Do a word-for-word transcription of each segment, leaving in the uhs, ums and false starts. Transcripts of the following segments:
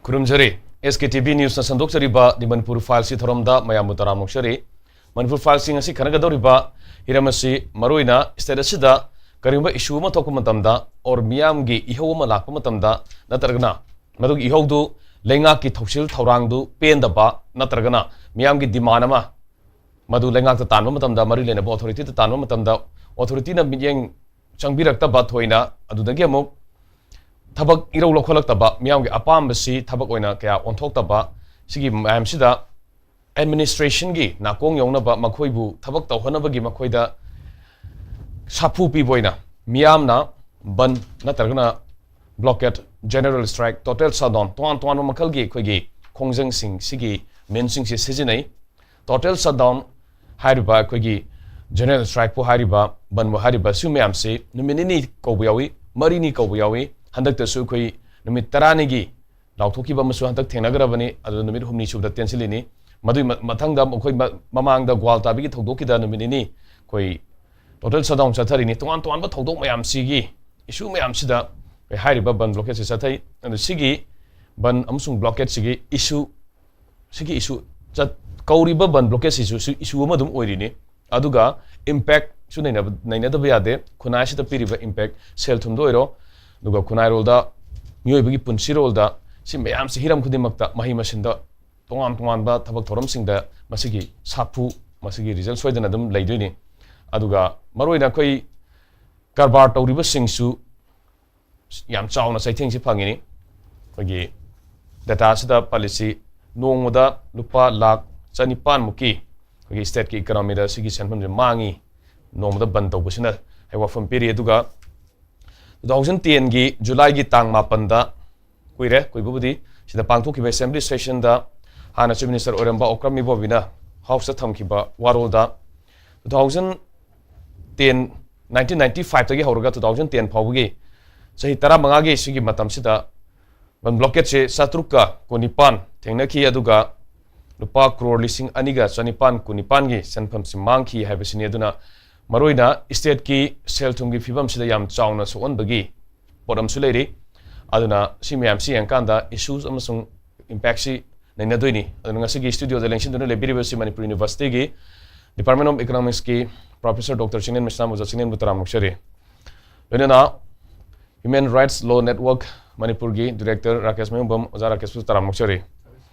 ꯈꯨꯔꯨꯝꯖꯔꯤ꯫ ꯑꯦꯁ ꯀꯦ T V ꯅ꯭ꯌꯨꯁꯅ ꯁꯟꯗꯣꯛꯆꯔꯤꯕ ꯗꯤ ꯃꯅꯤꯄꯨꯔ ꯐꯥꯏꯜꯁꯤ ꯊꯧꯔꯝꯗ ꯃꯌꯥꯝꯕꯨ ꯇꯔꯥꯝꯅ ꯑꯣꯛꯆꯔꯤ꯫ ꯃꯅꯤꯄꯨꯔ ꯐꯥꯏꯜꯁꯤ ꯉꯁꯤ ꯈꯟꯅꯒꯗꯧꯔꯤꯕ ꯍꯤꯔꯝ ꯑꯁꯤ ꯃꯔꯨꯑꯣꯏꯅ ꯁ꯭ꯇꯦꯠ ꯑꯁꯤꯗ ꯀꯔꯤꯒꯨꯝꯕ ꯏꯁꯨ ꯑꯃ ꯊꯣꯛꯄ ꯃꯇꯝꯗ, ꯑꯣꯔ ꯃꯤꯌꯥꯝꯒꯤ ꯏꯍꯧ ꯑꯃ ꯂꯥꯛꯄ ꯃꯇꯝꯗ, ꯅꯠꯇ꯭ꯔꯒꯅ ꯃꯗꯨꯒꯤ ꯏꯍꯧꯗꯨ ꯂꯩꯉꯥꯛꯀꯤ ꯊꯧꯁꯤꯜ ꯊꯧꯔꯥꯡꯗꯨ ꯄꯦꯟꯗꯕ, ꯅꯠꯇ꯭ꯔꯒꯅ ꯃꯤꯌꯥꯝꯒꯤ ꯗꯤꯃꯥꯟ ꯑꯃ, ꯃꯗꯨ ꯂꯩꯉꯥꯛꯇ ꯇꯥꯟꯕ ꯃꯇꯝꯗ, ꯃꯔꯤ ꯂꯩꯅꯕ ꯑꯣꯊꯣꯔꯤꯇꯤꯗ ꯇꯥꯟꯕ ꯃꯇꯝꯗ, ꯑꯣꯊꯣꯔꯤꯇꯤꯅ ꯃꯤꯠꯌꯦꯡ ꯆꯪꯕꯤꯔꯛꯇꯕ ꯊꯣꯏꯅ, ꯑꯗꯨꯗꯒꯤ ꯑꯃꯨꯛ ꯊꯕꯛ ꯏꯔꯧ ꯂꯧꯈꯠꯂꯛꯇꯕ, ꯃꯤꯌꯥꯝꯒꯤ ꯑꯄꯥꯝꯕꯁꯤ ꯊꯕꯛ ꯑꯣꯏꯅ ꯀꯌꯥ ꯑꯣꯟꯊꯣꯛꯇꯕ, ꯁꯤꯒꯤ ꯃꯌꯥꯝꯁꯤꯗ ꯑꯦꯗꯃꯤꯅꯤꯁꯇ꯭ꯔꯦꯁꯟꯒꯤ ꯅꯥꯀꯣꯡ ꯌꯧꯅꯕ ꯃꯈꯣꯏꯕꯨ ꯊꯕꯛ ꯇꯧꯍꯟꯅꯕꯒꯤ ꯃꯈꯣꯏꯗ ꯁꯥꯐꯨ ꯄꯤꯕ ꯑꯣꯏꯅ ꯃꯤꯌꯥꯝꯅ ꯕꯟ ꯅꯠꯇ꯭ꯔꯒꯅ blockade, general strike, total shutdown, ꯇꯣꯉꯥꯟ ꯇꯣꯉꯥꯟꯕ ꯃꯈꯜꯒꯤ ꯑꯩꯈꯣꯏꯒꯤ ꯈꯣꯡꯖꯪꯁꯤꯡ ꯁꯤꯒꯤ ꯃꯤꯟꯁꯤꯡꯁꯤ ꯁꯤꯖꯤꯟꯅꯩ꯫ ꯇꯣꯇꯦꯜ ꯁꯠꯗꯥꯎꯟ ꯍꯥꯏꯔꯤꯕ, ꯑꯩꯈꯣꯏꯒꯤ ꯖꯦꯅꯔꯦꯜ ꯁ꯭ꯇ꯭ꯔꯥꯏꯛꯄꯨ ꯍꯥꯏꯔꯤꯕ, ꯕꯟꯕꯨ ꯍꯥꯏꯔꯤꯕ, ꯁꯤ ꯃꯌꯥꯝꯁꯤ ꯅꯨꯃꯤꯠ ꯅꯤꯅꯤ ꯀꯧꯕ ꯌꯥꯎꯏ, ꯃꯔꯤꯅꯤ ꯀꯧꯕ ꯌꯥꯎꯏ꯫ ꯍꯟꯗꯛꯇꯁꯨ ꯑꯩꯈꯣꯏ ꯅꯨꯃꯤꯠ ꯇꯔꯥꯅꯤꯒꯤ ꯂꯥꯎꯊꯣꯛꯈꯤꯕ ꯑꯃꯁꯨ ꯍꯟꯗꯛ ꯊꯦꯡꯅꯈ꯭ꯔꯕꯅꯤ꯫ ꯑꯗꯨ ꯅꯨꯃꯤꯠ ꯍꯨꯝꯅꯤ ꯁꯨꯕꯗ ꯇꯦꯟꯁꯤꯜꯂꯤꯅꯤ꯫ ꯃꯗꯨꯒꯤ ꯃ-, ꯃꯊꯪꯗ ꯑꯩꯈꯣꯏ ꯃ-, ꯃꯃꯥꯡꯗ ꯒ꯭ꯋꯥꯜꯇꯥꯕꯤꯒꯤ ꯊꯧꯗꯣꯛꯀꯤꯗ ꯅꯨꯃꯤꯠ ꯅꯤꯅꯤ ꯑꯩꯈꯣꯏ ꯇꯣꯇꯦꯜ ꯁꯠꯗꯥꯎꯟ ꯆꯠꯊꯔꯤꯅꯤ꯫ ꯇꯣꯉꯥꯟ ꯇꯣꯉꯥꯟꯕ ꯊꯧꯗꯣꯛ ꯃꯌꯥꯝꯁꯤꯒꯤ ꯏꯁꯨ ꯃꯌꯥꯝꯁꯤꯗ ꯑꯩꯈꯣꯏ ꯍꯥꯏꯔꯤꯕ ꯕꯟ ꯕ꯭ꯂꯣꯀꯦꯠꯁꯤ ꯆꯠꯊꯩ꯫ ꯑꯗꯨ ꯁꯤꯒꯤ ꯕꯟ ꯑꯃꯁꯨꯡ ꯕ꯭ꯂꯣꯀꯦꯠꯁꯤꯒꯤ ꯏꯁꯨ, ꯁꯤꯒꯤ ꯏꯁꯨ ꯆꯠ-, ꯀꯧꯔꯤꯕ ꯕꯟ ꯕ꯭ꯂꯣꯀꯦꯠꯁꯤꯁꯨ ꯁꯤ ꯏꯁꯨ ꯑꯃ ꯑꯗꯨꯝ ꯑꯣꯏꯔꯤꯅꯤ꯫ ꯑꯗꯨꯒ ꯏꯝꯄꯦꯛꯁꯨ ꯅꯩꯅꯕ-, ꯅꯩꯅꯗꯕ ꯌꯥꯗꯦ꯫ ꯈꯨꯟꯅꯥꯏꯁꯤꯗ ꯄꯤꯔꯤꯕ ꯏꯝꯄꯦꯛ, ꯁꯦꯜ ꯊꯨꯝꯗ ꯑꯣꯏꯔꯣ, ꯑꯗꯨꯒ ꯈꯨꯟꯅꯥꯏꯔꯣꯜꯗ, ꯃꯤꯑꯣꯏꯕꯒꯤ ꯄꯨꯟꯁꯤꯔꯣꯜꯗ, ꯁꯤ ꯃꯌꯥꯝꯁꯤ ꯍꯤꯔꯝ ꯈꯨꯗꯤꯡꯃꯛꯇ, ꯃꯍꯩ ꯃꯁꯤꯡꯗ, ꯇꯣꯉꯥꯟ ꯇꯣꯉꯥꯟꯕ ꯊꯕꯛ ꯊꯧꯔꯝꯁꯤꯡꯗ ꯃꯁꯤꯒꯤ ꯁꯥꯐꯨ, ꯃꯁꯤꯒꯤ ꯔꯤꯖꯜ ꯁꯣꯏꯗꯅ ꯑꯗꯨꯝ ꯂꯩꯗꯣꯏꯅꯤ꯫ ꯑꯗꯨꯒ ꯃꯔꯨꯑꯣꯏꯅ ꯑꯩꯈꯣꯏ ꯀꯔꯕꯥꯔ ꯇꯧꯔꯤꯕꯁꯤꯡꯁꯨ ꯌꯥꯝ ꯆꯥꯎꯅ ꯆꯩꯊꯦꯡꯁꯤ ꯐꯪꯉꯤꯅꯤ꯫ ꯑꯩꯈꯣꯏꯒꯤ ꯗꯦꯇꯥꯁꯤꯗ ꯄꯜꯂꯤꯁꯤ ꯅꯣꯡꯃꯗ ꯂꯨꯄꯥ ꯂꯥꯈ ꯆꯅꯤꯄꯥꯟ ꯃꯨꯛꯀꯤ ꯑꯩꯈꯣꯏꯒꯤ ꯁ꯭ꯇꯦꯠꯀꯤ ꯏꯀꯣꯅꯣꯃꯤꯗ ꯁꯤꯒꯤ ꯁꯦꯟꯐꯝꯁꯦ ꯃꯥꯡꯉꯤ, ꯅꯣꯡꯃꯗ ꯕꯟ ꯇꯧꯕꯁꯤꯅ ꯍꯥꯏꯕ ꯋꯥꯐꯝ ꯄꯤꯔꯤ꯫ ꯑꯗꯨꯒ ꯇꯨ ꯊꯥꯎꯖꯟ ꯇꯦꯟꯒꯤ ꯖꯨꯂꯥꯏꯒꯤ ꯇꯥꯡ ꯃꯥꯄꯟꯗ, ꯀꯨꯏꯔꯦ, ꯀꯨꯏꯕꯕꯨꯗꯤ, ꯁꯤꯗ ꯄꯥꯡꯊꯣꯛꯈꯤꯕ ꯑꯦꯁꯦꯝꯕ꯭ꯂꯤ ꯁꯦꯁꯟꯗ ꯍꯥꯟꯅ ꯆꯤꯐ ꯃꯤꯅꯤꯁꯇꯔ ꯑꯣꯏꯔꯝꯕ ꯑꯣꯀ꯭ꯔꯝ ꯏꯕꯣꯕꯤꯅ ꯍꯥꯎꯁꯇ ꯊꯝꯈꯤꯕ ꯋꯥꯔꯣꯜꯗ, two thousand ten, nineteen ninety ꯐꯥꯏꯚꯇꯒꯤ ꯍꯧꯔꯒ ꯇꯨ ꯊꯥꯎꯖꯟ ꯇꯦꯟ ꯐꯥꯎꯕꯒꯤ ꯆꯍꯤ ꯇꯔꯥꯃꯉꯥꯒꯤ ꯁꯤꯒꯤ ꯃꯇꯝꯁꯤꯗ ꯕꯟ ꯕ꯭ꯂꯣꯀꯦꯠꯁꯦ ꯆꯥꯇ꯭ꯔꯨꯛꯀ ꯀꯨꯟꯅꯤꯄꯥꯟ ꯊꯦꯡꯅꯈꯤ, ꯑꯗꯨꯒ ꯂꯨꯄꯥ ꯀ꯭ꯔꯣꯔ ꯂꯤꯁꯤꯡ ꯑꯅꯤꯒ ꯆꯅꯤꯄꯥꯟ ꯀꯨꯟꯅꯤꯄꯥꯟꯒꯤ ꯁꯦꯟꯐꯝꯁꯤ ꯃꯥꯡꯈꯤ ꯍꯥꯏꯕꯁꯤꯅꯤ꯫ ꯑꯗꯨꯅ ꯃꯔꯨꯑꯣꯏꯅ ꯁ꯭ꯇꯦꯠꯀꯤ ꯁꯦꯜ ꯊꯨꯝꯒꯤ ꯐꯤꯕꯝꯁꯤꯗ ꯌꯥꯝ ꯆꯥꯎꯅ ꯁꯣꯛꯍꯟꯕꯒꯤ ꯄꯣꯠ ꯑꯃꯁꯨ ꯂꯩꯔꯤ꯫ ꯑꯗꯨꯅ ꯁꯤ ꯃꯌꯥꯝꯁꯤ ꯌꯦꯡꯀꯥꯟꯗ issues ꯑꯃꯁꯨꯡ impactꯁꯤ ꯅꯩꯅꯗꯣꯏꯅꯤ꯫ ꯑꯗꯨꯅ ꯉꯁꯤꯒꯤ studioꯗ ꯂꯦꯡꯁꯤꯟꯗꯨꯅ ꯂꯩꯕꯤꯔꯤꯕꯁꯤ Manipur Universityꯒꯤ Department of Economicsꯀꯤ Professor Doctor Chinglen ꯃꯩꯁꯅꯥꯝ ꯑꯣꯖꯥ ꯆꯤꯡꯂꯦꯟꯕꯨ ꯇꯔꯥꯝꯅ ꯑꯣꯛꯆꯔꯤ꯫ ꯂꯣꯏꯅꯅ Human Rights Law Network ꯃꯅꯤꯄꯨꯔꯒꯤ Director ꯔꯥꯀꯦꯁ ꯃꯌꯨꯝꯕꯝ ꯑꯣꯖꯥ ꯔꯥꯀꯦꯁꯄꯨ ꯇꯔꯥꯝꯅ ꯑꯣꯛꯆꯔꯤ꯫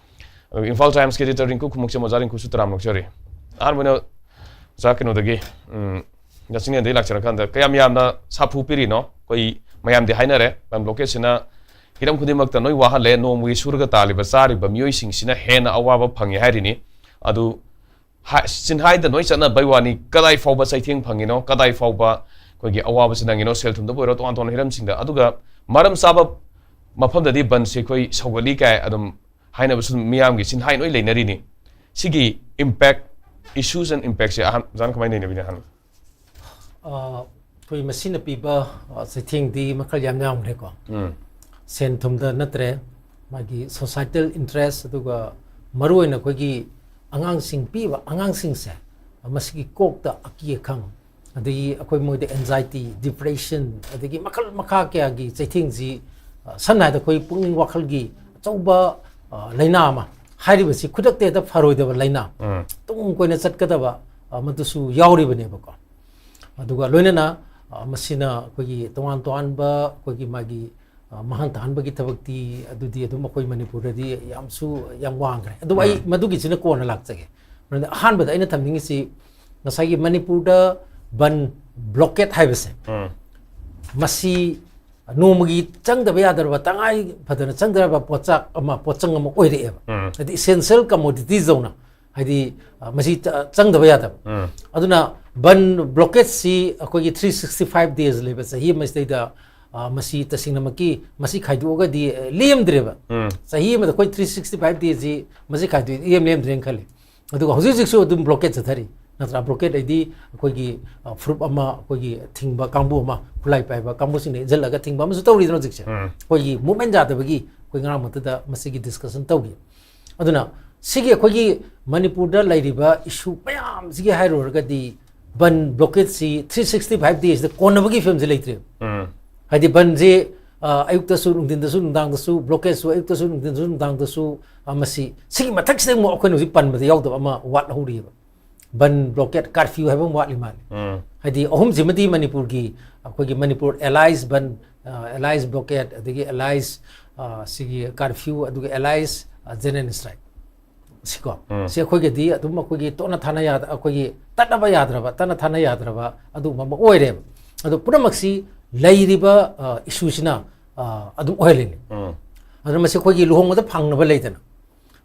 ꯑꯗꯨꯒ Imphal Timesꯀꯤ editor ꯔꯤꯡꯀꯨ ꯈꯨꯃꯨꯛꯆꯝ ꯑꯣꯖꯥ ꯔꯤꯡꯀꯨꯁꯨ ꯇꯔꯥꯝꯅ ꯑꯣꯛꯆꯔꯤ꯫ ꯑꯍꯥꯟꯕ ꯑꯣꯏꯅ ꯑꯣꯖꯥ ꯀꯩꯅꯣꯗꯒꯤ, ꯎꯝ, ꯑꯣꯖꯥ ꯆꯤꯡꯂꯦꯟꯗꯒꯤ ꯂꯥꯛꯆꯔꯀꯥꯟꯗ ꯀꯌꯥꯝ ꯌꯥꯝꯅ ꯁꯥꯐꯨ ꯄꯤꯔꯤꯅꯣ? ꯑꯩꯈꯣꯏ ꯃꯌꯥꯝꯗꯤ ꯍꯥꯏꯅꯔꯦ, ꯕꯟ blockade ꯁꯤꯅ ꯍꯤꯔꯝ ꯈꯨꯗꯤꯡꯃꯛꯇ ꯂꯣꯏ ꯋꯥꯍꯜꯂꯦ, ꯅꯣꯡꯃꯒꯤ ꯁꯨꯔꯒ ꯇꯥꯜꯂꯤꯕ ꯆꯥꯔꯤꯕ ꯃꯤꯑꯣꯏꯁꯤꯡꯁꯤꯅ ꯍꯦꯟꯅ ꯑꯋꯥꯕ ꯐꯪꯉꯦ ꯍꯥꯏꯔꯤꯅꯤ꯫ ꯑꯗꯨ ꯍꯥ-, ꯆꯤꯟꯍꯥꯏꯗ ꯂꯣꯏ ꯆꯠꯅꯕꯩ ꯋꯥꯅꯤ, ꯀꯗꯥꯏ ꯐꯥꯎꯕ ꯆꯩꯊꯦꯡ ꯐꯪꯉꯤꯅꯣ, ꯀꯗꯥꯏ ꯐꯥꯎꯕ ꯑꯩꯈꯣꯏꯒꯤ ꯑꯋꯥꯕꯁꯤ ꯅꯪꯉꯤꯅꯣ, ꯁꯦꯜ ꯊꯨꯝꯗꯕꯨ ꯑꯣꯏꯔꯣ, ꯇꯣꯉꯥꯟ ꯇꯣꯉꯥꯟꯕ ꯍꯤꯔꯝꯁꯤꯡꯗ꯫ ꯑꯗꯨꯒ ꯃꯔꯝ ꯆꯥꯕ ꯃꯐꯝꯗꯗꯤ ꯕꯟꯁꯦ ꯑꯩꯈꯣꯏ ꯁꯧꯒꯠꯂꯤ ꯀꯥꯏ ꯑꯗꯨꯝ ꯍꯥꯏꯅꯕꯁꯨ ꯃꯤꯌꯥꯝꯒꯤ ꯆꯤꯟꯍꯥꯏ ꯂꯣꯏ ꯂꯩꯅꯔꯤꯅꯤ꯫ ꯁꯤꯒꯤ impact, issues and impactꯁꯦ ꯑꯍꯥꯟ-, ꯑꯣꯖꯥꯅ ꯀꯃꯥꯏꯅ ꯅꯩꯅꯕꯤꯅꯤ ꯑꯍꯥꯟꯕ? ꯑ, ꯑꯩꯈꯣꯏ ꯃꯁꯤꯅ ꯄꯤꯕ, ꯑ, ꯆꯩꯊꯦꯡꯗꯤ ꯃꯈꯜ ꯌꯥꯝ ꯌꯥꯝꯈ꯭ꯔꯦꯀꯣ꯫ ꯎꯝ꯫ ꯁꯦꯟ ꯊꯨꯝꯗ ꯅꯠꯇ꯭ꯔꯦ, ꯃꯥꯒꯤ societal interest, ꯑꯗꯨꯒ ꯃꯔꯨꯑꯣꯏꯅ ꯑꯩꯈꯣꯏꯒꯤ ꯑꯉꯥꯡꯁꯤꯡ ꯄꯤꯕ ꯑꯉꯥꯡꯁꯤꯡꯁꯦ, ꯃꯁꯤꯒꯤ ꯀꯣꯛꯇ ꯑꯀꯤ ꯑꯈꯪ, ꯑꯗꯒꯤ ꯑꯩꯈꯣꯏ ꯃꯣꯏꯗ anxiety, depression, ꯑꯗꯒꯤ ꯃꯈꯜ ꯃꯈꯥ ꯀꯌꯥꯒꯤ ꯆꯩꯊꯦꯡꯁꯤ, ꯑ, ꯁꯝꯅ ꯍꯥꯏꯔꯕꯗ ꯑꯩꯈꯣꯏ ꯄꯨꯛꯅꯤꯡ ꯋꯥꯈꯜꯒꯤ ꯑꯆꯧꯕ, ꯑ, ꯂꯥꯏꯅꯥ ꯑꯃ ꯍꯥꯏꯔꯤꯕꯁꯤ ꯈꯨꯗꯛꯇ ꯍꯦꯛꯇ ꯐꯔꯣꯏꯗꯕ ꯂꯥꯏꯅꯥ, ꯎꯝ꯫ ꯇꯨꯡ ꯀꯣꯏꯅ ꯆꯠꯀꯗꯕ, ꯑ, ꯃꯗꯨꯁꯨ ꯌꯥꯎꯔꯤꯕꯅꯦꯕꯀꯣ꯫ ꯑꯗꯨꯒ ꯂꯣꯏꯅꯅ, ꯑ, ꯃꯁꯤꯅ ꯑꯩꯈꯣꯏꯒꯤ ꯇꯣꯉꯥꯟ ꯇꯣꯉꯥꯟꯕ ꯑꯩꯈꯣꯏꯒꯤ ꯃꯥꯒꯤ, ꯑ, ꯃꯥꯡꯍꯟ ꯇꯥꯍꯟꯕꯒꯤ ꯊꯕꯛꯇꯤ ꯑꯗꯨꯗꯤ ꯑꯗꯨꯝ ꯑꯩꯈꯣꯏ ꯃꯅꯤꯄꯨꯔꯗꯗꯤ ꯌꯥꯝꯁꯨ ꯌꯥꯝ ꯋꯥꯡꯈ꯭ꯔꯦ꯫ ꯑꯗꯨꯕꯨ ꯑꯩ ꯎꯝ꯫ ꯃꯗꯨꯒꯤꯁꯤꯅ ꯀꯣꯟꯅ ꯂꯥꯛꯆꯒꯦ꯫ ꯃꯔꯝꯗꯤ ꯑꯍꯥꯟꯕꯗ ꯑꯩꯅ ꯊꯝꯅꯤꯡꯉꯤꯁꯤ ꯉꯁꯥꯏꯒꯤ ꯃꯅꯤꯄꯨꯔꯗ ꯕꯟ blockade ꯍꯥꯏꯕꯁꯦ, ꯎꯝ꯫ ꯃꯁꯤ ꯅꯣꯡꯃꯒꯤ ꯆꯪꯗꯕ ꯌꯥꯗ꯭ꯔꯕ, ꯇꯉꯥꯏ ꯐꯗꯅ ꯆꯪꯗ꯭ꯔꯕ ꯄꯣꯠꯆꯥꯛ ꯑꯃ, ꯄꯣꯠꯆꯪ ꯑꯃ ꯑꯣꯏꯔꯛꯑꯦꯕ꯫ ꯎꯝ꯫ ꯍꯥꯏꯗꯤ essential commodities ꯗꯧꯅ, ꯍꯥꯏꯗꯤ, ꯑ, ꯃꯁꯤ ꯆ-, ꯆꯪꯗꯕ ꯌꯥꯗꯕ꯫ ꯎꯝ꯫ ꯑꯗꯨꯅ ꯕꯟ blockade ꯁꯤ ꯑꯩꯈꯣꯏꯒꯤ three sixty five days ꯂꯩꯕ ꯆꯍꯤ ꯑꯃꯁꯤꯗꯩꯗ, ꯑ, ꯃꯁꯤ ꯇꯁꯦꯡꯅꯃꯛꯀꯤ ꯃꯁꯤ ꯈꯥꯏꯗꯣꯛꯑꯒꯗꯤ, ꯑ, ꯂꯦꯝꯗ꯭ꯔꯦꯕ꯫ ꯎꯝ꯫ ꯆꯍꯤ ꯑꯃꯗ ꯑꯩꯈꯣꯏ three sixty five days ꯁꯤ ꯃꯁꯤ ꯈꯥꯏꯗꯣꯛꯑꯗꯤ ꯏꯔꯦꯝ ꯂꯦꯝꯗ꯭ꯔꯦꯅ ꯈꯜꯂꯤ꯫ ꯑꯗꯨꯒ ꯍꯧꯖꯤꯛ ꯍꯧꯖꯤꯛꯁꯨ ꯑꯗꯨꯝ blockade ꯆꯠꯊꯔꯤ, ꯅꯠꯇ꯭ꯔꯥ? Blockade ꯍꯥꯏꯗꯤ ꯑꯩꯈꯣꯏꯒꯤ, ꯑ, ꯐꯨꯔꯨꯞ ꯑꯃ, ꯑꯩꯈꯣꯏꯒꯤ ꯊꯤꯡꯕ ꯀꯥꯡꯕꯨ ꯑꯃ, ꯈꯨꯠꯂꯥꯏ ꯄꯥꯏꯕ ꯀꯥꯡꯕꯨꯁꯤꯡꯅ ꯏꯟꯁꯤꯜꯂꯒ ꯊꯤꯡꯕ ꯑꯃꯁꯨ ꯇꯧꯔꯤꯗꯅ ꯍꯧꯖꯤꯛꯁꯦ꯫ ꯎꯝ꯫ ꯑꯩꯈꯣꯏꯒꯤ movement ꯌꯥꯗꯕꯒꯤ ꯑꯩꯈꯣꯏ ꯉꯔꯥꯡ ꯃꯛꯇꯗ ꯃꯁꯤꯒꯤ discussion ꯇꯧꯈꯤ꯫ ꯑꯗꯨꯅ ꯁꯤꯒꯤ ꯑꯩꯈꯣꯏꯒꯤ ꯃꯅꯤꯄꯨꯔꯗ ꯂꯩꯔꯤꯕ issue ꯃꯌꯥꯝꯁꯤꯒꯤ ꯍꯥꯏꯔꯨꯔꯒꯗꯤ ꯕꯟ blockade ꯁꯤ three sixty five days ꯗ ꯀꯣꯟꯅꯕꯒꯤ ꯐꯤꯕꯝꯁꯤ ꯂꯩꯇ꯭ꯔꯦꯕ꯫ ꯎꯝ꯫ ꯍꯥꯏꯗꯤ ꯕꯟꯁꯤ ꯑ, ꯑꯌꯨꯛꯇꯁꯨ, ꯅꯨꯡꯊꯤꯟꯗꯁꯨ, ꯅꯨꯡꯗꯥꯡꯗꯁꯨ, blockade ꯁꯨ ꯑꯌꯨꯛꯇꯁꯨ, ꯅꯨꯡꯊꯤꯟꯗꯁꯨ, ꯅꯨꯡꯗꯥꯡꯗꯁꯨ, ꯑ, ꯃꯁꯤ, ꯁꯤꯒꯤ ꯃꯊꯛꯁꯤꯗ ꯑꯃꯨꯛ ꯑꯩꯈꯣꯏꯅ ꯍꯧꯖꯤꯛ ꯄꯟꯕꯗ ꯌꯥꯎꯗꯕ ꯑꯃ ꯋꯥꯠꯍꯧꯔꯤꯑꯕ꯫ ꯕꯟ, blockade, curfew ꯍꯥꯏꯕ ꯑꯃ ꯋꯥꯠꯂꯤ ꯃꯥꯜꯂꯦ꯫ ꯎꯝ꯫ ꯍꯥꯏꯗꯤ ꯑꯍꯨꯝꯁꯤꯃꯗꯤ ꯃꯅꯤꯄꯨꯔꯒꯤ, ꯑꯩꯈꯣꯏꯒꯤ ꯃꯅꯤꯄꯨꯔ allies ꯕꯟ, ꯑ, allies blockade, ꯑꯗꯒꯤ allies, ꯑ, ꯁꯤꯒꯤ curfew, ꯑꯗꯨꯒ allies, ꯑ, general strike꯫ ꯁꯤꯀꯣ꯫ ꯎꯝ꯫ ꯁꯤ ꯑꯩꯈꯣꯏꯒꯤꯗꯤ ꯑꯗꯨꯝ ꯑꯩꯈꯣꯏꯒꯤ ꯇꯣꯠꯅ ꯊꯥꯅ ꯌꯥꯗ-, ꯑꯩꯈꯣꯏꯒꯤ ꯇꯠꯅꯕ ꯌꯥꯗ꯭ꯔꯕ, ꯇꯠꯅ ꯊꯥꯅ ꯌꯥꯗ꯭ꯔꯕ ꯑꯗꯨꯒꯨꯝꯕ ꯑꯃ ꯑꯣꯏꯔꯦꯕ꯫ ꯑꯗꯣ ꯄꯨꯝꯅꯃꯛꯁꯤ ꯂꯩꯔꯤꯕ, ꯑ, issue ꯁꯤꯅ, ꯑ, ꯑꯗꯨꯝ ꯑꯣꯏꯍꯜꯂꯤꯅꯤ꯫ ꯎꯝ꯫ ꯑꯗꯨꯅ ꯃꯁꯤ ꯑꯩꯈꯣꯏꯒꯤ ꯂꯨꯍꯣꯡꯕꯗ ꯐꯪꯅꯕ ꯂꯩꯗꯅ,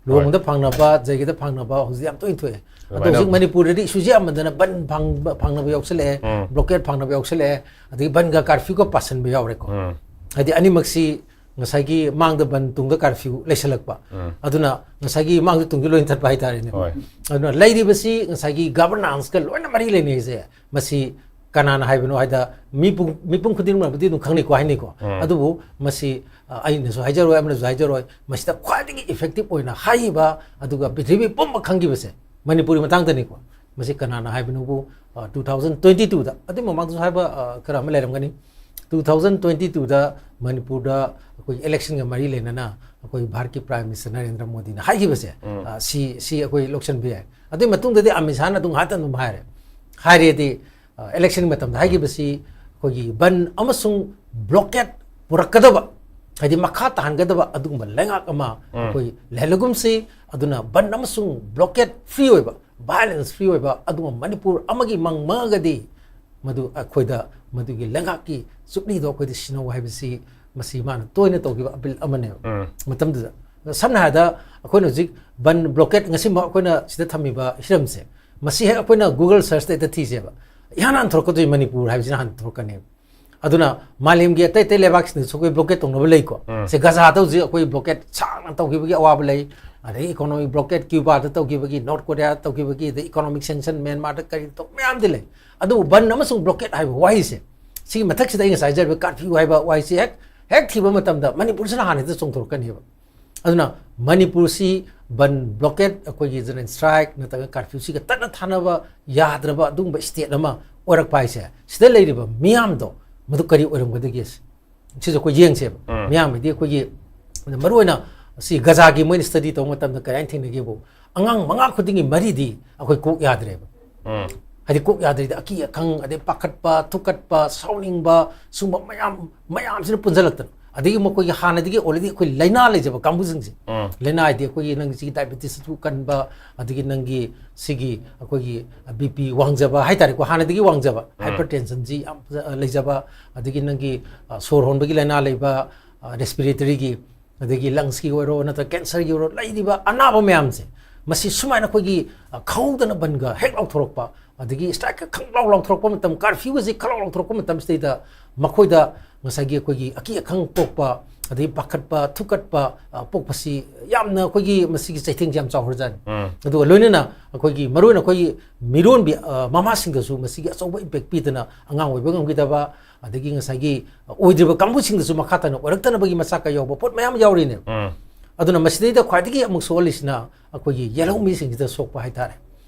ꯂꯨꯍꯣꯡꯕꯗ ꯍꯣꯏ꯫ ꯐꯪꯅꯕ, ꯖꯩꯒꯗ ꯐꯪꯅꯕ ꯍꯧꯖꯤꯛ ꯌꯥꯝ ꯇꯣꯏꯅ ꯊꯣꯛꯑꯦ꯫ ꯑꯗꯣ ꯑꯗꯨꯃꯥꯏꯅ ꯍꯧꯖꯤꯛ ꯃꯅꯤꯄꯨꯔꯗꯗꯤ issue ꯁꯦ ꯌꯥꯝꯃꯟꯗꯅ ꯕꯟ ꯐꯪꯕ, ꯐꯪꯅꯕ ꯌꯥꯎꯁꯜꯂꯛꯑꯦ, ꯎꯝ꯫ Blockade ꯐꯪꯅꯕ ꯌꯥꯎꯁꯜꯂꯛꯑꯦ, ꯑꯗꯒꯤ ꯕꯟꯒ curfew ꯒ ꯄꯥꯁꯟꯕ ꯌꯥꯎꯔꯦꯀꯣ꯫ ꯎꯝ꯫ ꯍꯥꯏꯗꯤ ꯑꯅꯤꯃꯛꯁꯤ ꯉꯁꯥꯏꯒꯤ ꯃꯥꯡꯗ ꯕꯟ, ꯇꯨꯡꯗ curfew ꯂꯩꯁꯜꯂꯛꯄ꯫ ꯎꯝ꯫ ꯑꯗꯨꯅ ꯉꯁꯥꯏꯒꯤ ꯃꯥꯡꯗ ꯇꯨꯡꯗ ꯂꯣꯏꯅ ꯊꯠꯄ ꯍꯥꯏꯇꯥꯔꯦꯅꯦ꯫ ꯍꯣꯏ꯫ ꯑꯗꯨꯅ ꯂꯩꯔꯤꯕꯁꯤ ꯉꯁꯥꯏꯒꯤ governance ꯀ ꯂꯣꯏꯅ ꯃꯔꯤ ꯂꯩꯅꯩꯁꯦ꯫ ꯃꯁꯤ ꯀꯅꯥꯅ ꯍꯥꯏꯕꯅꯣ ꯍꯥꯏꯗ ꯃꯤꯄꯨꯝ, ꯃꯤꯄꯨꯝ ꯈꯨꯗꯤꯡꯃꯛꯅꯕꯨꯗꯤ ꯑꯗꯨꯝ ꯈꯪꯅꯩꯀꯣ, ꯍꯥꯏꯅꯩꯀꯣ꯫ ꯎꯝ꯫ ꯑꯗꯨꯕꯨ ꯃꯁꯤ, ꯑ, ꯑꯩꯅꯁꯨ ꯍꯥꯏꯖꯔꯣꯏ, ꯑꯃꯅꯁꯨ ꯍꯥꯏꯖꯔꯣꯏ, ꯃꯁꯤꯗ ꯈ꯭ꯋꯥꯏꯗꯒꯤ effective ꯑꯣꯏꯅ ꯍꯥꯏꯔꯤꯕ, ꯑꯗꯨꯒ ꯄ꯭ꯔꯤꯊꯤꯕꯤ ꯄꯨꯝꯕ ꯈꯪꯈꯤꯕꯁꯦ ꯃꯅꯤꯄꯨꯔꯒꯤ ꯃꯇꯥꯡꯗꯅꯤꯀꯣ꯫ ꯃꯁꯤ ꯀꯅꯥꯅ ꯍꯥꯏꯕꯅꯣꯕꯨ, ꯑ, two thousand twenty two ꯗ, ꯑꯗꯨꯏ ꯃꯃꯥꯡꯗꯁꯨ ꯍꯥꯏꯕ, ꯑ, ꯈꯔ ꯑꯃ ꯂꯩꯔꯝꯒꯅꯤ, two thousand twenty two ꯗ ꯃꯅꯤꯄꯨꯔꯗ ꯑꯩꯈꯣꯏꯒꯤ election ꯒ ꯃꯔꯤ ꯂꯩꯅꯅ ꯑꯩꯈꯣꯏ ꯚꯥꯔꯠꯀꯤ Prime Minister ꯅꯔꯦꯟꯗ꯭ꯔ ꯃꯣꯗꯤꯅ ꯍꯥꯏꯈꯤꯕꯁꯦ, ꯎꯝ꯫ ꯑ, ꯁꯤ, ꯁꯤ ꯑꯩꯈꯣꯏ ꯂꯧꯁꯤꯟꯕ ꯌꯥꯏ꯫ ꯑꯗꯨꯒꯤ ꯃꯇꯨꯡꯗꯗꯤ ꯑꯃꯤꯠ ꯁꯥꯍꯅ ꯑꯗꯨꯝ ꯉꯥꯏꯍꯥꯛꯇꯪ ꯑꯗꯨꯝ ꯍꯥꯏꯔꯦ꯫ ꯍꯥꯏꯔꯦꯗꯤ, ꯑ, election ꯒꯤ ꯃꯇꯝꯗ ꯍꯥꯏꯈꯤꯕꯁꯤ ꯑꯩꯈꯣꯏꯒꯤ ꯕꯟ ꯑꯃꯁꯨꯡ blockade ꯄꯨꯔꯛꯀꯗꯕ, ꯍꯥꯏꯗꯤ ꯃꯈꯥ ꯇꯥꯍꯟꯒꯗꯕ ꯑꯗꯨꯒꯨꯝꯕ ꯂꯩꯉꯥꯛ ꯑꯃ ꯎꯝ꯫ ꯑꯩꯈꯣꯏ ꯂꯩꯍꯜꯂꯒꯨꯝꯁꯤ꯫ ꯑꯗꯨꯅ ꯕꯟ ꯑꯃꯁꯨꯡ blockade free ꯑꯣꯏꯕ, violence free ꯑꯣꯏꯕ ꯑꯗꯨꯒꯨꯝꯕ ꯃꯅꯤꯄꯨꯔ ꯑꯃꯒꯤ ꯃꯪ ꯃꯪꯉꯒꯗꯤ ꯃꯗꯨ ꯑꯩꯈꯣꯏꯗ, ꯃꯗꯨꯒꯤ ꯂꯩꯉꯥꯛꯀꯤ ꯆꯨꯞꯂꯤꯗꯣ ꯑꯩꯈꯣꯏꯗ ꯁꯤꯟꯅꯧ ꯍꯥꯏꯕꯁꯤ, ꯃꯁꯤ ꯃꯥꯅ ꯇꯣꯏꯅ ꯇꯧꯈꯤꯕ appeal ꯑꯃꯅꯦꯕ꯫ ꯎꯝ꯫ ꯃꯇꯝꯗꯨꯗ ꯁꯝꯅ ꯍꯥꯏꯔꯕꯗ ꯑꯩꯈꯣꯏꯅ ꯍꯧꯖꯤꯛ ꯕꯟ, blockade, ꯉꯁꯤꯃꯛ ꯑꯩꯈꯣꯏꯅ ꯁꯤꯗ ꯊꯝꯃꯤꯕ ꯍꯤꯔꯝꯁꯦ, ꯃꯁꯤ ꯍꯦꯛ ꯑꯩꯈꯣꯏꯅ Google search ꯇ ꯍꯦꯛꯇ ꯊꯤꯁꯦꯕ, ꯏꯍꯥꯟ ꯍꯥꯟꯅ ꯊꯣꯔꯛꯀꯗꯣꯏ ꯃꯅꯤꯄꯨꯔ ꯍꯥꯏꯕꯁꯤꯅ ꯍꯥꯟꯅ ꯊꯣꯔꯛꯀꯅꯦꯕ꯫ ꯑꯗꯨꯅ ꯃꯥꯂꯦꯝꯒꯤ ꯑꯇꯩ ꯑꯇꯩ ꯂꯩꯕꯥꯛꯁꯤꯡꯗꯁꯨ ꯑꯩꯈꯣꯏ blockade ꯇꯧꯅꯕ ꯂꯩꯀꯣ꯫ ꯎꯝ꯫ ꯁꯦ ꯒꯖꯥꯗ ꯍꯧꯖꯤꯛ ꯑꯩꯈꯣꯏ blockade ꯁꯥꯡꯅ ꯇꯧꯈꯤꯕꯒꯤ ꯑꯋꯥꯕ ꯂꯩ, ꯑꯗꯒꯤ economic blockade Cuba ꯗ ꯇꯧꯈꯤꯕꯒꯤ, North Korea ꯗ ꯇꯧꯈꯤꯕꯒꯤ, ꯑꯗꯩ economic sanction Myanmar ꯗ ꯀꯔꯤ ꯇꯧ ꯃꯌꯥꯝꯗꯤ ꯂꯩ꯫ ꯑꯗꯨꯕꯨ ꯕꯟ ꯑꯃꯁꯨꯡ blockade ꯍꯥꯏꯕ ꯋꯥꯍꯩꯁꯦ, ꯁꯤꯒꯤ ꯃꯊꯛꯁꯤꯗ ꯑꯩ ꯉꯁꯥꯏ ꯍꯥꯏꯖꯔꯤꯕ curfew ꯍꯥꯏꯕ ꯋꯥꯍꯩꯁꯤ ꯍꯦꯛ, ꯍꯦꯛ ꯊꯤꯕ ꯃꯇꯝꯗ ꯃꯅꯤꯄꯨꯔꯁꯤꯅ ꯍꯥꯟꯅ ꯍꯦꯛꯇ ꯆꯣꯡꯊꯣꯔꯛꯀꯅꯦꯕ꯫ ꯑꯗꯨꯅ ꯃꯅꯤꯄꯨꯔꯁꯤ ꯕꯟ, blockade, ꯑꯩꯈꯣꯏꯒꯤ general strike ꯅꯠꯇ꯭ꯔꯒ curfew ꯁꯤꯒ ꯇꯠꯅ ꯊꯥꯅꯕ ꯌꯥꯗ꯭ꯔꯕ ꯑꯗꯨꯒꯨꯝꯕ state ꯑꯃ ꯑꯣꯏꯔꯛꯄ ꯍꯥꯏꯁꯦ, ꯁꯤꯗ ꯂꯩꯔꯤꯕ ꯃꯤꯌꯥꯝꯗꯣ ꯃꯗꯨ ꯀꯔꯤ ꯑꯣꯏꯔꯝꯒꯗꯒꯦ? ꯁꯤꯁꯨ ꯑꯩꯈꯣꯏ ꯌꯦꯡꯁꯦꯕ꯫ ꯃꯤꯌꯥꯝꯒꯤꯗꯤ ꯑꯩꯈꯣꯏꯒꯤ, ꯃꯔꯨꯑꯣꯏꯅ ꯁꯤ ꯒꯖꯥꯒꯤ ꯃꯣꯏꯅ ꯁ꯭ꯇꯗꯤ ꯇꯧꯕ ꯃꯇꯝꯗ ꯀꯔꯤ ꯍꯥꯏꯅ ꯊꯦꯡꯅꯒꯦꯕꯨ, ꯑꯉꯥꯡ ꯃꯉꯥ ꯈꯨꯗꯤꯡꯒꯤ ꯃꯔꯤꯗꯤ ꯑꯩꯈꯣꯏ ꯀꯣꯛ ꯌꯥꯗ꯭ꯔꯦꯕ꯫ ꯍꯥꯏꯗꯤ ꯀꯣꯛ ꯌꯥꯗ꯭ꯔꯤꯗꯤ ꯑꯀꯤ ꯑꯈꯪ, ꯑꯗꯩ ꯄꯥꯈꯠꯄ, ꯊꯨꯀꯠꯄ, ꯁꯥꯎꯅꯤꯡꯕ, ꯁꯨꯝꯕ ꯃꯌꯥꯝ, ꯃꯌꯥꯝꯁꯤꯅ ꯄꯨꯟꯁꯤꯜꯂꯛꯇꯅ, ꯑꯗꯒꯤ ꯃꯈꯣꯏꯒꯤ ꯍꯥꯟꯅꯗꯒꯤ already ꯑꯩꯈꯣꯏ ꯂꯥꯏꯅꯥ ꯂꯩꯖꯕ ꯀꯥꯡꯕꯨꯁꯤꯡꯁꯦ, ꯂꯥꯏꯅꯥ ꯍꯥꯏꯗꯤ ꯑꯩꯈꯣꯏꯒꯤ ꯅꯪ ꯁꯤꯒꯤ diabetes ꯀꯟꯕ, ꯑꯗꯒꯤ ꯅꯪꯒꯤ ꯁꯤꯒꯤ ꯑꯩꯈꯣꯏꯒꯤ BP ꯋꯥꯡꯖꯕ ꯍꯥꯏꯇꯥꯔꯦꯀꯣ, ꯍꯥꯟꯅꯗꯒꯤ ꯋꯥꯡꯖꯕ, hypertension ꯁꯤ ꯌꯥꯝ ꯐꯖ-, ꯂꯩꯖꯕ, ꯑꯗꯒꯤ ꯅꯪꯒꯤ, ꯑ, ꯁꯣꯔ ꯍꯣꯟꯕꯒꯤ ꯂꯥꯏꯅꯥ ꯂꯩꯕ, ꯑ, respiratory ꯒꯤ, ꯑꯗꯒꯤ lungs ꯀꯤ ꯑꯣꯏꯔꯣ, ꯅꯠꯇ꯭ꯔꯒ cancer ꯒꯤ ꯑꯣꯏꯔꯣ, ꯂꯩꯔꯤꯕ ꯑꯅꯥꯕ ꯃꯌꯥꯝꯁꯦ, ꯃꯁꯤ ꯁꯨꯃꯥꯏꯅ ꯑꯩꯈꯣꯏꯒꯤ, ꯑ, ꯈꯪꯍꯧꯗꯅ ꯕꯟꯒ ꯍꯦꯛ ꯂꯥꯎꯊꯣꯔꯛꯄ, ꯑꯗꯒꯤ strike ꯀ ꯈꯪ ꯂꯥꯎ ꯂꯥꯎꯊꯣꯔꯛꯄ ꯃꯇꯝ, curfew ꯒꯁꯤ ꯈꯪ ꯂꯥꯎ ꯂꯥꯎꯊꯣꯔꯛꯄ ꯃꯇꯝꯁꯤꯗꯩꯗ ꯃꯈꯣꯏꯗ ꯉꯁꯥꯏꯒꯤ ꯑꯩꯈꯣꯏꯒꯤ ꯑꯀꯤ ꯑꯈꯪ ꯄꯣꯛꯄ, ꯑꯗꯒꯤ ꯄꯥꯈꯠꯄ, ꯊꯨꯀꯠꯄ, ꯑ, ꯄꯣꯛꯄꯁꯤ ꯌꯥꯝꯅ ꯑꯩꯈꯣꯏꯒꯤ ꯃꯁꯤꯒꯤ ꯆꯩꯊꯦꯡꯁꯤ ꯌꯥꯝ ꯆꯥꯎꯈ꯭ꯔꯖꯥꯠꯅꯤ꯫ ꯑꯗꯨꯒ ꯂꯣꯏꯅꯅ ꯑꯩꯈꯣꯏꯒꯤ ꯃꯔꯨꯑꯣꯏꯅ ꯑꯩꯈꯣꯏꯒꯤ ꯃꯤꯔꯣꯟꯕꯤ, ꯑ, ꯃꯃꯥꯁꯤꯡꯗꯁꯨ ꯃꯁꯤꯒꯤ ꯑꯆꯧꯕ impact ꯄꯤꯗꯅ ꯑꯉꯥꯡ ꯑꯣꯏꯕ ꯉꯝꯈꯤꯗꯕ, ꯑꯗꯒꯤ ꯉꯁꯥꯏꯒꯤ ꯑꯣꯏꯗ꯭ꯔꯤꯕ ꯀꯥꯡꯕꯨꯁꯤꯡꯗꯁꯨ ꯃꯈꯥ ꯇꯥꯅ ꯑꯣꯏꯔꯛꯇꯅꯕꯒꯤ ꯃꯆꯥꯛ ꯀꯌꯥ ꯌꯥꯎꯕ ꯄꯣꯠ ꯃꯌꯥꯝ ꯌꯥꯎꯔꯤꯅꯦꯕ꯫ ꯑꯗꯨꯅ ꯃꯁꯤꯗꯩꯗ ꯈ꯭ꯋꯥꯏꯗꯒꯤ ꯑꯃꯨꯛ ꯁꯣꯛꯍꯜꯂꯤꯁꯤꯅ ꯑꯩꯈꯣꯏꯒꯤ ꯌꯦꯜꯍꯧꯃꯤꯁꯤꯡꯁꯤꯗ ꯁꯣꯛꯄ ꯍꯥꯏꯇꯥꯔꯦ꯫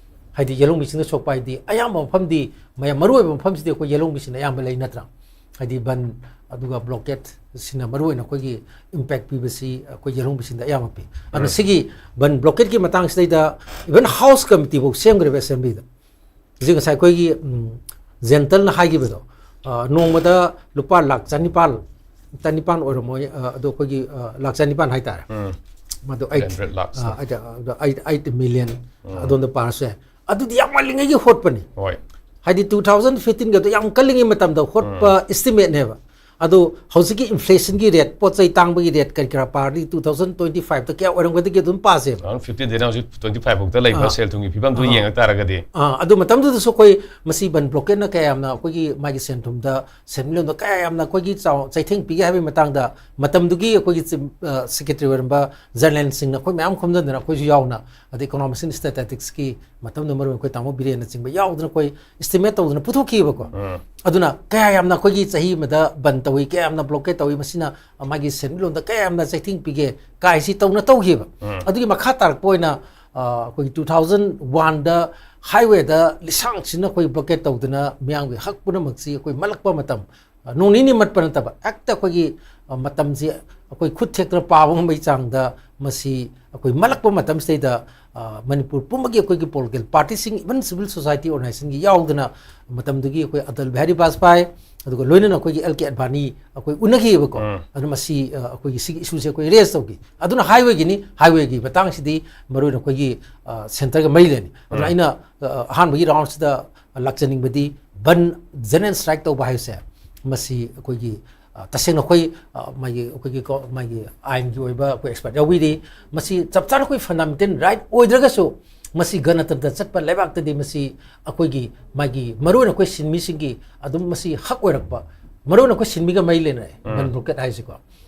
ꯍꯥꯏꯗꯤ ꯌꯦꯜꯍꯧꯃꯤꯁꯤꯡꯗ ꯁꯣꯛꯄ ꯍꯥꯏꯗꯤ ꯑꯌꯥꯝꯕ ꯃꯐꯝꯗꯤ, ꯃꯌꯥꯝ ꯃꯔꯨꯑꯣꯏꯕ ꯃꯐꯝꯁꯤꯗꯤ ꯑꯩꯈꯣꯏ ꯌꯦꯜꯍꯧꯃꯤꯁꯤꯡꯅ ꯑꯌꯥꯝꯕ ꯂꯩ ꯅꯠꯇ꯭ꯔꯥ? ꯍꯥꯏꯗꯤ ꯕꯟ ꯑꯗꯨꯒ blockade ꯁꯤꯅ ꯃꯔꯨꯑꯣꯏꯅ ꯑꯩꯈꯣꯏꯒꯤ impact ꯄꯤꯕꯁꯤ ꯑꯩꯈꯣꯏ ꯌꯦꯜꯍꯧꯃꯤꯁꯤꯡꯗ ꯑꯌꯥꯝꯕ ꯄꯤ꯫ ꯑꯗꯨꯅ ꯁꯤꯒꯤ ꯕꯟ blockade ꯀꯤ ꯃꯇꯥꯡꯁꯤꯗꯩꯗ even house committee ꯐꯥꯎ ꯁꯦꯝꯈ꯭ꯔꯦꯕ assembly ꯗ꯫ ꯍꯧꯖꯤꯛ ꯉꯁꯥꯏ ꯑꯩꯈꯣꯏꯒꯤ, ꯎꯝ, ꯖꯦꯟꯇꯜꯅ ꯍꯥꯏꯈꯤꯕꯗꯣ, ꯑ, ꯅꯣꯡꯃꯗ ꯂꯨꯄꯥ ꯂꯥꯈ ꯆꯅꯤꯄꯥꯜ, ꯆꯅꯤꯄꯥꯜ ꯑꯣꯏꯔꯝꯃꯣꯏ, ꯑ, ꯑꯗꯣ ꯑꯩꯈꯣꯏꯒꯤ, ꯑ, ꯂꯥꯈ ꯆꯅꯤꯄꯥꯜ ꯍꯥꯏꯇꯥꯔꯦ꯫ ꯃꯗꯣ eight, eight, eight million ꯑꯗꯣꯝꯗ ꯄꯥꯔꯁꯨ ꯌꯥꯏ꯫ ꯑꯗꯨꯗꯤ ꯌꯥꯝ ꯉꯜꯂꯤꯉꯩꯒꯤ ꯍꯣꯠꯄꯅꯤ꯫ ꯍꯣꯏ꯫ ꯍꯥꯏꯗꯤ two thousand fifteen ꯒꯗꯣ ꯌꯥꯝ ꯀꯜꯂꯤꯉꯩ ꯃꯇꯝꯗ ꯍꯣꯠꯄ estimate ꯅꯦꯕ꯫ ꯑꯗꯣ ꯍꯧꯖꯤꯛꯀꯤ inflation ꯒꯤ rate, ꯄꯣꯠ ꯆꯩ ꯇꯥꯡꯕꯒꯤ rate ꯀꯔꯤ ꯀꯔꯥ ꯄꯥꯔꯗꯤ two thousand twenty five ꯇ ꯀꯌꯥ ꯑꯣꯏꯔꯝꯒꯗꯒꯦ ꯑꯗꯨꯝ ꯄꯥꯁꯦꯕ꯫ Two thousand fifteen ꯗꯩꯅ ꯍꯧꯖꯤꯛ twenty five ꯐꯥꯎꯗ ꯂꯩꯕ ꯑꯥ꯫ ꯁꯦꯜ ꯊꯨꯝꯒꯤ ꯐꯤꯕꯝꯗꯨ ꯑꯥ꯫ ꯌꯦꯡꯉꯛ ꯇꯥꯔꯒꯗꯤ꯫ ꯑꯥ, ꯑꯗꯨ ꯃꯇꯝꯗꯨꯗꯁꯨ ꯑꯩꯈꯣꯏ ꯃꯁꯤ ꯕꯟ blockade ꯅ ꯀꯌꯥ ꯌꯥꯝꯅ ꯑꯩꯈꯣꯏꯒꯤ ꯃꯥꯒꯤ ꯁꯦꯟꯊꯨꯝꯗ, ꯁꯦꯟꯃꯤꯠꯂꯣꯟꯗ ꯀꯌꯥ ꯌꯥꯝꯅ ꯑꯩꯈꯣꯏꯒꯤ ꯆꯥꯎ-, ꯆꯩꯊꯦꯡ ꯄꯤꯒꯦ ꯍꯥꯏꯕꯒꯤ ꯃꯇꯥꯡꯗ ꯃꯇꯝꯗꯨꯒꯤ ꯑꯩꯈꯣꯏꯒꯤ ꯆꯤꯞ-, ꯑ, secretary ꯑꯣꯏꯔꯝꯕ ꯖꯔꯅꯦꯜꯁꯤꯡꯅ ꯑꯩꯈꯣꯏ ꯃꯌꯥꯝ ꯈꯣꯝꯖꯤꯟꯗꯅ ꯑꯩꯈꯣꯏꯁꯨ ꯌꯥꯎꯅ, ꯑꯗꯩ economics and statistics ꯀꯤ ꯃꯇꯝꯗ ꯃꯔꯨ ꯑꯣꯏꯅ ꯑꯩꯈꯣꯏ ꯇꯥꯃꯣ ꯕꯤꯔꯦꯟꯅꯆꯤꯡꯕ ꯌꯥꯎꯗꯅ ꯑꯩꯈꯣꯏ estimate ꯇꯧꯗꯅ ꯄꯨꯊꯣꯛꯈꯤꯕꯀꯣ꯫ ꯑꯗꯨꯅ ꯀꯌꯥ ꯌꯥꯝꯅ ꯑꯩꯈꯣꯏꯒꯤ ꯆꯍꯤ ꯑꯃꯗ ꯕꯟ ꯇꯧꯏ, ꯀꯌꯥ ꯌꯥꯝꯅ blockade ꯇꯧꯏ, ꯃꯁꯤꯅ ꯃꯥꯒꯤ ꯁꯦꯟꯃꯤꯠꯂꯣꯟꯗ ꯀꯌꯥ ꯌꯥꯝꯅ ꯆꯩꯊꯦꯡ ꯄꯤꯒꯦ ꯀꯥꯏꯁꯤ ꯇꯧꯅ ꯇꯧꯈꯤꯕ꯫ ꯑꯗꯨꯒꯤ ꯃꯈꯥ ꯇꯥꯔꯛꯄ ꯑꯣꯏꯅ, ꯑ, ꯑꯩꯈꯣꯏꯒꯤ two thousand one ꯗ highway ꯗ ꯂꯤꯁꯥꯡ ꯁꯤꯟꯅ ꯑꯩꯈꯣꯏ blockade ꯇꯧꯗꯅ ꯃꯤꯌꯥꯝꯒꯤ ꯍꯛ ꯄꯨꯝꯅꯃꯛꯁꯤ ꯑꯩꯈꯣꯏ ꯃꯜꯂꯛꯄ ꯃꯇꯝ, ꯑ, ꯅꯣꯡ ꯅꯤꯅꯤ ꯃꯠꯄ ꯅꯠꯇꯕ, ꯍꯦꯛꯇ ꯑꯩꯈꯣꯏꯒꯤ, ꯑ, ꯃꯇꯝꯁꯤ ꯑꯩꯈꯣꯏ ꯈꯨꯠ ꯊꯦꯛꯇꯅ ꯄꯥꯕ ꯉꯝꯕꯒꯤ ꯆꯥꯡꯗ ꯃꯁꯤ ꯑꯩꯈꯣꯏ ꯃꯠꯂꯛꯄ ꯃꯇꯝꯁꯤꯗꯩꯗ, ꯑ, ꯃꯅꯤꯄꯨꯔ ꯄꯨꯝꯕꯒꯤ ꯑꯩꯈꯣꯏꯒꯤ political party ꯁꯤꯡ, even civil society organization ꯒꯤ ꯌꯥꯎꯗꯅ ꯃꯇꯝꯗꯨꯒꯤ ꯑꯩꯈꯣꯏ ꯑꯇꯜ ꯕꯤꯍꯥꯔꯤ ꯕꯥꯖꯄꯥꯏ, ꯑꯗꯨꯒ ꯂꯣꯏꯅꯅ ꯑꯩꯈꯣꯏꯒꯤ ꯑꯦꯜ ꯀꯦ ꯑꯗꯚꯥꯅꯤ ꯑꯩꯈꯣꯏ ꯎꯅꯈꯤꯑꯕꯀꯣ꯫ ꯎꯝ꯫ ꯑꯗꯨꯅ ꯃꯁꯤ, ꯑ, ꯑꯩꯈꯣꯏꯒꯤ ꯁꯤꯒꯤ issue ꯁꯦ ꯑꯩꯈꯣꯏ raise ꯇꯧꯈꯤ꯫ ꯑꯗꯨꯅ highway ꯒꯤꯅꯤ, highway ꯒꯤ ꯃꯇꯥꯡꯁꯤꯗꯤ ꯃꯔꯨꯑꯣꯏꯅ ꯑꯩꯈꯣꯏꯒꯤ, ꯑ, centre ꯒ ꯃꯔꯤ ꯂꯩꯅꯩ꯫ ꯑꯗꯨꯅ ꯎꯝ꯫ ꯑꯩꯅ, ꯑ, ꯑꯍꯥꯟꯕꯒꯤ round ꯁꯤꯗ ꯂꯥꯛꯆꯅꯤꯡꯕꯗꯤ ꯕꯟ, general strike ꯇꯧꯕ ꯍꯥꯏꯕꯁꯦ ꯃꯁꯤ ꯑꯩꯈꯣꯏꯒꯤ, ꯑ, ꯇꯁꯦꯡꯅ ꯑꯩꯈꯣꯏ, ꯑ, ꯃꯥꯒꯤ, ꯑꯩꯈꯣꯏꯒꯤ ꯀꯣ-, ꯃꯥꯒꯤ ꯑꯥꯏꯟꯒꯤ ꯑꯣꯏꯕ ꯑꯩꯈꯣꯏ expert ꯌꯥꯎꯕꯤꯔꯤ꯫ ꯃꯁꯤ ꯆꯞ ꯆꯥꯅ ꯑꯩꯈꯣꯏ fundamental right ꯑꯣꯏꯗ꯭ꯔꯒꯁꯨ ꯃꯁꯤ ꯒꯅꯇꯟꯇ꯭ꯔ ꯆꯠꯄ ꯂꯩꯕꯥꯛꯇꯗꯤ ꯃꯁꯤ ꯑꯩꯈꯣꯏꯒꯤ ꯃꯥꯒꯤ ꯃꯔꯨꯑꯣꯏꯅ ꯑꯩꯈꯣꯏ ꯁꯤꯟꯃꯤꯁꯤꯡꯒꯤ ꯑꯗꯨꯝ ꯃꯁꯤ ꯍꯛ ꯑꯣꯏꯔꯛꯄ, ꯃꯔꯨꯑꯣꯏꯅ ꯑꯩꯈꯣꯏ ꯁꯤꯟꯃꯤꯒ ꯃꯔꯤ ꯂꯩꯅꯔꯦ꯫ ꯎꯝ꯫ ꯕꯟ blockade ꯍꯥꯏꯁꯤꯀꯣ꯫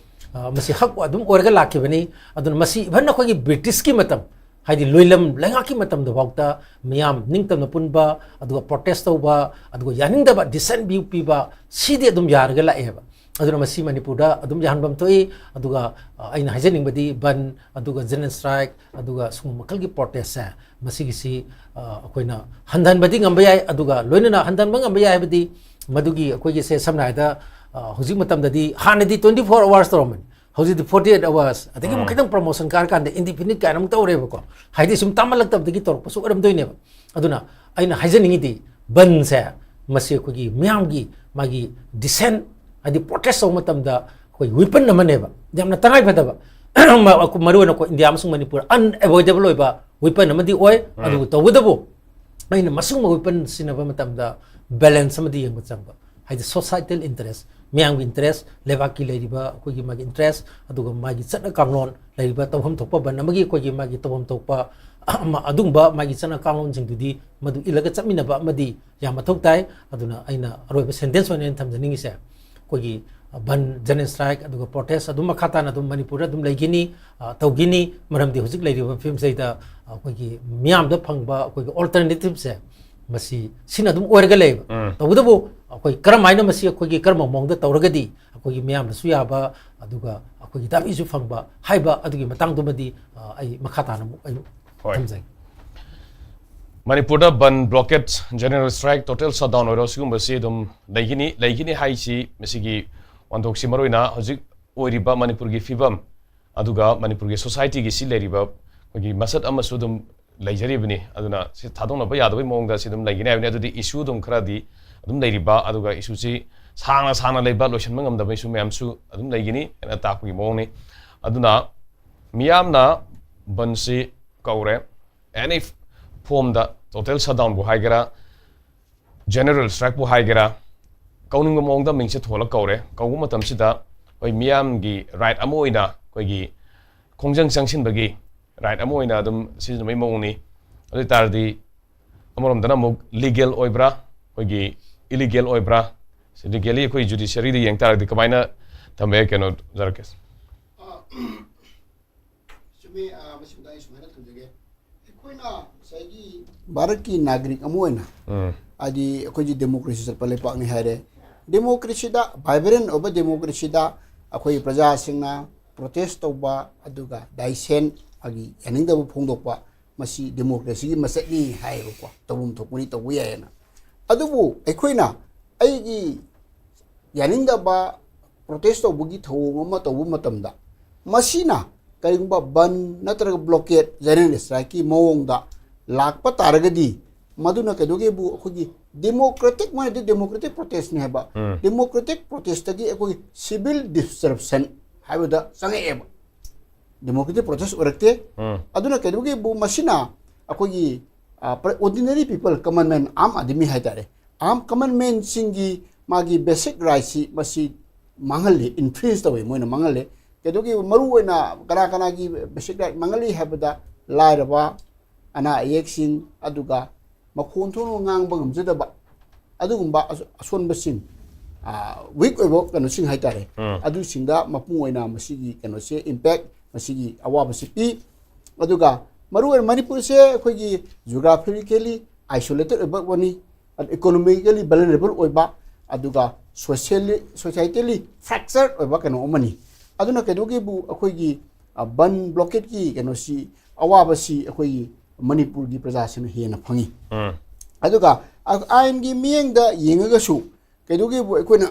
ꯑ, ꯃꯁꯤ ꯍꯛ ꯑꯗꯨꯝ ꯑꯣꯏꯔꯒ ꯂꯥꯛꯈꯤꯕꯅꯤ꯫ ꯑꯗꯨꯅ ꯃꯁꯤ even ꯑꯩꯈꯣꯏꯒꯤ ꯕ꯭ꯔꯤꯇꯤꯁꯀꯤ ꯃꯇꯝ, ꯍꯥꯏꯗꯤ ꯂꯣꯏꯂꯝ ꯂꯩꯉꯥꯛꯀꯤ ꯃꯇꯝꯗꯐꯥꯎꯗ ꯃꯤꯌꯥꯝ ꯅꯤꯡꯇꯝꯅ ꯄꯨꯟꯕ, ꯑꯗꯨꯒ protest ꯇꯧꯕ, ꯑꯗꯨꯒ ꯌꯥꯅꯤꯡꯗꯕ dissent view ꯄꯤꯕ, ꯁꯤꯗꯤ ꯑꯗꯨꯝ ꯌꯥꯔꯒ ꯂꯥꯛꯑꯦꯕ꯫ ꯑꯗꯨꯅ ꯃꯁꯤ ꯃꯅꯤꯄꯨꯔꯗ ꯑꯗꯨꯝ ꯌꯥꯍꯟꯐꯝ ꯊꯣꯛꯏ꯫ ꯑꯗꯨꯒ, ꯑ, ꯑꯩꯅ ꯍꯥꯏꯖꯅꯤꯡꯕꯗꯤ ꯕꯟ, ꯑꯗꯨꯒ general strike, ꯑꯗꯨꯒ ꯁꯤꯒꯨꯝꯕ ꯃꯈꯜꯒꯤ protest ꯁꯦ ꯃꯁꯤꯒꯤꯁꯤ, ꯑ, ꯑꯩꯈꯣꯏꯅ ꯍꯟꯊꯍꯟꯕꯗꯤ ꯉꯝꯕ ꯌꯥꯏ꯫ ꯑꯗꯨꯒ ꯂꯣꯏꯅꯅ ꯍꯟꯊꯍꯟꯕ ꯉꯝꯕ ꯌꯥꯏ ꯍꯥꯏꯕꯗꯤ ꯃꯗꯨꯒꯤ ꯑꯩꯈꯣꯏꯒꯤꯁꯦ ꯁꯝꯅ ꯍꯥꯏꯔꯕꯗ, ꯑ, ꯍꯧꯖꯤꯛ ꯃꯇꯝꯗꯗꯤ ꯍꯥꯟꯅꯗꯤ twenty four hours ꯇꯧꯔꯝꯕꯅꯤ, ꯍꯧꯖꯤꯛꯇꯤ forty eight hours, ꯑꯗꯒꯤ ꯑꯃꯨꯛ ꯎꯝ꯫ ꯈꯤꯇꯪ promotion ꯀꯥꯔꯀꯥꯟꯗ indefinite ꯀꯥꯏꯅ ꯑꯃꯨꯛ ꯇꯧꯔꯦꯕꯀꯣ꯫ ꯍꯥꯏꯗꯤ ꯁꯨꯝ ꯇꯥꯃꯜꯂꯛꯇꯕꯗꯒꯤ ꯇꯧꯔꯛꯄꯁꯨ ꯑꯣꯏꯔꯝꯗꯣꯏꯅꯦꯕ꯫ ꯑꯗꯨꯅ ꯑꯩꯅ ꯍꯥꯏꯖꯅꯤꯡꯉꯤꯗꯤ ꯕꯟꯁꯦ ꯃꯁꯤ ꯑꯩꯈꯣꯏꯒꯤ ꯃꯤꯌꯥꯝꯒꯤ ꯃꯥꯒꯤ dissent, ꯍꯥꯏꯗꯤ protest ꯇꯧꯕ ꯃꯇꯝꯗ ꯑꯩꯈꯣꯏ weapon ꯑꯃꯅꯦꯕ, ꯌꯥꯝꯅ ꯇꯉꯥꯏ ꯐꯗꯕ꯫ ꯃ-, ꯃꯔꯨꯑꯣꯏꯅ ꯑꯩꯈꯣꯏ ꯏꯟꯗꯤꯌꯥ ꯑꯃꯁꯨꯡ ꯃꯅꯤꯄꯨꯔ unavoidable ꯑꯣꯏꯕ weapon ꯑꯃꯗꯤ ꯑꯣꯏ꯫ ꯎꯝ꯫ ꯑꯗꯨꯕꯨ ꯇꯧꯕꯇꯕꯨ ꯑꯩꯅ ꯃꯁꯤꯒꯨꯝꯕ weapon ꯁꯤꯖꯤꯟꯅꯕ ꯃꯇꯝꯗ balance ꯑꯃꯗꯤ ꯌꯦꯡꯕ ꯆꯪꯕ, ꯍꯥꯏꯗꯤ societal interest, ꯃꯤꯌꯥꯝꯒꯤ interest, ꯂꯩꯕꯥꯛꯀꯤ ꯂꯩꯔꯤꯕ ꯑꯩꯈꯣꯏꯒꯤ ꯃꯥꯒꯤ interest, ꯑꯗꯨꯒ ꯃꯥꯒꯤ ꯆꯠꯅ ꯀꯥꯡꯂꯣꯟ ꯂꯩꯔꯤꯕ ꯇꯧꯐꯝ ꯊꯣꯛꯄ ꯕꯟ ꯑꯃꯒꯤ ꯑꯩꯈꯣꯏꯒꯤ ꯃꯥꯒꯤ ꯇꯧꯐꯝ ꯊꯣꯛꯄ ꯑꯃ, ꯑꯗꯨꯒꯨꯝꯕ ꯃꯥꯒꯤ ꯆꯠꯅ ꯀꯥꯡꯂꯣꯟꯁꯤꯡꯗꯨꯗꯤ ꯃꯗꯨ ꯏꯜꯂꯒ ꯆꯠꯃꯤꯟꯅꯕ ꯑꯃꯗꯤ ꯌꯥꯝ ꯃꯊꯧ ꯇꯥꯏ꯫ ꯑꯗꯨꯅ ꯑꯩꯅ ꯑꯔꯣꯏꯕ sentence ꯑꯣꯏꯅ ꯑꯩꯅ ꯊꯝꯖꯅꯤꯡꯉꯤꯁꯦ, ꯑꯩꯈꯣꯏꯒꯤ ꯕꯟ, general strike, ꯑꯗꯨꯒ protest ꯑꯗꯨꯝ ꯃꯈꯥ ꯇꯥꯅ ꯑꯗꯨꯝ ꯃꯅꯤꯄꯨꯔꯗ ꯑꯗꯨꯝ ꯂꯩꯈꯤꯅꯤ, ꯑ, ꯇꯧꯈꯤꯅꯤ꯫ ꯃꯔꯝꯗꯤ ꯍꯧꯖꯤꯛ ꯂꯩꯔꯤꯕ ꯐꯤꯕꯝꯁꯤꯗ ꯑꯩꯈꯣꯏꯒꯤ ꯃꯤꯌꯥꯝꯗ ꯐꯪꯕ ꯑꯩꯈꯣꯏꯒꯤ alternative ꯁꯦ ꯃꯁꯤ ꯁꯤꯅ ꯑꯗꯨꯝ ꯑꯣꯏꯔꯒ ꯂꯩꯌꯦꯕ꯫ ꯎꯝ꯫ ꯇꯧꯕꯇꯕꯨ ꯑꯩꯈꯣꯏ ꯀꯔꯝ ꯍꯥꯏꯅ ꯃꯁꯤ ꯑꯩꯈꯣꯏꯒꯤ ꯀꯔꯝꯕ ꯃꯑꯣꯡꯗ ꯇꯧꯔꯒꯗꯤ ꯑꯩꯈꯣꯏꯒꯤ ꯃꯤꯌꯥꯝꯗꯁꯨ ꯌꯥꯕ, ꯑꯗꯨꯒ ꯑꯩꯈꯣꯏꯒꯤ ꯗꯥꯕꯤꯁꯨ ꯐꯪꯕ ꯍꯥꯏꯕ ꯑꯗꯨꯒꯤ ꯃꯇꯥꯡꯗꯨꯃꯗꯤ, ꯑ, ꯑꯩ ꯃꯈꯥ ꯇꯥꯅ ꯑꯃꯨꯛ ꯑꯩ ꯍꯣꯏ꯫ ꯊꯝꯖꯒꯦ꯫ ꯃꯅꯤꯄꯨꯔꯗ ꯕꯟ, blockade, general strike, total shutdown ꯑꯣꯏꯔꯣ, ꯁꯤꯒꯨꯝꯕꯁꯤ ꯑꯗꯨꯝ ꯂꯩꯒꯅꯤ꯫ ꯂꯩꯒꯅꯤ ꯍꯥꯏꯁꯤ ꯃꯁꯤꯒꯤ ꯋꯥꯟꯊꯣꯛꯁꯤ ꯃꯔꯨꯑꯣꯏꯅ ꯍꯧꯖꯤꯛ ꯑꯣꯏꯔꯤꯕ ꯃꯅꯤꯄꯨꯔꯒꯤ ꯐꯤꯕꯝ, ꯑꯗꯨꯒ ꯃꯅꯤꯄꯨꯔꯒꯤ ꯁꯣꯁꯥꯏꯇꯤꯒꯤ ꯁꯤ ꯂꯩꯔꯤꯕ ꯑꯩꯈꯣꯏꯒꯤ ꯃꯁꯛ ꯑꯃꯁꯨ ꯑꯗꯨꯝ ꯂꯩꯖꯔꯤꯕꯅꯤ꯫ ꯑꯗꯨꯅ ꯁꯤ ꯊꯥꯗꯣꯛꯅꯕ ꯌꯥꯗꯕꯒꯤ ꯃꯑꯣꯡꯗ ꯁꯤ ꯑꯗꯨꯝ ꯂꯩꯒꯅꯤ ꯍꯥꯏꯕꯅꯤ꯫ ꯑꯗꯨꯗꯤ ꯏꯁꯨ ꯑꯗꯨꯝ ꯈꯔꯗꯤ ꯑꯗꯨꯝ ꯂꯩꯔꯤꯕ, ꯑꯗꯨꯒ ꯏꯁꯨꯁꯤ ꯁꯥꯡꯅ ꯁꯥꯡꯅ ꯂꯩꯕ, ꯂꯣꯏꯁꯤꯟꯕ ꯉꯝꯗꯕ ꯏꯁꯨ ꯃꯌꯥꯝꯁꯨ ꯑꯗꯨꯝ ꯂꯩꯒꯅꯤ ꯍꯥꯏꯅ ꯇꯥꯛꯄꯒꯤ ꯃꯑꯣꯡꯅꯤ꯫ ꯑꯗꯨꯅ ꯃꯤꯌꯥꯝꯅ ꯕꯟꯁꯤ ꯀꯧꯔꯦ, ꯑꯦꯅꯤ ꯐꯣꯝꯗ ꯇꯣꯇꯦꯜ ꯁꯠꯗꯥꯎꯟꯕꯨ ꯍꯥꯏꯒꯦꯔꯥ, ꯖꯦꯅꯔꯦꯜ ꯁ꯭ꯇ꯭ꯔꯥꯏꯛꯄꯨ ꯍꯥꯏꯒꯦꯔꯥ, ꯀꯧꯅꯤꯡꯕ ꯃꯑꯣꯡꯗ ꯃꯤꯡꯁꯦ ꯊꯣꯜꯂ ꯀꯧꯔꯦ꯫ ꯀꯧꯕ ꯃꯇꯝꯁꯤꯗ ꯑꯩꯈꯣꯏ ꯃꯤꯌꯥꯝꯒꯤ ꯔꯥꯏꯠ ꯑꯃ ꯑꯣꯏꯅ ꯑꯩꯈꯣꯏꯒꯤ ꯈꯣꯡꯖꯪ ꯆꯪꯁꯤꯟꯕꯒꯤ ꯔꯥꯏꯠ ꯑꯃ ꯑꯣꯏꯅ ꯑꯗꯨꯝ ꯁꯤꯖꯤꯟꯅꯕꯒꯤ ꯃꯑꯣꯡꯅꯤ꯫ ꯑꯗꯨ ꯑꯣꯏ ꯇꯥꯔꯗꯤ ꯑꯃꯔꯣꯝꯗꯅ ꯑꯃꯨꯛ ꯂꯤꯒꯦꯜ ꯑꯣꯏꯕ꯭ꯔꯥ, ꯑꯩꯈꯣꯏꯒꯤ ꯏꯂꯤꯒꯦꯜ ꯑꯣꯏꯕ꯭ꯔꯥ, ꯁꯤ ꯂꯤꯒꯦꯜꯂꯤ ꯑꯩꯈꯣꯏ ꯖꯨꯗꯤꯁꯤꯌꯔꯤꯗ ꯌꯦꯡ ꯇꯥꯔꯗꯤ ꯀꯃꯥꯏꯅ ꯊꯝꯕ ꯌꯥꯏ, ꯀꯩꯅꯣ, ꯖꯔꯀꯦꯁ? ꯆꯨꯝꯃꯤ꯫ ꯑ, ꯃꯁꯤꯗ ꯑꯩ ꯁꯨꯃꯥꯏꯅ ꯊꯝꯖꯒꯦ꯫ ꯑꯩꯈꯣꯏꯅ ꯉꯁꯥꯏꯒꯤ ꯚꯥꯔꯠꯀꯤ ꯅꯥꯒꯔꯤꯛ ꯑꯃ ꯑꯣꯏꯅ, ꯎꯝ꯫ ꯍꯥꯏꯗꯤ ꯑꯩꯈꯣꯏꯁꯤ ꯗꯦꯃꯣꯀ꯭ꯔꯦꯁꯤ ꯆꯠꯄ ꯂꯩꯄꯥꯛꯅꯤ ꯍꯥꯏꯔꯦ꯫ ꯗꯦꯃꯣꯀ꯭ꯔꯦꯁꯤꯗ, ꯚꯥꯏꯕ꯭ꯔꯦꯟ ꯑꯣꯏꯕ ꯗꯦꯃꯣꯀ꯭ꯔꯦꯁꯤꯗ ꯑꯩꯈꯣꯏ ꯄ꯭ꯔꯖꯥꯁꯤꯡꯅ ꯄ꯭ꯔꯣꯇꯦꯁ ꯇꯧꯕ, ꯑꯗꯨꯒ ꯗꯥꯏꯁꯦꯟ, ꯃꯥꯒꯤ ꯌꯥꯅꯤꯡꯗꯕ ꯐꯣꯡꯗꯣꯛꯄ, ꯃꯁꯤ ꯗꯦꯃꯣꯀ꯭ꯔꯦꯁꯤꯒꯤ ꯃꯁꯛꯅꯤ ꯍꯥꯏꯌꯦꯕꯀꯣ, ꯇꯧꯐꯝ ꯊꯣꯛꯄꯅꯤ, ꯇꯧꯕ ꯌꯥꯏꯌꯦꯅ꯫ ꯑꯗꯨꯕꯨ ꯑꯩꯈꯣꯏꯅ ꯑꯩꯒꯤ ꯌꯥꯅꯤꯡꯗꯕ ꯄ꯭ꯔꯣꯇꯦꯁ ꯇꯧꯕꯒꯤ ꯊꯧꯑꯣꯡ ꯑꯃ ꯇꯧꯕ ꯃꯇꯝꯗ, ꯃꯁꯤꯅ ꯀꯔꯤꯒꯨꯝꯕ ꯕꯟ ꯅꯠꯇ꯭ꯔꯒ ꯕ꯭ꯂꯣꯀꯦꯠ, ꯖꯦꯅꯔꯦꯜ ꯁ꯭ꯇ꯭ꯔꯥꯏꯛꯀꯤ ꯃꯑꯣꯡꯗ ꯂꯥꯛꯄ ꯇꯥꯔꯒꯗꯤ, ꯃꯗꯨꯅ ꯀꯩꯗꯧꯒꯦꯕꯨ ꯑꯩꯈꯣꯏꯒꯤ ꯗꯦꯃꯣꯀ꯭ꯔꯦꯇꯤꯛ, ꯃꯣꯏꯅꯗꯤ ꯗꯦꯃꯣꯀ꯭ꯔꯦꯇꯤꯛ ꯄ꯭ꯔꯣꯇꯦꯁꯅꯤ ꯍꯥꯏꯕ, ꯎꯝ꯫ ꯗꯦꯃꯣꯀ꯭ꯔꯦꯇꯤꯛ ꯄ꯭ꯔꯣꯇꯦꯁꯇꯒꯤ ꯑꯩꯈꯣꯏꯒꯤ ꯁꯤꯚꯤꯜ ꯗꯤꯁꯔꯞꯁꯟ ꯍꯥꯏꯕꯗ ꯆꯪꯉꯛꯑꯦꯕ꯫ Democratic protest ꯑꯣꯏꯔꯛꯇꯦ꯫ ꯎꯝ꯫ ꯑꯗꯨꯅ ꯀꯩꯗꯧꯒꯦꯕꯨ ꯃꯁꯤꯅ ꯑꯩꯈꯣꯏꯒꯤ, ꯑ, ꯄ꯭ꯔ-, ꯑꯣꯔꯗꯤꯅꯔꯤ ꯄꯤꯄꯜ, ꯀꯃꯟ ꯃꯦꯟ, ꯑꯥꯝ ꯑꯥꯗꯃꯤ ꯍꯥꯏꯇꯥꯔꯦ, ꯑꯥꯝ ꯀꯃꯟ ꯃꯦꯟꯁꯤꯡꯒꯤ ꯃꯥꯒꯤ ꯕꯦꯁꯤꯛ ꯔꯥꯏꯠꯁꯤ ꯃꯁꯤ ꯃꯥꯡꯍꯜꯂꯤ, ꯏꯟꯐ꯭ꯔꯤꯟꯖ ꯇꯧꯏ, ꯃꯣꯏꯅ ꯃꯥꯡꯍꯜꯂꯤ꯫ ꯀꯩꯗꯧꯒꯦ, ꯃꯔꯨ ꯑꯣꯏꯅ ꯀꯅꯥ ꯀꯅꯥꯒꯤ ꯕꯦꯁꯤꯛ ꯔꯥꯏꯠ ꯃꯥꯡꯍꯜꯂꯤ ꯍꯥꯏꯕꯗ, ꯂꯥꯏꯔꯕ, ꯑꯅꯥ ꯑꯌꯦꯛꯁꯤꯡ, ꯑꯗꯨꯒ ꯃꯈꯣꯟ ꯊꯣꯛꯅ ꯉꯥꯡꯕ ꯉꯝꯖꯗꯕ, ꯑꯗꯨꯒꯨꯝꯕ ꯑꯁ-, ꯑꯁꯣꯟꯕꯁꯤꯡ, ꯋꯤꯛ ꯑꯣꯏꯕ ꯀꯩꯅꯣꯁꯤꯡ ꯍꯥꯏꯇꯥꯔꯦ, ꯎꯝ꯫ ꯑꯗꯨꯁꯤꯡꯗ ꯃꯄꯨꯡ ꯑꯣꯏꯅ ꯃꯁꯤꯒꯤ ꯀꯩꯅꯣꯁꯦ, ꯏꯝꯄꯦꯛ, ꯃꯁꯤꯒꯤ ꯑꯋꯥꯕꯁꯤ ꯄꯤ꯫ ꯑꯗꯨꯒ ꯃꯔꯨꯑꯣꯏꯅ ꯃꯅꯤꯄꯨꯔꯁꯦ ꯑꯩꯈꯣꯏꯒꯤ ꯖꯤꯑꯣꯒ꯭ꯔꯥꯐꯤꯀꯦꯜꯂꯤ ꯑꯥꯏꯁꯣꯂꯦꯇꯦꯠ ꯑꯣꯏꯕ ꯑꯃꯅꯤ, ꯏꯀꯣꯅꯣꯃꯤꯀꯦꯜꯂꯤ ꯚꯜꯅꯔꯦꯕꯜ ꯑꯣꯏꯕ, ꯑꯗꯨꯒ ꯁꯣꯁꯤꯌꯦꯜꯂꯤ, ꯁꯣꯁꯥꯏꯇꯦꯜꯂꯤ ꯐ꯭ꯔꯦꯛꯆꯔ ꯑꯣꯏꯕ ꯀꯩꯅꯣ ꯑꯃꯅꯤ꯫ ꯑꯗꯨꯅ ꯀꯩꯗꯧꯒꯦꯕꯨ ꯑꯩꯈꯣꯏꯒꯤ, ꯑ, ꯕꯟ ꯕ꯭ꯂꯣꯀꯦꯠꯀꯤ ꯀꯩꯅꯣꯁꯤ, ꯑꯋꯥꯕꯁꯤ ꯑꯩꯈꯣꯏꯒꯤ ꯃꯅꯤꯄꯨꯔꯒꯤ ꯄ꯭ꯔꯖꯥꯁꯤꯡꯅ ꯍꯦꯟꯅ ꯐꯪꯉꯤ꯫ ꯑꯗꯨꯒ ꯑꯥꯏꯟꯒꯤ ꯃꯤꯠꯌꯦꯡꯗ ꯌꯦꯡꯉꯒꯁꯨ ꯀꯩꯗꯧꯒꯦꯕꯨ ꯑꯩꯈꯣꯏꯅ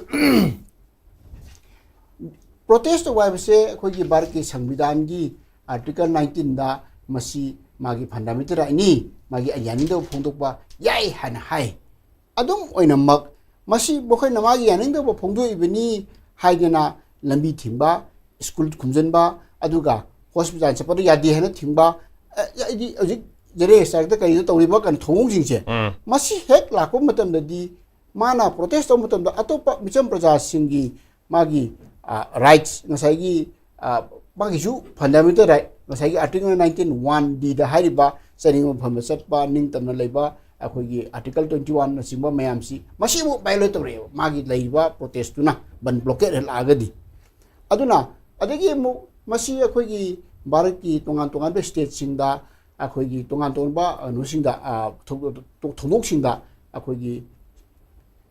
ꯄ꯭ꯔꯣꯇꯦꯁ ꯇꯧꯕ ꯍꯥꯏꯕꯁꯦ ꯑꯩꯈꯣꯏꯒꯤ ꯚꯥꯔꯠꯀꯤ ꯁꯪꯕꯤꯙꯥꯟꯒꯤ ꯑꯥꯔꯇꯤꯀꯜ ꯅꯥꯏꯟꯇꯤꯟꯗ ꯃꯁꯤ ꯃꯥꯒꯤ ꯐꯟꯗꯥꯃꯦꯟꯇꯦꯜ ꯔꯥꯏꯠꯅꯤ, ꯃꯥꯒꯤ ꯌꯥꯅꯤꯡꯗꯕ ꯐꯣꯡꯗꯣꯛꯄ ꯌꯥꯏ ꯍꯥꯏꯅ ꯍꯥꯏ꯫ ꯑꯗꯨꯝ ꯑꯣꯏꯅꯃꯛ ꯃꯁꯤ ꯃꯈꯣꯏꯅ ꯃꯥꯒꯤ ꯌꯥꯅꯤꯡꯗꯕ ꯐꯣꯡꯗꯣꯛꯏꯕꯅꯤ ꯍꯥꯏꯗꯅ ꯂꯝꯕꯤ ꯊꯤꯡꯕ, ꯁ꯭ꯀꯨꯜ ꯈꯨꯝꯖꯤꯟꯕ, ꯑꯗꯨꯒ ꯍꯣꯁꯄꯤꯇꯥꯜ ꯆꯠꯄꯗ ꯌꯥꯗꯦ ꯍꯥꯏꯅ ꯊꯤꯡꯕ, ꯑ, ꯍꯥꯏꯗꯤ ꯍꯧꯖꯤꯛ ꯖꯦꯅꯔꯦꯜ ꯁ꯭ꯇ꯭ꯔꯥꯏꯛꯇ ꯀꯔꯤꯗ ꯇꯧꯔꯤꯕ ꯀꯩꯅꯣ ꯊꯧꯑꯣꯡꯁꯤꯡꯁꯦ, ꯃꯁꯤ ꯍꯦꯛ ꯂꯥꯛꯄ ꯃꯇꯝꯗꯗꯤ ꯃꯥꯅ ꯄ꯭ꯔꯣꯇꯦꯁ ꯇꯧꯕ ꯃꯇꯝꯗ ꯑꯇꯣꯞꯄ ꯃꯤꯆꯝ ꯄ꯭ꯔꯖꯥꯁꯤꯡꯒꯤ ꯃꯥꯒꯤ, ꯑ, ꯔꯥꯏꯠꯁ, ꯉꯁꯥꯏꯒꯤ, ꯑ, ꯃꯥꯒꯤꯁꯨ ꯐꯟꯗꯥꯃꯦꯟꯇꯦꯜ ꯔꯥꯏꯠ, ꯉꯁꯥꯏꯒꯤ ꯑꯥꯔꯇꯤꯀꯜ ꯅꯥꯏꯟꯇꯤꯟ ꯋꯥꯟ ꯗꯤꯗ ꯍꯥꯏꯔꯤꯕ ꯆꯥꯅꯤꯡꯕ ꯃꯐꯝꯗ ꯆꯠꯄ, ꯅꯤꯡꯇꯝꯅ ꯂꯩꯕ, ꯑꯩꯈꯣꯏꯒꯤ ꯑꯥꯔꯇꯤꯀꯜ ꯇ꯭ꯋꯦꯟꯇꯤ ꯋꯥꯟꯅꯆꯤꯡꯕ ꯃꯌꯥꯝꯁꯤ, ꯃꯁꯤ ꯑꯃꯨꯛ ꯚꯥꯏꯑꯣꯂꯦꯠ ꯇꯧꯔꯛꯑꯦꯕ, ꯃꯥꯒꯤ ꯂꯩꯔꯤꯕ ꯄ꯭ꯔꯣꯇꯦꯁꯇꯨꯅ ꯕꯟ ꯕ꯭ꯂꯣꯀꯦꯠ ꯍꯦꯛ ꯂꯥꯛꯑꯒꯗꯤ꯫ ꯑꯗꯨꯅ ꯑꯗꯒꯤ ꯑꯃꯨꯛ ꯃꯁꯤ ꯑꯩꯈꯣꯏꯒꯤ ꯚꯥꯔꯠꯀꯤ ꯇꯣꯉꯥꯟ ꯇꯣꯉꯥꯟꯕ ꯁ꯭ꯇꯦꯠꯁꯤꯡꯗ ꯑꯩꯈꯣꯏꯒꯤ ꯇꯣꯉꯥꯟ ꯇꯣꯉꯥꯟꯕ ꯀꯩꯅꯣꯁꯤꯡꯗ, ꯑ, ꯊꯧ-, ꯊꯧꯗꯣꯛꯁꯤꯡꯗ ꯑꯩꯈꯣꯏꯒꯤ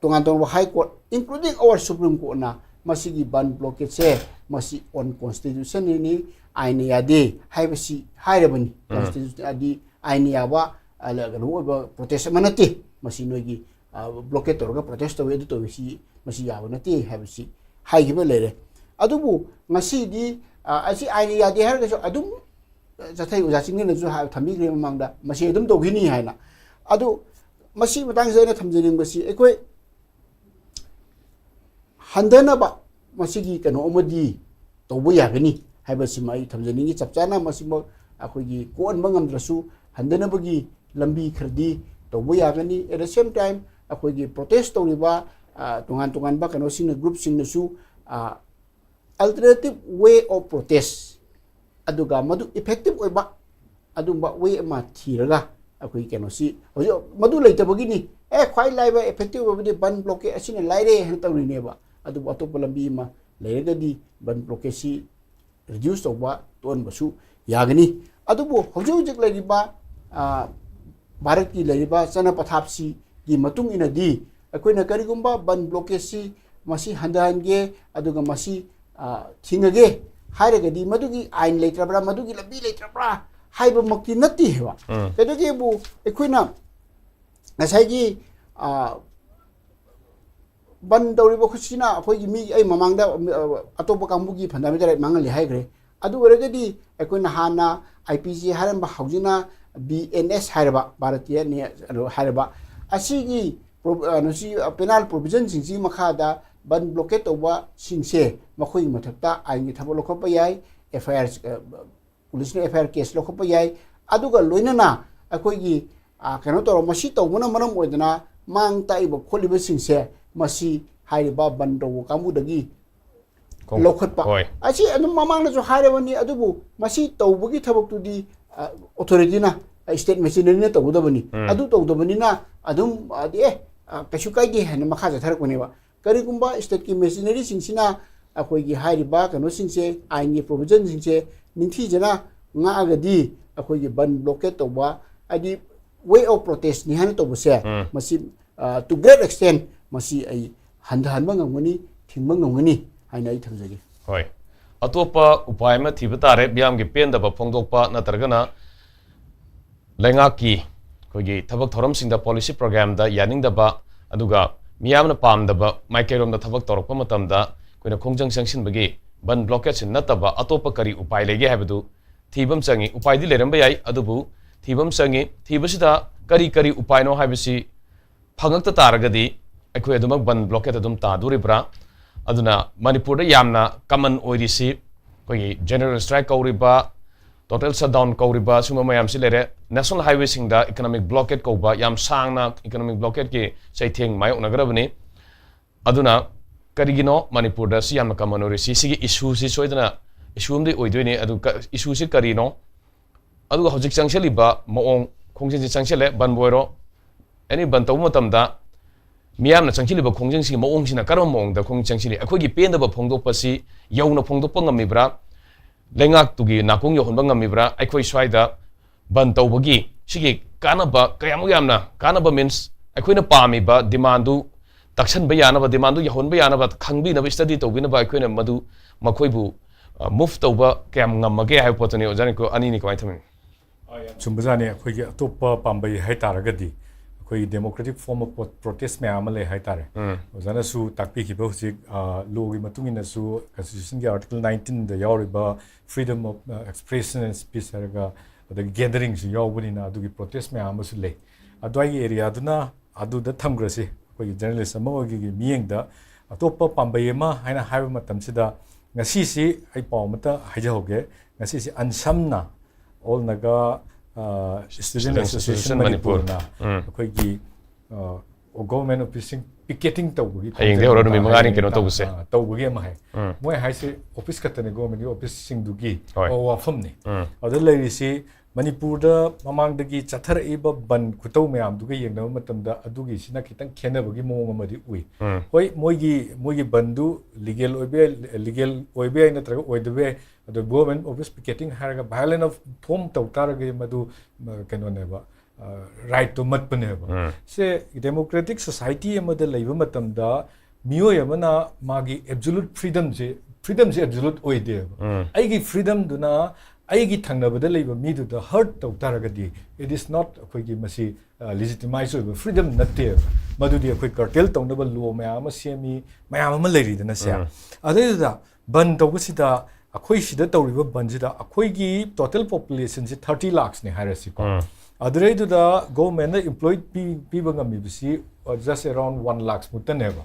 ꯇꯣꯉꯥꯟ ꯇꯣꯉꯥꯟꯕ high court, including our Supreme Courtꯅ ꯃꯁꯤꯒꯤ ꯕꯟ ꯕ꯭ꯂꯣꯀꯦꯠꯁꯦ ꯃꯁꯤ ꯑꯟꯀꯣꯟꯁꯇꯤꯇ꯭ꯌꯨꯁꯅꯦꯜꯅꯤ, ꯑꯥꯏꯟꯅ ꯌꯥꯗꯦ ꯍꯥꯏꯕꯁꯤ ꯍꯥꯏꯔꯕꯅꯤ꯫ ꯎꯝ꯫ ꯀꯣꯟꯁꯇꯤꯇ꯭ꯌꯨꯁꯟ ꯑꯗꯤ ꯑꯥꯏꯟꯅ ꯌꯥꯕ, ꯑ, ꯀꯩꯅꯣ ꯑꯣꯏꯕ ꯄ꯭ꯔꯣꯇꯦꯁ ꯑꯃ ꯅꯠꯇꯦ꯫ ꯃꯁꯤ ꯅꯣꯏꯒꯤ, ꯑ, ꯕ꯭ꯂꯣꯀꯦꯠ ꯇꯧꯔꯒ ꯄ꯭ꯔꯣꯇꯦꯁ ꯇꯧꯋꯤ, ꯑꯗꯨ ꯇꯧꯋꯤ, ꯁꯤ, ꯃꯁꯤ ꯌꯥꯕ ꯅꯠꯇꯦ ꯍꯥꯏꯕꯁꯤ ꯍꯥꯏꯈꯤꯕ ꯂꯩꯔꯦ꯫ ꯑꯗꯨꯕꯨ ꯉꯁꯤꯗꯤ, ꯑ, ꯑꯁꯤ ꯑꯥꯏꯟꯅ ꯌꯥꯗꯦ ꯍꯥꯏꯔꯒꯁꯨ ꯑꯗꯨꯝ, ꯑ, ꯆꯠꯊꯩ꯫ ꯑꯣꯖꯥ ꯆꯤꯡꯂꯦꯟꯅꯁꯨ ꯍꯥꯏ-, ꯊꯝꯕꯤꯈ꯭ꯔꯦ ꯃꯃꯥꯡꯗ, ꯃꯁꯤ ꯑꯗꯨꯝ ꯇꯧꯈꯤꯅꯤ ꯍꯥꯏꯅ꯫ ꯑꯗꯨ ꯃꯁꯤ ꯃꯇꯥꯡꯁꯤꯗ ꯑꯩꯅ ꯊꯝꯖꯅꯤꯡꯕꯁꯤ, ꯑꯩꯈꯣꯏ ꯍꯟꯊꯅꯕ ꯃꯁꯤꯒꯤ ꯀꯩꯅꯣ ꯑꯃꯗꯤ ꯇꯧꯕ ꯌꯥꯒꯅꯤ ꯍꯥꯏꯕꯁꯤꯃ ꯑꯩ ꯊꯝꯖꯅꯤꯡꯉꯤ꯫ ꯆꯞ ꯆꯥꯅ ꯃꯁꯤꯃꯛ ꯑꯩꯈꯣꯏꯒꯤ ꯀꯣꯛꯍꯟꯕ ꯉꯝꯗ꯭ꯔꯁꯨ, ꯍꯟꯊꯅꯕꯒꯤ ꯂꯝꯕꯤ ꯈꯔꯗꯤ ꯇꯧꯕ ꯌꯥꯒꯅꯤ꯫ At the same time, ꯑꯩꯈꯣꯏꯒꯤ ꯄ꯭ꯔꯣꯇꯦꯁ ꯇꯧꯔꯤꯕ, ꯑ, ꯇꯣꯉꯥꯟ ꯇꯣꯉꯥꯟꯕ ꯀꯩꯅꯣꯁꯤꯡꯅ, ꯒ꯭ꯔꯨꯞꯁꯤꯡꯅꯁꯨ, ꯑ, alternative way of protest, ꯑꯗꯨꯒ ꯃꯗꯨ effective ꯑꯣꯏꯕ ꯑꯗꯨꯝꯕ way ꯑꯃ ꯊꯤꯔꯒ, ꯑꯩꯈꯣꯏ ꯀꯩꯅꯣꯁꯤ ꯍꯧꯖꯤꯛ ꯃꯗꯨ ꯂꯩꯇꯕꯒꯤꯅꯤ꯫ ꯑꯦ, ꯈ꯭ꯋꯥꯏ ꯂꯥꯏꯕ effective ꯑꯣꯏꯕꯗꯤ ꯕꯟ ꯕ꯭ꯂꯣꯀꯦꯠ ꯑꯁꯤꯅ ꯂꯥꯏꯔꯦ ꯍꯥꯏꯅ ꯇꯧꯔꯤꯅꯦꯕ꯫ ꯑꯗꯨꯕꯨ ꯑꯇꯣꯞꯄ ꯂꯝꯕꯤ ꯑꯃ ꯂꯩꯔꯒꯗꯤ ꯕꯟ ꯕ꯭ꯂꯣꯀꯦꯠꯁꯤ reduce ꯇꯧꯕ, ꯇꯣꯛꯍꯟꯕꯁꯨ ꯌꯥꯒꯅꯤ꯫ ꯑꯗꯨꯕꯨ ꯍꯧꯖꯤꯛ ꯍꯧꯖꯤꯛ ꯂꯩꯔꯤꯕ, ꯑ, ꯚꯥꯔꯠꯀꯤ ꯂꯩꯔꯤꯕ ꯆꯠꯅ ꯄꯊꯥꯞꯁꯤꯒꯤ ꯃꯇꯨꯡ ꯏꯟꯅꯗꯤ ꯑꯩꯈꯣꯏꯅ ꯀꯔꯤꯒꯨꯝꯕ ꯕꯟ ꯕ꯭ꯂꯣꯀꯦꯠꯁꯤ ꯃꯁꯤ ꯍꯟꯊꯍꯟꯒꯦ, ꯑꯗꯨꯒ ꯃꯁꯤ, ꯑ, ꯊꯤꯡꯉꯒꯦ ꯍꯥꯏꯔꯒꯗꯤ, ꯃꯗꯨꯒꯤ ꯑꯥꯏꯟ ꯂꯩꯇ꯭ꯔꯕ꯭ꯔꯥ, ꯃꯗꯨꯒꯤ ꯂꯝꯕꯤ ꯂꯩꯇ꯭ꯔꯕ꯭ꯔꯥ ꯍꯥꯏꯕꯃꯛꯇꯤ ꯅꯠꯇꯦ ꯍꯥꯏꯕ꯫ ꯎꯝ꯫ ꯀꯩꯗꯧꯒꯦꯕꯨ ꯑꯩꯈꯣꯏꯅ ꯉꯁꯥꯏꯒꯤ, ꯑ, ꯕꯟ ꯇꯧꯔꯤꯕ ꯈꯨꯠꯁꯤꯅ ꯑꯩꯈꯣꯏꯒꯤ ꯃꯤ, ꯑꯩ ꯃꯃꯥꯡꯗ, ꯑ, ꯑꯇꯣꯞꯄ ꯀꯥꯡꯕꯨꯒꯤ fundamental right ꯃꯥꯡꯍꯜꯂꯦ ꯍꯥꯏꯈ꯭ꯔꯦ꯫ ꯑꯗꯨ ꯑꯣꯏꯔꯒꯗꯤ ꯑꯩꯈꯣꯏꯅ ꯍꯥꯟꯅ I P C ꯍꯥꯏꯔꯝꯕ, ꯍꯧꯖꯤꯛꯅ B N S ꯍꯥꯏꯔꯕ, ꯚꯥꯔꯇꯤꯌ ꯅ꯭ꯌꯥ-, ꯍꯥꯏꯔꯕ, ꯑꯁꯤꯒꯤ pro-, ꯑ, ꯅꯨꯡꯁꯤ-, ꯑ, penal provisionꯁꯤꯡꯁꯤꯒꯤ ꯃꯈꯥꯗ ꯕꯟ blockade ꯇꯧꯕꯁꯤꯡꯁꯦ ꯃꯈꯣꯏꯒꯤ ꯃꯊꯛꯇ ꯑꯥꯏꯟꯒꯤ ꯊꯕꯛ ꯂꯧꯈꯠꯄ ꯌꯥꯏ, F I R, ꯑ, ꯄꯨꯂꯤꯁꯅ F I R case ꯂꯧꯈꯠꯄ ꯌꯥꯏ꯫ ꯑꯗꯨꯒ ꯂꯣꯏꯅꯅ ꯑꯩꯈꯣꯏꯒꯤ, ꯑ, ꯀꯩꯅꯣ ꯇꯧꯔ, ꯃꯁꯤ ꯇꯧꯕꯅ ꯃꯔꯝ ꯑꯣꯏꯗꯅ ꯃꯥꯡ ꯇꯥꯛꯏꯕ ꯈꯣꯠꯂꯤꯕꯁꯤꯡꯁꯦ ꯃꯁꯤ ꯍꯥꯏꯔꯤꯕ ꯕꯟ ꯇꯧꯕ ꯀꯥꯡꯕꯨꯗꯒꯤ ꯀꯣꯡ-, ꯂꯧꯈꯠꯄ꯫ ꯍꯣꯏ꯫ ꯑꯁꯤ ꯑꯗꯨꯝ ꯃꯃꯥꯡꯗꯁꯨ ꯍꯥꯏꯔꯕꯅꯤ, ꯑꯗꯨꯕꯨ ꯃꯁꯤ ꯇꯧꯕꯒꯤ ꯊꯕꯛꯇꯨꯗꯤ, ꯑ, authorityꯅ, ꯑ, state machineryꯅ ꯇꯧꯒꯗꯕꯅꯤ꯫ ꯎꯝ꯫ ꯑꯗꯨ ꯇꯧꯗꯕꯅꯤꯅ ꯑꯗꯨꯝ, ꯑꯗꯤ, ꯑꯦ, ꯑ, ꯀꯩꯁꯨ ꯀꯥꯏꯗꯦ ꯍꯥꯏꯅ ꯃꯈꯥ ꯆꯠꯊꯔꯛꯄꯅꯦꯕ꯫ ꯀꯔꯤꯒꯨꯝꯕ stateꯀꯤ machineryꯁꯤꯡꯁꯤꯅ ꯑꯩꯈꯣꯏꯒꯤ ꯍꯥꯏꯔꯤꯕ ꯀꯩꯅꯣꯁꯤꯡꯁꯦ, ꯑꯥꯏꯟꯒꯤ provisionꯁꯤꯡꯁꯦ ꯅꯤꯡꯊꯤꯖꯅ ꯉꯥꯛꯑꯒꯗꯤ ꯑꯩꯈꯣꯏꯒꯤ ꯕꯟ blockade ꯇꯧꯕ, ꯍꯥꯏꯗꯤ way of protestꯅꯤ ꯍꯥꯏꯅ ꯇꯧꯕꯁꯦ, ꯎꯝ꯫ ꯃꯁꯤ, ꯑ, to great extent ꯃꯁꯤ ꯑꯩ ꯍꯟꯊꯍꯟꯕ ꯉꯝꯒꯅꯤ, ꯊꯤꯡꯕ ꯉꯝꯒꯅꯤ ꯍꯥꯏꯅ ꯑꯩ ꯊꯝꯖꯒꯦ꯫ ꯍꯣꯏ꯫ ꯑꯇꯣꯞꯄ ꯎꯄꯥꯏ ꯑꯃ ꯊꯤꯕ ꯇꯥꯔꯦ, ꯃꯤꯌꯥꯝꯒꯤ ꯄꯦꯟꯗꯕ ꯐꯣꯡꯗꯣꯛꯄ ꯅꯠꯇ꯭ꯔꯒꯅ ꯂꯩꯉꯥꯛꯀꯤ ꯑꯩꯈꯣꯏꯒꯤ ꯊꯕꯛ ꯊꯧꯔꯝꯁꯤꯡꯗ, policy programꯗ ꯌꯥꯅꯤꯡꯗꯕ, ꯑꯗꯨꯒ ꯃꯤꯌꯥꯝꯅ ꯄꯥꯝꯗꯕ ꯃꯥꯏꯀꯩꯔꯣꯝꯗ ꯊꯕꯛ ꯇꯧꯔꯛꯄ ꯃꯇꯝꯗ ꯑꯩꯈꯣꯏꯅ ꯈꯣꯡꯖꯪ ꯆꯪꯁꯤꯟꯕꯒꯤ ꯕꯟ blockadeꯁꯤ ꯅꯠꯇꯕ ꯑꯇꯣꯞꯄ ꯀꯔꯤ ꯎꯄꯥꯏ ꯂꯩꯒꯦ ꯍꯥꯏꯕꯗꯨ ꯊꯤꯕ ꯑꯃ ꯆꯪꯉꯤ꯫ ꯎꯄꯥꯏꯗꯤ ꯂꯩꯔꯝꯕ ꯌꯥꯏ, ꯑꯗꯨꯕꯨ ꯊꯤꯕ ꯑꯃ ꯆꯪꯉꯤ꯫ ꯊꯤꯕꯁꯤꯗ ꯀꯔꯤ ꯀꯔꯤ ꯎꯄꯥꯏꯅꯣ ꯍꯥꯏꯕꯁꯤ ꯐꯪꯉꯛꯇ ꯇꯥꯔꯒꯗꯤ ꯑꯩꯈꯣꯏ ꯑꯗꯨꯃꯛ ꯕꯟ blockade ꯑꯗꯨꯝ ꯇꯥꯗꯣꯔꯤꯕ꯭ꯔꯥ? ꯑꯗꯨꯅ ꯃꯅꯤꯄꯨꯔꯗ ꯌꯥꯝꯅ common ꯑꯣꯏꯔꯤꯁꯤ ꯑꯩꯈꯣꯏꯒꯤ general strike ꯀꯧꯔꯤꯕ, total shutdown ꯀꯧꯔꯤꯕ, ꯁꯨꯝꯕ ꯃꯌꯥꯝꯁꯤ ꯂꯩꯔꯦ꯫ National highwayꯁꯤꯡꯗ economic blockade ꯀꯧꯕ, ꯌꯥꯝ ꯁꯥꯡꯅ economic blockadeꯀꯤ ꯆꯩꯊꯦꯡ ꯃꯥꯌꯣꯛꯅꯒꯗꯕꯅꯤ꯫ ꯑꯗꯨꯅ ꯀꯔꯤꯒꯤꯅꯣ ꯃꯅꯤꯄꯨꯔꯗ ꯁꯤ ꯌꯥꯝꯅ common ꯑꯣꯏꯔꯤꯁꯤ? ꯁꯤꯒꯤ issueꯁꯤ ꯁꯣꯏꯗꯅ issue ꯑꯃꯗꯤ ꯑꯣꯏꯗꯣꯏꯅꯤ꯫ ꯑꯗꯨ ꯀ-, issueꯁꯤ ꯀꯔꯤꯅꯣ? ꯑꯗꯨꯒ ꯍꯧꯖꯤꯛ ꯆꯪꯁꯤꯜꯂꯤꯕ ꯃꯑꯣꯡ, ꯈꯣꯡꯖꯪꯁꯤ ꯆꯪꯁꯤꯜꯂꯦ, ꯕꯟꯕꯨ ꯑꯣꯏꯔꯣ, any ꯕꯟ ꯇꯧꯕ ꯃꯇꯝꯗ ꯃꯤꯌꯥꯝꯅ ꯆꯪꯁꯤꯜꯂꯤꯕ ꯈꯣꯡꯖꯪꯁꯤꯒꯤ ꯃꯑꯣꯡꯁꯤꯅ ꯀꯔꯝꯕ ꯃꯑꯣꯡꯗ ꯈꯣꯡꯖꯪ ꯆꯪꯁꯤꯜꯂꯤ? ꯑꯩꯈꯣꯏꯒꯤ ꯄꯦꯟꯗꯕ ꯐꯣꯡꯗꯣꯛꯄꯁꯤ ꯌꯧꯅ ꯐꯣꯡꯗꯣꯛꯄ ꯉꯝꯃꯤꯕ꯭ꯔꯥ? ꯂꯩꯉꯥꯛꯇꯨꯒꯤ ꯅꯥꯀꯣꯡ ꯌꯧꯍꯟꯕ ꯉꯝꯃꯤꯕ꯭ꯔꯥ? ꯑꯩꯈꯣꯏ ꯁ꯭ꯋꯥꯏꯗ ꯕꯟ ꯇꯧꯕꯒꯤ ꯁꯤꯒꯤ ꯀꯥꯟꯅꯕ ꯀꯌꯥꯃꯨꯛ ꯌꯥꯝꯅ, ꯀꯥꯟꯅꯕ means ꯑꯩꯈꯣꯏꯅ ꯄꯥꯝꯃꯤꯕ demandꯗꯨ ꯇꯛꯁꯟꯕ ꯌꯥꯅꯕ, demandꯗꯨ ꯌꯧꯍꯟꯕ ꯌꯥꯅꯕ, ꯈꯪꯕꯤꯅꯕ, study ꯇꯧꯕꯤꯅꯕ ꯑꯩꯈꯣꯏꯅ ꯃꯗꯨ ꯃꯈꯣꯏꯕꯨ, ꯑ, move ꯇꯧꯕ ꯀꯌꯥꯝ ꯉꯝꯃꯒꯦ ꯍꯥꯏꯕ ꯄꯣꯠꯇꯨꯅꯤ꯫ ꯑꯣꯖꯥ ꯅꯤꯀꯣ, ꯑꯅꯤꯅꯤ ꯀꯃꯥꯏꯅ ꯊꯝꯃꯤ? ꯆꯨꯝꯕꯖꯥꯠꯅꯤ꯫ ꯑꯩꯈꯣꯏꯒꯤ ꯑꯇꯣꯞꯄ ꯄꯥꯝꯕꯩ ꯍꯥꯏꯇꯥꯔꯒꯗꯤ ꯑꯩꯈꯣꯏꯒꯤ democratic form of protest ꯃꯌꯥꯝ ꯑꯃ ꯂꯩ ꯍꯥꯏꯇꯥꯔꯦ꯫ ꯑꯣꯖꯥꯅꯁꯨ ꯇꯥꯛꯄꯤꯈꯤꯕ ꯍꯧꯖꯤꯛ ꯂꯣꯒꯤ ꯃꯇꯨꯡ ꯏꯟꯅꯁꯨ constitutionꯒꯤ article nineteenꯗ ꯌꯥꯎꯔꯤꯕ freedom of expression and speech ꯍꯥꯏꯔꯒ ꯑꯗꯒꯤ gatheringꯁꯨ ꯌꯥꯎꯕꯅꯤꯅ ꯑꯗꯨꯒꯤ protest ꯃꯌꯥꯝ ꯑꯃꯁꯨ ꯂꯩ꯫ ꯑꯗꯨꯋꯥꯏꯒꯤ areaꯗꯨꯅ ꯑꯗꯨꯗ ꯊꯝꯈ꯭ꯔꯁꯤ꯫ ꯑꯩꯈꯣꯏꯒꯤ journalist ꯑꯃ ꯑꯣꯏꯒꯤ ꯃꯤꯠꯌꯦꯡꯗ ꯑꯇꯣꯞꯄ ꯄꯥꯝꯕꯩ ꯑꯃ ꯍꯥꯏꯅ ꯍꯥꯏꯕ ꯃꯇꯝꯁꯤꯗ ꯉꯁꯤꯁꯤ ꯑꯩ ꯄꯥꯎ ꯑꯃꯇ ꯍꯥꯏꯖꯍꯧꯒꯦ꯫ ꯉꯁꯤꯁꯤ ꯑꯟꯁꯝꯅ, All Naga Student Association Manipurna ꯑꯩꯈꯣꯏꯒꯤ government officeꯁꯤꯡ picketing ꯇꯧꯕꯒꯤ ꯍꯌꯦꯡꯗꯒꯤ ꯍꯧꯔ ꯅꯨꯃꯤꯠ ꯃꯉꯥꯅꯤ ꯀꯩꯅꯣ ꯇꯧꯕꯁꯦ꯫ ꯇꯧꯕꯒꯤ ꯑꯃ ꯍꯥꯏ꯫ ꯃꯣꯏ ꯍꯥꯏꯁꯦ office ꯈꯛꯇꯅꯦ, governmentꯀꯤ officeꯁꯤꯡꯗꯨꯒꯤ ꯋꯥꯐꯝꯅꯤ꯫ ꯑꯗꯨꯗ ꯂꯩꯔꯤꯁꯤ ꯃꯅꯤꯄꯨꯔꯗ ꯃꯃꯥꯡꯗꯒꯤ ꯆꯠꯊꯔꯛꯏꯕ ꯕꯟ ꯈꯨꯇꯧ ꯃꯌꯥꯝꯗꯨꯒ ꯌꯦꯡꯅꯕ ꯃꯇꯝꯗ ꯑꯗꯨꯒꯤꯁꯤꯅ ꯈꯤꯇꯪ ꯈꯦꯠꯅꯕꯒꯤ ꯃꯑꯣꯡ ꯑꯃꯗꯤ ꯎꯏ꯫ ꯍꯣꯏ, ꯃꯣꯏꯒꯤ ꯃꯣꯏꯒꯤ ꯕꯟꯗꯨ legal ꯑꯣꯏꯕ ꯌꯥꯏ, legal ꯑꯣꯏꯕ ꯌꯥꯏ ꯅꯠꯇ꯭ꯔꯒ ꯑꯣꯏꯗꯕ ꯌꯥꯏ꯫ ꯑꯗꯣ government office picketing ꯍꯥꯏꯔꯒ violation of form ꯇꯧ ꯇꯥꯔꯒꯗꯤ ꯃꯗꯨ ꯀꯩꯅꯣꯅꯦꯕ, rightꯇꯣ ꯃꯠꯄꯅꯦꯕ꯫ ꯁꯦ democratic society ꯑꯃꯗ ꯂꯩꯕ ꯃꯇꯝꯗ ꯃꯤꯑꯣꯏ ꯑꯃꯅ ꯃꯥꯒꯤ absolute freedomꯁꯦ, freedomꯁꯦ absolute ꯑꯣꯏꯗꯦꯕ꯫ ꯑꯩꯒꯤ freedomꯗꯨꯅ ꯑꯩꯒꯤ ꯊꯪꯅꯕꯗ ꯂꯩꯕ ꯃꯤꯗꯨꯗ hurt ꯇꯧ ꯇꯥꯔꯒꯗꯤ it is not, ꯑꯩꯈꯣꯏꯒꯤ ꯃꯁꯤ legitimize ꯑꯣꯏꯕ freedom ꯅꯠꯇꯦꯕ꯫ ꯃꯗꯨꯗꯤ ꯑꯩꯈꯣꯏ curtail ꯇꯧꯅꯕ law ꯃꯌꯥꯝ ꯑꯃ ꯁꯦꯝꯃꯤ, ꯃꯌꯥꯝ ꯑꯃ ꯂꯩꯔꯤꯗꯅ ꯁꯦ꯫ ꯑꯗꯨꯗꯨꯗ ꯕꯟ ꯇꯧꯕꯁꯤꯗ ꯑꯩꯈꯣꯏ ꯁꯤꯗ ꯇꯧꯔꯤꯕ ꯕꯟꯁꯤꯗ ꯑꯩꯈꯣꯏꯒꯤ total populationꯁꯤ thirty lakhsꯅꯤ ꯍꯥꯏꯔꯁꯤꯀꯣ꯫ ꯑꯗꯨꯗꯩꯗꯨꯗ governmentꯅ employ ꯄꯤ-, ꯄꯤꯕ ꯉꯝꯃꯤꯕꯁꯤ just around one lakhs ꯃꯨꯛꯇꯅꯦꯕ꯫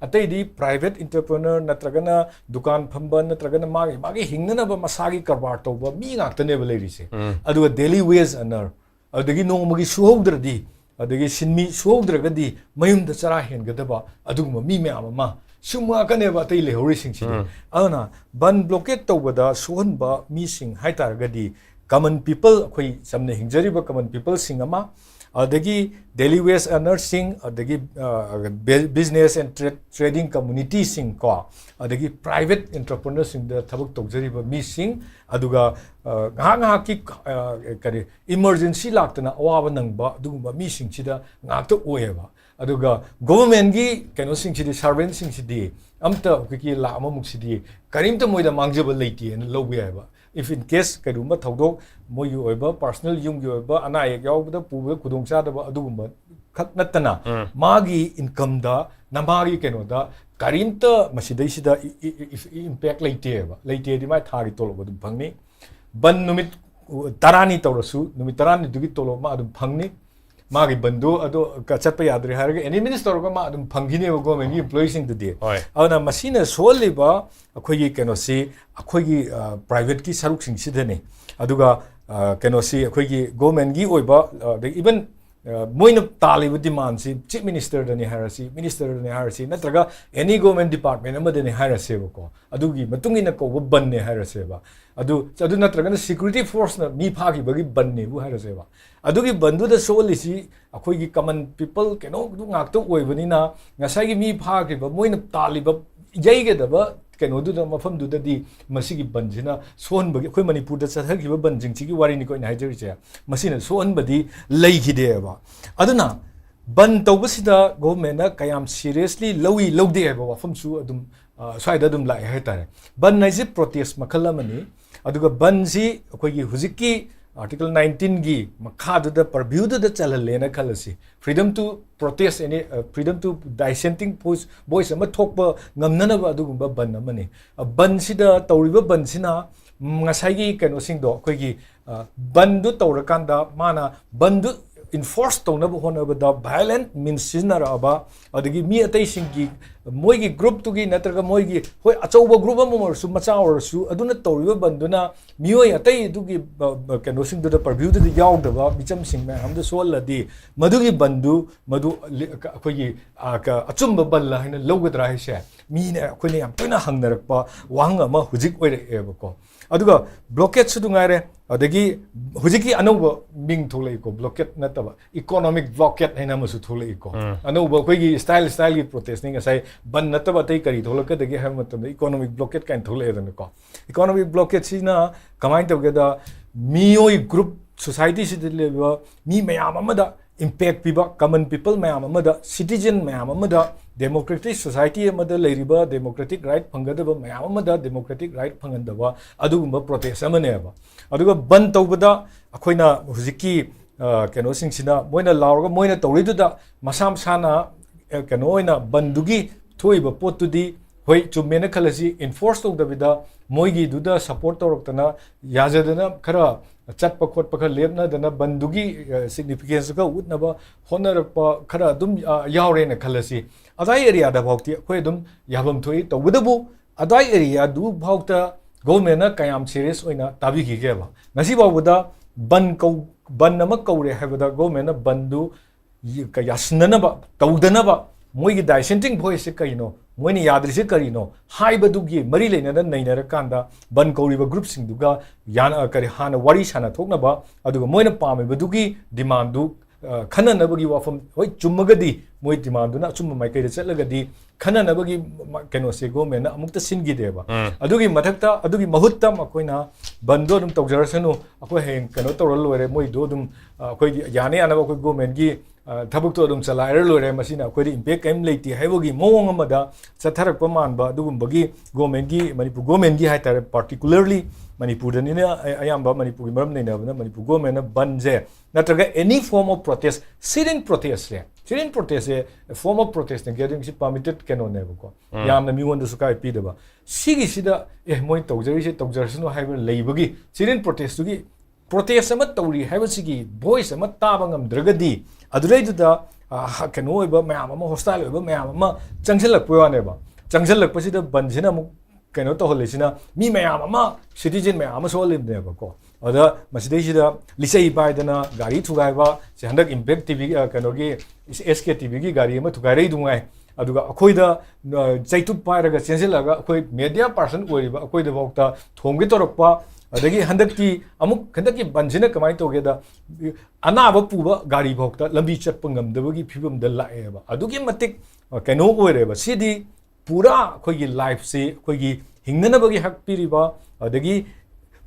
ꯑꯇꯩꯗꯤ private entrepreneur ꯅꯠꯇ꯭ꯔꯒꯅ ꯗꯨꯀꯥꯟ ꯐꯝꯕ ꯅꯠꯇ꯭ꯔꯒꯅ ꯃꯥꯒꯤ, ꯃꯥꯒꯤ ꯍꯤꯡꯅꯅꯕ ꯃꯁꯥꯒꯤ ꯀꯔꯕꯥꯔ ꯇꯧꯕ ꯃꯤ ꯉꯥꯛꯇꯅꯦꯕ ꯂꯩꯔꯤꯁꯦ꯫ ꯑꯗꯨꯒ daily wage earner, ꯑꯗꯒꯤ ꯅꯣꯡꯃꯒꯤ ꯁꯨꯍꯧꯗ꯭ꯔꯗꯤ, ꯑꯗꯒꯤ ꯁꯤꯟꯃꯤ ꯁꯨꯍꯧꯗ꯭ꯔꯒꯗꯤ ꯃꯌꯨꯝꯗ ꯆꯔꯥ ꯍꯦꯟꯒꯗꯕ ꯑꯗꯨꯒꯨꯝꯕ ꯃꯤ ꯃꯌꯥꯝ ꯑꯃ, ꯁꯤꯒꯨꯝꯕ ꯉꯥꯛꯇꯅꯦꯕ ꯑꯇꯩ ꯂꯩꯍꯧꯔꯤꯁꯤꯡꯁꯤꯗꯤ꯫ ꯑꯗꯨꯅ ꯕꯟ blockade ꯇꯧꯕꯗ ꯁꯣꯛꯍꯟꯕ ꯃꯤꯁꯤꯡ ꯍꯥꯏꯇꯥꯔꯒꯗꯤ common people, ꯑꯩꯈꯣꯏ ꯆꯝꯅ ꯍꯤꯡꯖꯔꯤꯕ common peopleꯁꯤꯡ ꯑꯃ, ꯑꯗꯒꯤ daily wage earnerꯁꯤꯡ, ꯑꯗꯒꯤ business and trade, trading communityꯁꯤꯡ ꯀꯣ, ꯑꯗꯒꯤ private entrepreneurꯁꯤꯡꯗ ꯊꯕꯛ ꯇꯧꯖꯔꯤꯕ ꯃꯤꯁꯤꯡ, ꯑꯗꯨꯒ ꯉꯥꯏꯍꯥꯛ ꯉꯥꯏꯍꯥꯛꯀꯤ ꯀꯔꯤ emergency ꯂꯥꯛꯇꯅ ꯑꯋꯥꯕ ꯅꯪꯕ ꯑꯗꯨꯒꯨꯝꯕ ꯃꯤꯁꯤꯡꯁꯤꯗ ꯉꯥꯛꯇ ꯑꯣꯏꯌꯦꯕ꯫ ꯑꯗꯨꯒ governmentꯀꯤ ꯀꯩꯅꯣꯁꯤꯡꯁꯤꯗꯤ, servantꯁꯤꯡꯁꯤꯗꯤ ꯑꯝꯇ ꯑꯩꯈꯣꯏꯒꯤ ꯂꯥꯛ ꯑꯃꯃꯨꯛꯁꯤꯗꯤ ꯀꯔꯤꯝꯇ ꯃꯣꯏꯗ ꯃꯥꯡꯖꯕ ꯂꯩꯇꯦꯅ ꯂꯧꯕ ꯌꯥꯏꯕ꯫ If in case ꯀꯩꯒꯨꯝꯕ ꯊꯧꯗꯣꯛ, ꯃꯣꯏꯒꯤ ꯑꯣꯏꯕ personal, ꯌꯨꯝꯒꯤ ꯑꯣꯏꯕ ꯑꯅꯥ ꯑꯌꯦꯛ ꯌꯥꯎꯕꯗ ꯄꯨꯕꯗ ꯈꯨꯗꯣꯡꯆꯥꯗꯕ ꯑꯗꯨꯒꯨꯝꯕ ꯈꯛ ꯅꯠꯇꯅ, ꯎꯝ꯫ ꯃꯥꯒꯤ incomeꯗ, ꯅꯃꯥꯒꯤ ꯀꯩꯅꯣꯗ ꯀꯔꯤꯝꯇ ꯃꯁꯤꯗꯩꯁꯤꯗ ꯏ-, ꯏ-, ꯏ-, impact ꯂꯩꯇꯦꯕ꯫ ꯂꯩꯇꯦꯗꯤ ꯃꯥꯏ ꯊꯥꯒꯤ ꯇꯣꯂꯣꯞ ꯑꯗꯨꯝ ꯐꯪꯅꯤ꯫ ꯕꯟ ꯅꯨꯃꯤꯠ ꯇꯔꯥꯅꯤ ꯇꯧꯔꯁꯨ, ꯅꯨꯃꯤꯠ ꯇꯔꯥꯅꯤꯗꯨꯒꯤ ꯇꯣꯂꯣꯞ ꯃꯥ ꯑꯗꯨꯝ ꯐꯪꯅꯤ꯫ ꯃꯥꯒꯤ ꯕꯟꯗꯨ ꯑꯗꯨ ꯀ-, ꯆꯠꯄ ꯌꯥꯗ꯭ꯔꯦ ꯍꯥꯏꯔꯒ announce ꯇꯧꯔꯒ ꯃꯥ ꯑꯗꯨꯝ ꯐꯪꯈꯤꯅꯦꯕ governmentꯒꯤ employeeꯁꯤꯡꯗꯨꯗꯤ꯫ ꯍꯣꯏ꯫ ꯑꯗꯨꯅ ꯃꯁꯤꯅ ꯁꯣꯛꯍꯜꯂꯤꯕ ꯑꯩꯈꯣꯏꯒꯤ ꯀꯩꯅꯣꯁꯤ, ꯑꯩꯈꯣꯏꯒꯤ, ꯑ, privateꯀꯤ ꯁꯔꯨꯛꯁꯤꯡꯁꯤꯗꯅꯤ꯫ ꯑꯗꯨꯒ, ꯑ, ꯀꯩꯅꯣꯁꯤ, ꯑꯩꯈꯣꯏꯒꯤ governmentꯀꯤ ꯑꯣꯏꯕ, ꯑ, ꯑꯗꯩ even, ꯑ, ꯃꯣꯏꯅ ꯇꯥꯜꯂꯤꯕ demandꯁꯤ Chief Ministerꯗꯅꯤ ꯍꯥꯏꯔꯁꯤ, Ministerꯗꯅꯤ ꯍꯥꯏꯔꯁꯤ, ꯅꯠꯇ꯭ꯔꯒ any government department ꯑꯃꯗꯅꯤ ꯍꯥꯏꯔꯁꯦꯕꯀꯣ, ꯑꯗꯨꯒꯤ ꯃꯇꯨꯡ ꯏꯟꯅ ꯀꯧꯕ ꯕꯟꯅꯦ ꯍꯥꯏꯔꯁꯦꯕ꯫ ꯑꯗꯨ, ꯑꯗꯨ ꯅꯠꯇ꯭ꯔꯒꯅ security forceꯅ ꯃꯤ ꯐꯥꯈꯤꯕꯒꯤ ꯕꯟꯅꯦꯕꯨ ꯍꯥꯏꯔꯁꯦꯕ꯫ ꯑꯗꯨꯒꯤ ꯕꯟꯗꯨꯗ ꯁꯣꯛꯍꯜꯂꯤꯁꯤ ꯑꯩꯈꯣꯏꯒꯤ common people ꯀꯩꯅꯣꯗꯨ ꯉꯥꯛꯇ ꯑꯣꯏꯕꯅꯤꯅ, ꯉꯁꯥꯏꯒꯤ ꯃꯤ ꯐꯥꯈ꯭ꯔꯤꯕ, ꯃꯣꯏꯅ ꯇꯥꯜꯂꯤꯕ, ꯌꯩꯒꯗꯕ ꯀꯩꯅꯣꯗꯨꯗ, ꯃꯐꯝꯗꯨꯗꯗꯤ ꯃꯁꯤꯒꯤ ꯕꯟꯁꯤꯅ ꯁꯣꯛꯍꯟꯕꯒꯤ, ꯑꯩꯈꯣꯏ ꯃꯅꯤꯄꯨꯔꯗ ꯆꯠꯊꯈꯤꯕ ꯕꯟꯁꯤꯡꯁꯤꯒꯤ ꯋꯥꯔꯤꯅꯤꯀꯣ ꯑꯩꯅ ꯍꯥꯏꯖꯔꯤꯁꯦ, ꯃꯁꯤꯅ ꯁꯣꯛꯍꯟꯕꯗꯤ ꯂꯩꯈꯤꯗꯦꯕ꯫ ꯑꯗꯨꯅ ꯕꯟ ꯇꯧꯕꯁꯤꯗ governmentꯅ ꯀꯌꯥꯝ seriously ꯂꯧꯏ ꯂꯧꯗꯦ ꯍꯥꯏꯕ ꯋꯥꯐꯝꯁꯨ ꯑꯗꯨꯝ, ꯑ, ꯁ꯭ꯋꯥꯏꯗ ꯑꯗꯨꯝ ꯂꯥꯛꯑꯦ ꯍꯥꯏꯇꯥꯔꯦ꯫ ꯕꯟ ꯍꯥꯏꯁꯦ protest ꯃꯈꯜ ꯑꯃꯅꯤ꯫ ꯑꯗꯨꯒ ꯕꯟꯁꯤ ꯑꯩꯈꯣꯏꯒꯤ ꯍꯧꯖꯤꯛꯀꯤ Article nineteenꯒꯤ ꯃꯈꯥꯗꯨꯗ, purviewꯗꯨꯗ ꯆꯜꯍꯜꯂꯦꯅ ꯈꯜꯂꯁꯤ꯫ Freedom to protest any, ꯑ, freedom to dissenting voice, voice ꯑꯃ ꯊꯣꯛꯄ ꯉꯝꯅꯅꯕ ꯑꯗꯨꯒꯨꯝꯕ ꯕꯟ ꯑꯃꯅꯤ꯫ ꯑ, ꯕꯟꯁꯤꯗ ꯇꯧꯔꯤꯕ ꯕꯟꯁꯤꯅ, ꯎꯝ, ꯉꯁꯥꯏꯒꯤ ꯀꯩꯅꯣꯁꯤꯡꯗꯣ, ꯑꯩꯈꯣꯏꯒꯤ, ꯑ, ꯕꯟꯗꯨ ꯇꯧꯔꯀꯥꯟꯗ ꯃꯥꯅ ꯕꯟꯗꯨ enforce ꯇꯧꯅꯕ ꯍꯣꯠꯅꯕꯗ violent means ꯁꯤꯖꯤꯟꯅꯔꯛꯑꯕ, ꯑꯗꯒꯤ ꯃꯤ ꯑꯇꯩꯁꯤꯡꯒꯤ, ꯃꯣꯏꯒꯤ groupꯇꯨꯒꯤ ꯅꯠꯇ꯭ꯔꯒ ꯃꯣꯏꯒꯤ, ꯍꯣꯏ, ꯑꯆꯧꯕ group ꯑꯃ ꯑꯣꯏꯔꯁꯨ, ꯃꯆꯥ ꯑꯣꯏꯔꯁꯨ, ꯑꯗꯨꯅ ꯇꯧꯔꯤꯕ ꯕꯟꯗꯨꯅ ꯃꯤꯑꯣꯏ ꯑꯇꯩ ꯑꯗꯨꯒꯤ, ꯑ, ꯑ, ꯀꯩꯅꯣꯁꯤꯡꯗꯨꯗ, purviewꯗꯨꯗ ꯌꯥꯎꯗꯕ ꯃꯤꯆꯝꯁꯤꯡ ꯃꯌꯥꯝꯗ ꯁꯣꯛꯍꯜꯂꯗꯤ, ꯃꯗꯨꯒꯤ ꯕꯟꯗꯨ, ꯃꯗꯨ ꯂꯤ-, ꯑꯩꯈꯣꯏꯒꯤ, ꯑ, ꯀ-, ꯑꯆꯨꯝꯕ ꯕꯟꯂ ꯍꯥꯏꯅ ꯂꯧꯒꯗ꯭ꯔꯥ ꯍꯥꯏꯁꯦ ꯃꯤꯅ, ꯑꯩꯈꯣꯏꯅ ꯌꯥꯝ ꯇꯣꯏꯅ ꯍꯪꯅꯔꯛꯄ ꯋꯥꯍꯪ ꯑꯃ ꯍꯧꯖꯤꯛ ꯑꯣꯏꯔꯛꯑꯦꯕꯀꯣ꯫ ꯑꯗꯨꯒ blockadeꯁꯨ ꯑꯗꯨ ꯉꯥꯏꯔꯦ, ꯑꯗꯒꯤ ꯍꯧꯖꯤꯛꯀꯤ ꯑꯅꯧꯕ ꯃꯤꯡ ꯊꯣꯛꯂꯛꯏꯀꯣ, blockade ꯅꯠꯇꯕ, economic blockade ꯍꯥꯏꯅ ꯑꯃꯁꯨ ꯊꯣꯛꯂꯛꯏꯀꯣ꯫ ꯎꯝ꯫ ꯑꯅꯧꯕ ꯑꯩꯈꯣꯏꯒꯤ style, styleꯒꯤ protestꯅꯤ꯫ ꯉꯁꯥꯏ ꯕꯟ ꯅꯠꯇꯕ ꯑꯇꯩ ꯀꯔꯤ ꯊꯣꯛꯂꯛꯀꯗꯒꯦ ꯍꯥꯏꯕ ꯃꯇꯝꯗ economic blockade ꯀꯥꯏꯅ ꯊꯣꯛꯂꯛꯑꯦꯗꯅꯀꯣ꯫ Economic blockadeꯁꯤꯅ ꯀꯃꯥꯏꯅ ꯇꯧꯒꯦꯗ, ꯃꯤꯑꯣꯏ group, societyꯁꯤꯗ ꯂꯩꯕ ꯃꯤ ꯃꯌꯥꯝ ꯑꯃꯗ impact ꯄꯤꯕ, common people ꯃꯌꯥꯝ ꯑꯃꯗ, citizen ꯃꯌꯥꯝ ꯑꯃꯗ Democratic society ꯑꯃꯗ ꯂꯩꯔꯤꯕ democratic right ꯐꯪꯒꯗꯕ ꯃꯌꯥꯝ ꯑꯃꯗ democratic right ꯐꯪꯍꯟꯗꯕ ꯑꯗꯨꯒꯨꯝꯕ protest ꯑꯃꯅꯦꯕ꯫ ꯑꯗꯨꯒ ꯕꯟ ꯇꯧꯕꯗ ꯑꯩꯈꯣꯏꯅ ꯍꯧꯖꯤꯛꯀꯤ, ꯑ, ꯀꯩꯅꯣꯁꯤꯡꯁꯤꯅ ꯃꯣꯏꯅ ꯂꯥꯎꯔꯒ ꯃꯣꯏꯅ ꯇꯧꯔꯤꯗꯨꯗ ꯃꯁꯥ ꯃꯁꯥꯅ, ꯑ, ꯀꯩꯅꯣ ꯑꯣꯏꯅ ꯕꯟꯗꯨꯒꯤ ꯊꯣꯛꯏꯕ ꯄꯣꯠꯇꯨꯗꯤ ꯍꯣꯏ ꯆꯨꯝꯃꯦꯅ ꯈꯜꯂꯁꯤ, enforce ꯇꯧꯗꯕꯤꯗ ꯃꯣꯏꯒꯤꯗꯨꯗ support ꯇꯧꯔꯛꯇꯅ ꯌꯥꯖꯗꯅ ꯈꯔ ꯆꯠꯄ ꯈꯣꯠꯄ ꯈꯔ ꯂꯦꯞꯅꯗꯅ ꯕꯟꯗꯨꯒꯤ, ꯑ, significance ꯈꯔ ꯎꯠꯅꯕ ꯍꯣꯠꯅꯔꯛꯄ ꯈꯔ ꯑꯗꯨꯝ, ꯑ, ꯌꯥꯎꯔꯦꯅ ꯈꯜꯂꯁꯤ꯫ ꯑꯗꯥꯏ areaꯗ ꯐꯥꯎꯗꯤ ꯑꯩꯈꯣꯏ ꯑꯗꯨꯝ ꯌꯥꯐꯝ ꯊꯣꯛꯏ꯫ ꯇꯧꯕꯇꯕꯨ ꯑꯗꯥꯏ areaꯗꯨ ꯐꯥꯎꯗ governmentꯅ ꯀꯌꯥꯝ serious ꯑꯣꯏꯅ ꯇꯥꯕꯤꯈꯤꯒꯦꯕ? ꯉꯁꯤ ꯐꯥꯎꯕꯗ ꯕꯟ ꯀꯧ-, ꯕꯟ ꯑꯃ ꯀꯧꯔꯦ ꯍꯥꯏꯕꯗ governmentꯅ ꯕꯟꯗꯨ ꯌ-, ꯀ-, ꯌꯥꯁꯤꯟꯅꯅꯕ, ꯇꯧꯗꯅꯕ ꯃꯣꯏꯒꯤ dissenting voiceꯁꯦ ꯀꯔꯤꯅꯣ, ꯃꯣꯏꯅ ꯌꯥꯗ꯭ꯔꯤꯁꯦ ꯀꯔꯤꯅꯣ ꯍꯥꯏꯕꯗꯨꯒꯤ ꯃꯔꯤ ꯂꯩꯅꯅ ꯅꯩꯅꯔꯀꯥꯟꯗ ꯕꯟ ꯀꯧꯔꯤꯕ groupꯁꯤꯡꯗꯨꯒ ꯌꯥꯅ-, ꯀꯔꯤ, ꯍꯥꯟꯅ ꯋꯥꯔꯤ ꯁꯥꯟꯅꯊꯣꯛꯅꯕ, ꯑꯗꯨꯒ ꯃꯣꯏꯅ ꯄꯥꯝꯃꯤꯕꯗꯨꯒꯤ demandꯗꯨ, ꯑ, ꯈꯟꯅꯅꯕꯒꯤ ꯋꯥꯐꯝ, ꯍꯣꯏ, ꯆꯨꯝꯃꯒꯗꯤ ꯃꯣꯏ demandꯗꯨꯅ ꯑꯆꯨꯝꯕ ꯃꯥꯏꯀꯩꯗ ꯆꯠꯂꯒꯗꯤ ꯈꯟꯅꯅꯕꯒꯤ ꯃ-, ꯀꯩꯅꯣꯁꯦ governmentꯅ ꯑꯃꯨꯛꯇ ꯁꯤꯟꯈꯤꯗꯦꯕ꯫ ꯎꯝ꯫ ꯑꯗꯨꯒꯤ ꯃꯊꯛꯇ, ꯑꯗꯨꯒꯤ ꯃꯍꯨꯠꯇ ꯃꯈꯣꯏꯅ ꯕꯟꯗꯣ ꯑꯗꯨꯝ ꯇꯧꯖꯔꯁꯅꯨ, ꯑꯩꯈꯣꯏ ꯍꯌꯦꯡ ꯀꯩꯅꯣ ꯇꯧꯔ ꯂꯣꯏꯔꯦ, ꯃꯣꯏꯗꯣ ꯑꯗꯨꯝ, ꯑ, ꯑꯩꯈꯣꯏꯗꯤ ꯌꯥꯅ ꯌꯥꯅꯕ ꯑꯩꯈꯣꯏ governmentꯀꯤ, ꯑ, ꯊꯕꯛꯇꯣ ꯑꯗꯨꯝ ꯆꯂꯥꯏꯔ ꯂꯣꯏꯔꯦ, ꯃꯁꯤꯅ ꯑꯩꯈꯣꯏꯗ impact ꯀꯔꯤꯝ ꯂꯩꯇꯦ ꯍꯥꯏꯕꯒꯤ ꯃꯑꯣꯡ ꯑꯃꯗ ꯆꯠꯊꯔꯛꯄ ꯃꯥꯟꯕ ꯑꯗꯨꯒꯨꯝꯕꯒꯤ governmentꯀꯤ, ꯃꯅꯤꯄꯨꯔ governmentꯀꯤ ꯍꯥꯏꯇꯥꯔꯦ, particularly ꯃꯅꯤꯄꯨꯔꯗꯅꯤꯅ ꯑ-, ꯑꯌꯥꯝꯕ ꯃꯅꯤꯄꯨꯔꯒꯤ ꯃꯔꯝ ꯅꯩꯅꯕꯅ ꯃꯅꯤꯄꯨꯔ governmentꯅ ꯕꯟꯁꯦ ꯅꯠꯇ꯭ꯔꯒ any form of protest, sit-in protestꯁꯦ, sit-in protestꯁꯦ form of protestꯅꯤ, gatheringꯁꯤ permitted ꯀꯩꯅꯣꯅꯦꯕꯀꯣ, ꯎꯝ꯫ ꯌꯥꯝꯅ ꯃꯤꯉꯣꯟꯗꯁꯨ ꯀꯥꯏ ꯄꯤꯗꯕ꯫ ꯁꯤꯒꯤꯁꯤꯗ, ꯑꯦ, ꯃꯣꯏ ꯇꯧꯖꯔꯤꯁꯦ ꯇꯧꯖꯔꯁꯅꯨ ꯍꯥꯏꯕ ꯂꯩꯕꯒꯤ, sit-in protestꯇꯨꯒꯤ, protest ꯑꯃ ꯇꯧꯔꯤ ꯍꯥꯏꯕꯁꯤꯒꯤ voice ꯑꯃ ꯇꯥꯕ ꯉꯝꯗ꯭ꯔꯒꯗꯤ, ꯑꯗꯨꯗꯩꯗꯨꯗ, ꯑ, ꯍ-, ꯀꯩꯅꯣ ꯑꯣꯏꯕ ꯃꯌꯥꯝ ꯑꯃ, hostile ꯑꯣꯏꯕ ꯃꯌꯥꯝ ꯑꯃ ꯆꯪꯁꯤꯜꯂꯛꯄ ꯋꯥꯅꯦꯕ꯫ ꯆꯪꯁꯤꯜꯂꯛꯄꯁꯤꯗ ꯕꯟꯁꯤꯅ ꯑꯃꯨꯛ ꯀꯩꯅꯣ ꯇꯧꯍꯜꯂꯤꯁꯤꯅ ꯃꯤ ꯃꯌꯥꯝ ꯑꯃ, citizen ꯃꯌꯥꯝ ꯑꯃ ꯁꯣꯛꯍꯜꯂꯤꯕꯅꯦꯕꯀꯣ꯫ ꯑꯗ ꯃꯁꯤꯗꯩꯁꯤꯗ ꯂꯤꯆꯩ ꯄꯥꯏꯗꯅ ꯒꯥꯔꯤ ꯊꯨꯒꯥꯏꯕ, ꯁꯤ ꯍꯟꯗꯛ Impact TV, ꯑ, ꯀꯩꯅꯣꯒꯤ, SKTVꯒꯤ ꯒꯥꯔꯤ ꯑꯃ ꯊꯨꯒꯥꯏꯔꯛꯏꯗꯨ ꯉꯥꯏ꯫ ꯑꯗꯨꯒ ꯑꯩꯈꯣꯏꯗ, ꯑ, ꯆꯩꯇꯨꯞ ꯄꯥꯏꯔꯒ ꯆꯦꯟꯁꯤꯜꯂꯒ ꯑꯩꯈꯣꯏ media person ꯑꯣꯏꯔꯤꯕ ꯑꯩꯈꯣꯏꯗꯐꯥꯎꯗ ꯊꯣꯝꯒꯦ ꯇꯧꯔꯛꯄ, ꯑꯗꯒꯤ ꯍꯟꯗꯛꯇꯤ ꯑꯃꯨꯛ, ꯍꯟꯗꯛꯀꯤ ꯕꯟꯁꯤꯅ ꯀꯃꯥꯏꯅ ꯇꯧꯒꯦꯗ, ꯑꯅꯥꯕ ꯄꯨꯕ ꯒꯥꯔꯤ ꯐꯥꯎꯗ ꯂꯝꯕꯤ ꯆꯠꯄ ꯉꯝꯗꯕꯒꯤ ꯐꯤꯕꯝꯗ ꯂꯥꯛꯑꯦꯕ꯫ ꯑꯗꯨꯛꯀꯤ ꯃꯇꯤꯛ, ꯑ, ꯀꯩꯅꯣ ꯑꯣꯏꯔꯦꯕ꯫ ꯁꯤꯗꯤ ꯄꯨꯔꯥ ꯑꯩꯈꯣꯏꯒꯤ lifeꯁꯤ, ꯑꯩꯈꯣꯏꯒꯤ ꯍꯤꯡꯅꯅꯕꯒꯤ ꯍꯛ ꯄꯤꯔꯤꯕ, ꯑꯗꯒꯤ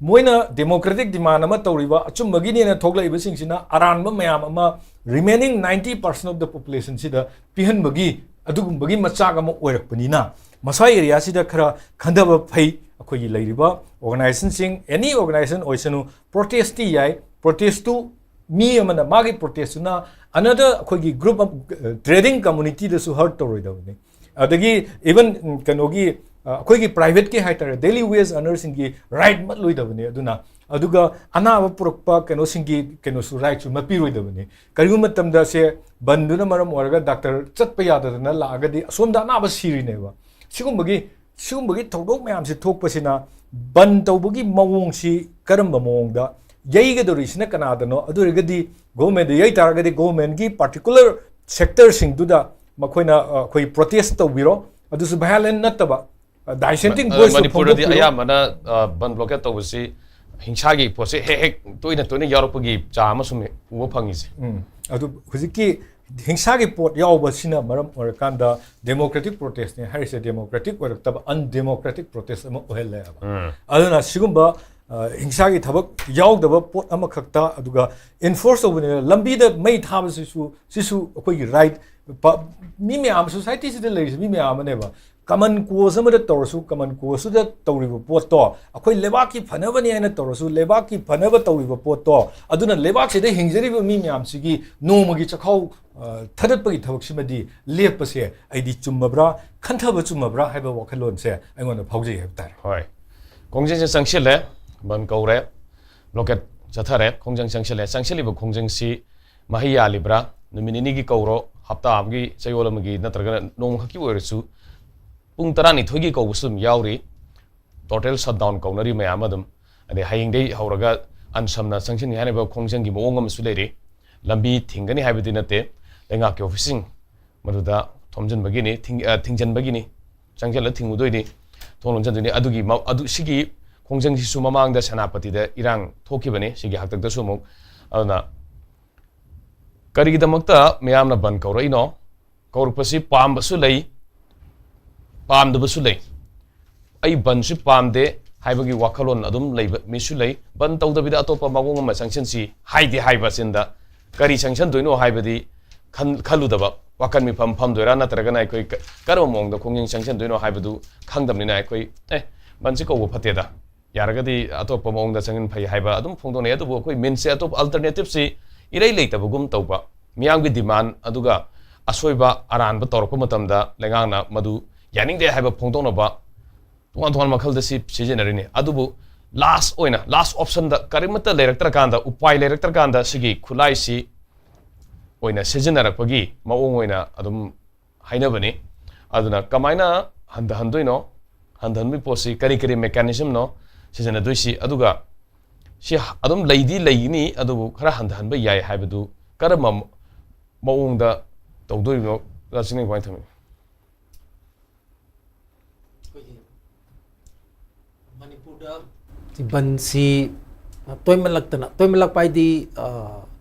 ꯃꯣꯏꯅ democratic demand ꯑꯃ ꯇꯧꯔꯤꯕ, ꯑꯆꯨꯝꯕꯒꯤꯅꯦꯅ ꯊꯣꯛꯂꯛꯏꯕꯁꯤꯡꯁꯤꯅ ꯑꯔꯥꯟꯕ ꯃꯌꯥꯝ ꯑꯃ remaining ninety percent of the populationꯁꯤꯗ ꯄꯤꯍꯟꯕꯒꯤ ꯑꯗꯨꯒꯨꯝꯕꯒꯤ ꯃꯆꯥꯛ ꯑꯃ ꯑꯣꯏꯔꯛꯄꯅꯤꯅ, ꯃꯁꯥ ꯑꯦꯔꯤꯌꯥꯁꯤꯗ ꯈꯔ ꯈꯟꯊꯕ ꯐꯩ꯫ ꯑꯩꯈꯣꯏꯒꯤ ꯂꯩꯔꯤꯕ ꯑꯣꯔꯒꯅꯥꯏꯖꯦꯁꯟꯁꯤꯡ, ꯑꯦꯅꯤ ꯑꯣꯔꯒꯅꯥꯏꯖꯦꯁꯟ ꯑꯣꯏꯁꯅꯨ, ꯄ꯭ꯔꯣꯇꯦꯁꯇꯤ ꯌꯥꯏ꯫ ꯄ꯭ꯔꯣꯇꯦꯁꯇꯨ ꯃꯤ ꯑꯃꯅ ꯃꯥꯒꯤ ꯄ꯭ꯔꯣꯇꯦꯁꯇꯨꯅ ꯑꯅꯗꯔ ꯑꯩꯈꯣꯏꯒꯤ ꯒ꯭ꯔꯨꯞ, ꯇ꯭ꯔꯦꯗꯤꯡ ꯀꯝꯃꯨꯅꯤꯇꯤꯗꯁꯨ ꯍꯔꯠ ꯇꯧꯔꯣꯏꯗꯕꯅꯤ꯫ ꯑꯗꯒꯤ ꯏꯚꯟ ꯀꯩꯅꯣꯒꯤ, ꯑ, ꯑꯩꯈꯣꯏꯒꯤ ꯄ꯭ꯔꯥꯏꯚꯦꯠꯀꯤ ꯍꯥꯏꯇꯥꯔꯦ, ꯗꯦꯂꯤ ꯋꯦꯖ ꯑꯔꯅꯔꯁꯤꯡꯒꯤ ꯔꯥꯏꯠ ꯃꯠꯂꯣꯏꯗꯕꯅꯤ꯫ ꯑꯗꯨꯅ ꯑꯗꯨꯒ ꯑꯅꯥꯕ ꯄꯨꯔꯛꯄ ꯀꯩꯅꯣꯁꯤꯡꯒꯤ ꯀꯩꯅꯣꯁꯨ, ꯔꯥꯏꯠꯁꯨ ꯃꯠꯄꯤꯔꯣꯏꯗꯕꯅꯤ꯫ ꯀꯔꯤꯒꯨꯝꯕ ꯃꯇꯝꯗ ꯁꯦ ꯕꯟꯗꯨꯅ ꯃꯔꯝ ꯑꯣꯏꯔꯒ ꯗꯥꯛꯇꯔ ꯆꯠꯄ ꯌꯥꯗꯗꯅ ꯂꯥꯛꯑꯒꯗꯤ ꯑꯁꯣꯝꯗ ꯑꯅꯥꯕ ꯁꯤꯔꯤꯅꯦꯕ꯫ ꯁꯤꯒꯨꯝꯕꯒꯤ, ꯁꯤꯒꯨꯝꯕꯒꯤ ꯊꯧꯗꯣꯛ ꯃꯌꯥꯝꯁꯤ ꯊꯣꯛꯄꯁꯤꯅ ꯕꯟ ꯇꯧꯕꯒꯤ ꯃꯑꯣꯡꯁꯤ ꯀꯔꯝꯕ ꯃꯑꯣꯡꯗ, ꯌꯩꯒꯗꯧꯔꯤꯁꯤꯅ ꯀꯅꯥꯗꯅꯣ? ꯑꯗꯨ ꯑꯣꯏꯔꯒꯗꯤ ꯒꯣꯚꯔꯟꯃꯦꯟꯗ ꯌꯩ ꯇꯥꯔꯒꯗꯤ ꯒꯣꯚꯔꯟꯃꯦꯟꯒꯤ ꯄꯥꯔꯇꯤꯀꯨꯂꯔ ꯁꯦꯛꯇꯔꯁꯤꯡꯗꯨꯗ ꯃꯈꯣꯏꯅ, ꯑ, ꯑꯩꯈꯣꯏ ꯄ꯭ꯔꯣꯇꯦꯁ ꯇꯧꯕꯤꯔꯣ, ꯑꯗꯨꯁꯨ ꯚꯥꯏꯑꯣꯂꯦꯟ ꯅꯠꯇꯕ, ꯑ, ꯗꯥꯏꯁꯦꯟꯇꯤꯡ ꯑ, ꯚꯣꯏꯁꯇꯨ ꯃꯅꯤꯄꯨꯔꯗꯗꯤ ꯐꯣꯡꯗꯣꯛꯄꯤꯔꯣ꯫ ꯑꯌꯥꯝꯕꯅ, ꯑ, ꯕꯟ ꯕ꯭ꯂꯣꯀꯦꯠ ꯇꯧꯕꯁꯤ ꯍꯤꯡꯁꯥꯒꯤ ꯄꯣꯠꯁꯦ ꯍꯦꯛ ꯍꯦꯛ ꯇꯣꯏꯅ ꯇꯣꯏꯅ ꯌꯥꯎꯔꯛꯄꯒꯤ ꯆꯥ ꯑꯃꯁꯨ ꯎꯕ ꯐꯪꯉꯤꯁꯦ꯫ ꯎꯝ꯫ ꯑꯗꯨ ꯍꯧꯖꯤꯛꯀꯤ ꯍꯤꯡꯁꯥꯒꯤ ꯄꯣꯠ ꯌꯥꯎꯕꯁꯤꯅ ꯃꯔꯝ ꯑꯣꯏꯔꯀꯥꯟꯗ ꯗꯦꯃꯣꯀ꯭ꯔꯦꯇꯤꯛ ꯄ꯭ꯔꯣꯇꯦꯁꯅꯦ ꯍꯥꯏꯔꯤꯁꯦ ꯗꯦꯃꯣꯀ꯭ꯔꯦꯇꯤꯛ ꯑꯣꯏꯔꯛꯇꯕ ꯑꯟꯗꯦꯃꯣꯀ꯭ꯔꯦꯇꯤꯛ ꯄ꯭ꯔꯣꯇꯦꯁ ꯑꯃ ꯑꯣꯏꯍꯜꯂꯦꯕ꯫ ꯎꯝ꯫ ꯑꯗꯨꯅ ꯁꯤꯒꯨꯝꯕ, ꯑ, ꯍꯤꯡꯁꯥꯒꯤ ꯊꯕꯛ ꯌꯥꯎꯗꯕ ꯄꯣꯠ ꯑꯃꯈꯛꯇ, ꯑꯗꯨꯒ ꯏꯟꯐꯣꯔꯁ ꯇꯧꯕꯅꯤꯅ ꯂꯝꯕꯤꯗ ꯃꯩ ꯊꯥꯕꯁꯤꯁꯨ, ꯁꯤꯁꯨ ꯑꯩꯈꯣꯏꯒꯤ ꯔꯥꯏꯠ, ꯄ-, ꯃꯤ ꯃꯌꯥꯝ, ꯁꯣꯁꯥꯏꯇꯤꯁꯤꯗ ꯂꯩꯔꯤꯁꯤ ꯃꯤ ꯃꯌꯥꯝ ꯑꯃꯅꯦꯕ꯫ ꯀꯃꯟ ꯀꯣꯖ ꯑꯃꯗ ꯇꯧꯔꯁꯨ, ꯀꯃꯟ ꯀꯣꯖꯇꯨꯗ ꯇꯧꯔꯤꯕ ꯄꯣꯠꯇꯣ, ꯑꯩꯈꯣꯏ ꯂꯩꯕꯥꯛꯀꯤ ꯐꯅꯕꯅꯤ ꯍꯥꯏꯅ ꯇꯧꯔꯁꯨ, ꯂꯩꯕꯥꯛꯀꯤ ꯐꯅꯕ ꯇꯧꯔꯤꯕ ꯄꯣꯠꯇꯣ, ꯑꯗꯨꯅ ꯂꯩꯕꯥꯛꯁꯤꯗ ꯍꯤꯡꯖꯔꯤꯕ ꯃꯤ ꯃꯌꯥꯝꯁꯤꯒꯤ ꯅꯣꯡꯃꯒꯤ ꯆꯥꯛꯈꯥꯎ, ꯑ, ꯊꯥꯗꯠꯄꯒꯤ ꯊꯕꯛꯁꯤꯃꯗꯤ ꯂꯦꯞꯄꯁꯦ ꯑꯩꯗꯤ ꯆꯨꯝꯃꯕ꯭ꯔꯥ, ꯈꯟꯊꯕ ꯆꯨꯝꯃꯕ꯭ꯔꯥ ꯍꯥꯏꯕ ꯋꯥꯈꯜꯂꯣꯟꯁꯦ ꯑꯩꯉꯣꯟꯗ ꯐꯥꯎꯖꯩ ꯍꯥꯏꯕ ꯇꯥꯔꯦ꯫ ꯍꯣꯏ, ꯈꯣꯡꯖꯪꯁꯦ ꯆꯪꯁꯤꯜꯂꯦ, ꯕꯟ ꯀꯧꯔꯦ, ꯕ꯭ꯂꯣꯀꯦꯠ ꯆꯠꯊꯔꯦ, ꯈꯣꯡꯖꯪ ꯆꯪꯁꯤꯜꯂꯦ꯫ ꯆꯪꯁꯤꯜꯂꯤꯕ ꯈꯣꯡꯖꯪꯁꯤ ꯃꯍꯩ ꯌꯥꯜꯂꯤꯕ꯭ꯔꯥ? ꯅꯨꯃꯤꯠ ꯅꯤꯅꯤꯒꯤ ꯀꯧꯔꯣ, ꯍꯞꯇꯥ ꯑꯃꯒꯤ ꯆꯌꯣꯜ ꯑꯃꯒꯤ ꯅꯠꯇ꯭ꯔꯒꯅ ꯅꯣꯡꯃꯈꯛꯀꯤ ꯑꯣꯏꯔꯁꯨ ꯄꯨꯡ ꯇꯔꯥꯅꯤꯊꯣꯏꯒꯤ ꯀꯧꯕꯁꯨ ꯑꯗꯨꯝ ꯌꯥꯎꯔꯤ꯫ ꯇꯣꯇꯦꯜ ꯁꯠꯗꯥꯎꯟ ꯀꯧꯅꯔꯤ ꯃꯌꯥꯝ ꯑꯗꯨꯝ꯫ ꯑꯗꯩ ꯍꯌꯦꯡꯗꯩ ꯍꯧꯔꯒ ꯑꯟꯁꯝꯅ ꯆꯪꯁꯤꯟꯅꯤ ꯍꯥꯏꯔꯤꯕ ꯈꯣꯡꯖꯪꯒꯤ ꯃꯑꯣꯡ ꯑꯃꯁꯨ ꯂꯩꯔꯤ꯫ ꯂꯝꯕꯤ ꯊꯤꯡꯒꯅꯤ ꯍꯥꯏꯕꯗꯤ ꯅꯠꯇꯦ, ꯂꯩꯉꯥꯛꯀꯤ ꯑꯣꯐꯤꯁꯁꯤꯡ ꯃꯗꯨꯗ ꯊꯣꯝꯖꯤꯟꯕꯒꯤꯅꯤ, ꯊꯤꯡ-, ꯑ, ꯊꯤꯡꯖꯤꯟꯕꯒꯤꯅꯤ, ꯆꯪꯁꯤꯜꯂ ꯊꯤꯡꯉꯨꯗꯣꯏꯅꯤ, ꯊꯣꯡ ꯂꯣꯟꯁꯤꯟꯗꯣꯏꯅꯤ꯫ ꯑꯗꯨꯒꯤ ꯃ-, ꯑꯗꯨ, ꯁꯤꯒꯤ ꯈꯣꯡꯖꯪꯁꯤꯁꯨ ꯃꯃꯥꯡꯗ ꯁꯦꯅꯥꯄꯇꯤꯗ ꯏꯔꯥꯡ ꯊꯣꯛꯈꯤꯕꯅꯤ, ꯁꯤꯒꯤ ꯍꯥꯛꯇꯛꯇꯁꯨ ꯑꯃꯨꯛ꯫ ꯑꯗꯨꯅ ꯀꯔꯤꯒꯤꯗꯃꯛꯇ ꯃꯤꯌꯥꯝꯅ ꯕꯟ ꯀꯧꯔꯛꯏꯅꯣ? ꯀꯧꯔꯛꯄꯁꯤ ꯄꯥꯝꯕꯁꯨ ꯂꯩ, ꯄꯥꯝꯗꯕꯁꯨ ꯂꯩ꯫ ꯑꯩ ꯕꯟꯁꯨ ꯄꯥꯝꯗꯦ ꯍꯥꯏꯕꯒꯤ ꯋꯥꯈꯜꯂꯣꯟ ꯑꯗꯨꯝ ꯂꯩꯕ ꯃꯤꯁꯨ ꯂꯩ꯫ ꯕꯟ ꯇꯧꯗꯕꯤꯗ ꯑꯇꯣꯞꯄ ꯃꯑꯣꯡ ꯑꯃ ꯆꯪꯁꯤꯟꯁꯤ ꯍꯥꯏꯗꯤ ꯍꯥꯏꯕ ꯆꯤꯟꯗ ꯀꯔꯤ ꯆꯪꯁꯤꯟꯗꯣꯏꯅꯣ ꯍꯥꯏꯕꯗꯤ ꯈꯟ-, ꯈꯜꯂꯨꯗꯕ꯫ ꯋꯥꯀꯟ ꯃꯤꯐꯝ ꯐꯝꯗꯣꯏꯔꯥ, ꯅꯠꯇ꯭ꯔꯒꯅ ꯑꯩꯈꯣꯏ ꯀ-, ꯀꯔꯝꯕ ꯃꯑꯣꯡꯗ ꯈꯣꯡꯖꯪ ꯆꯪꯁꯤꯟꯗꯣꯏꯅꯣ ꯍꯥꯏꯕꯗꯨ ꯈꯪꯗꯕꯅꯤꯅ, ꯑꯩꯈꯣꯏ, "ꯑꯦ, ꯕꯟꯁꯤ ꯀꯧꯕ ꯐꯠꯇꯦꯗ, ꯌꯥꯔꯒꯗꯤ ꯑꯇꯣꯞꯄ ꯃꯑꯣꯡꯗ ꯆꯪꯁꯤꯟ ꯐꯩ" ꯍꯥꯏꯕ ꯑꯗꯨꯝ ꯐꯣꯡꯗꯣꯛꯅꯩ꯫ ꯑꯗꯨꯕꯨ ꯑꯩꯈꯣꯏ ꯃꯤꯟꯁꯦ ꯑꯇꯣꯞꯄ alternative ꯁꯤ ꯏꯔꯩ ꯂꯩꯇꯕꯒꯨꯝ ꯇꯧꯕ, ꯃꯤꯌꯥꯝꯒꯤ demand ꯑꯗꯨꯒ ꯑꯁꯣꯏꯕ ꯑꯔꯥꯟꯕ ꯇꯧꯔꯛꯄ ꯃꯇꯝꯗ ꯂꯩꯉꯥꯛꯅ ꯃꯗꯨ ꯌꯥꯅꯤꯡꯗꯦ ꯍꯥꯏꯕ ꯐꯣꯡꯗꯣꯛꯅꯕ ꯇꯣꯉꯥꯟ ꯇꯣꯉꯥꯟꯕ ꯃꯈꯜꯗ ꯁꯤ ꯁꯤꯖꯤꯟꯅꯔꯤꯅꯤ꯫ ꯑꯗꯨꯕꯨ last ꯑꯣꯏꯅ, last option ꯗ ꯀꯔꯤꯃꯠꯇ ꯂꯩꯔꯛꯇ꯭ꯔꯀꯥꯟꯗ, ꯎꯄꯥꯏ ꯂꯩꯔꯛꯇ꯭ꯔꯀꯥꯟꯗ ꯁꯤꯒꯤ ꯈꯨꯠꯂꯥꯏꯁꯤ ꯑꯣꯏꯅ ꯁꯤꯖꯤꯟꯅꯔꯛꯄꯒꯤ ꯃꯑꯣꯡ ꯑꯣꯏꯅ ꯑꯗꯨꯝ ꯍꯥꯏꯅꯕꯅꯤ꯫ ꯑꯗꯨꯅ ꯀꯃꯥꯏꯅ ꯍꯟꯊꯍꯟꯗꯣꯏꯅꯣ, ꯍꯟꯊꯍꯟꯕꯒꯤ ꯄꯣꯠꯁꯤ ꯀꯔꯤ ꯀꯔꯤ mechanism ꯅꯣ ꯁꯤꯖꯤꯟꯅꯗꯣꯏꯁꯤ, ꯑꯗꯨꯒ ꯁꯤ ꯑꯗꯨꯝ ꯂꯩꯗꯤ ꯂꯩꯒꯅꯤ, ꯑꯗꯨꯕꯨ ꯈꯔ ꯍꯟꯊꯍꯟꯕ ꯌꯥꯏ ꯍꯥꯏꯕꯗꯨ ꯀꯔꯝꯕ ꯃꯑꯣꯡꯗ ꯇꯧꯗꯣꯏꯅꯣ? ꯆꯤꯡꯂꯦꯟ, ꯀꯃꯥꯏꯅ ꯊꯝꯃꯤ? ꯑꯩꯈꯣꯏꯒꯤ ꯃꯅꯤꯄꯨꯔꯗ ꯕꯟꯁꯤ ꯇꯣꯏꯃꯜꯂꯛꯇꯅ, ꯇꯣꯏꯃꯜꯂꯛꯄ ꯍꯥꯏꯗꯤ, ꯑ,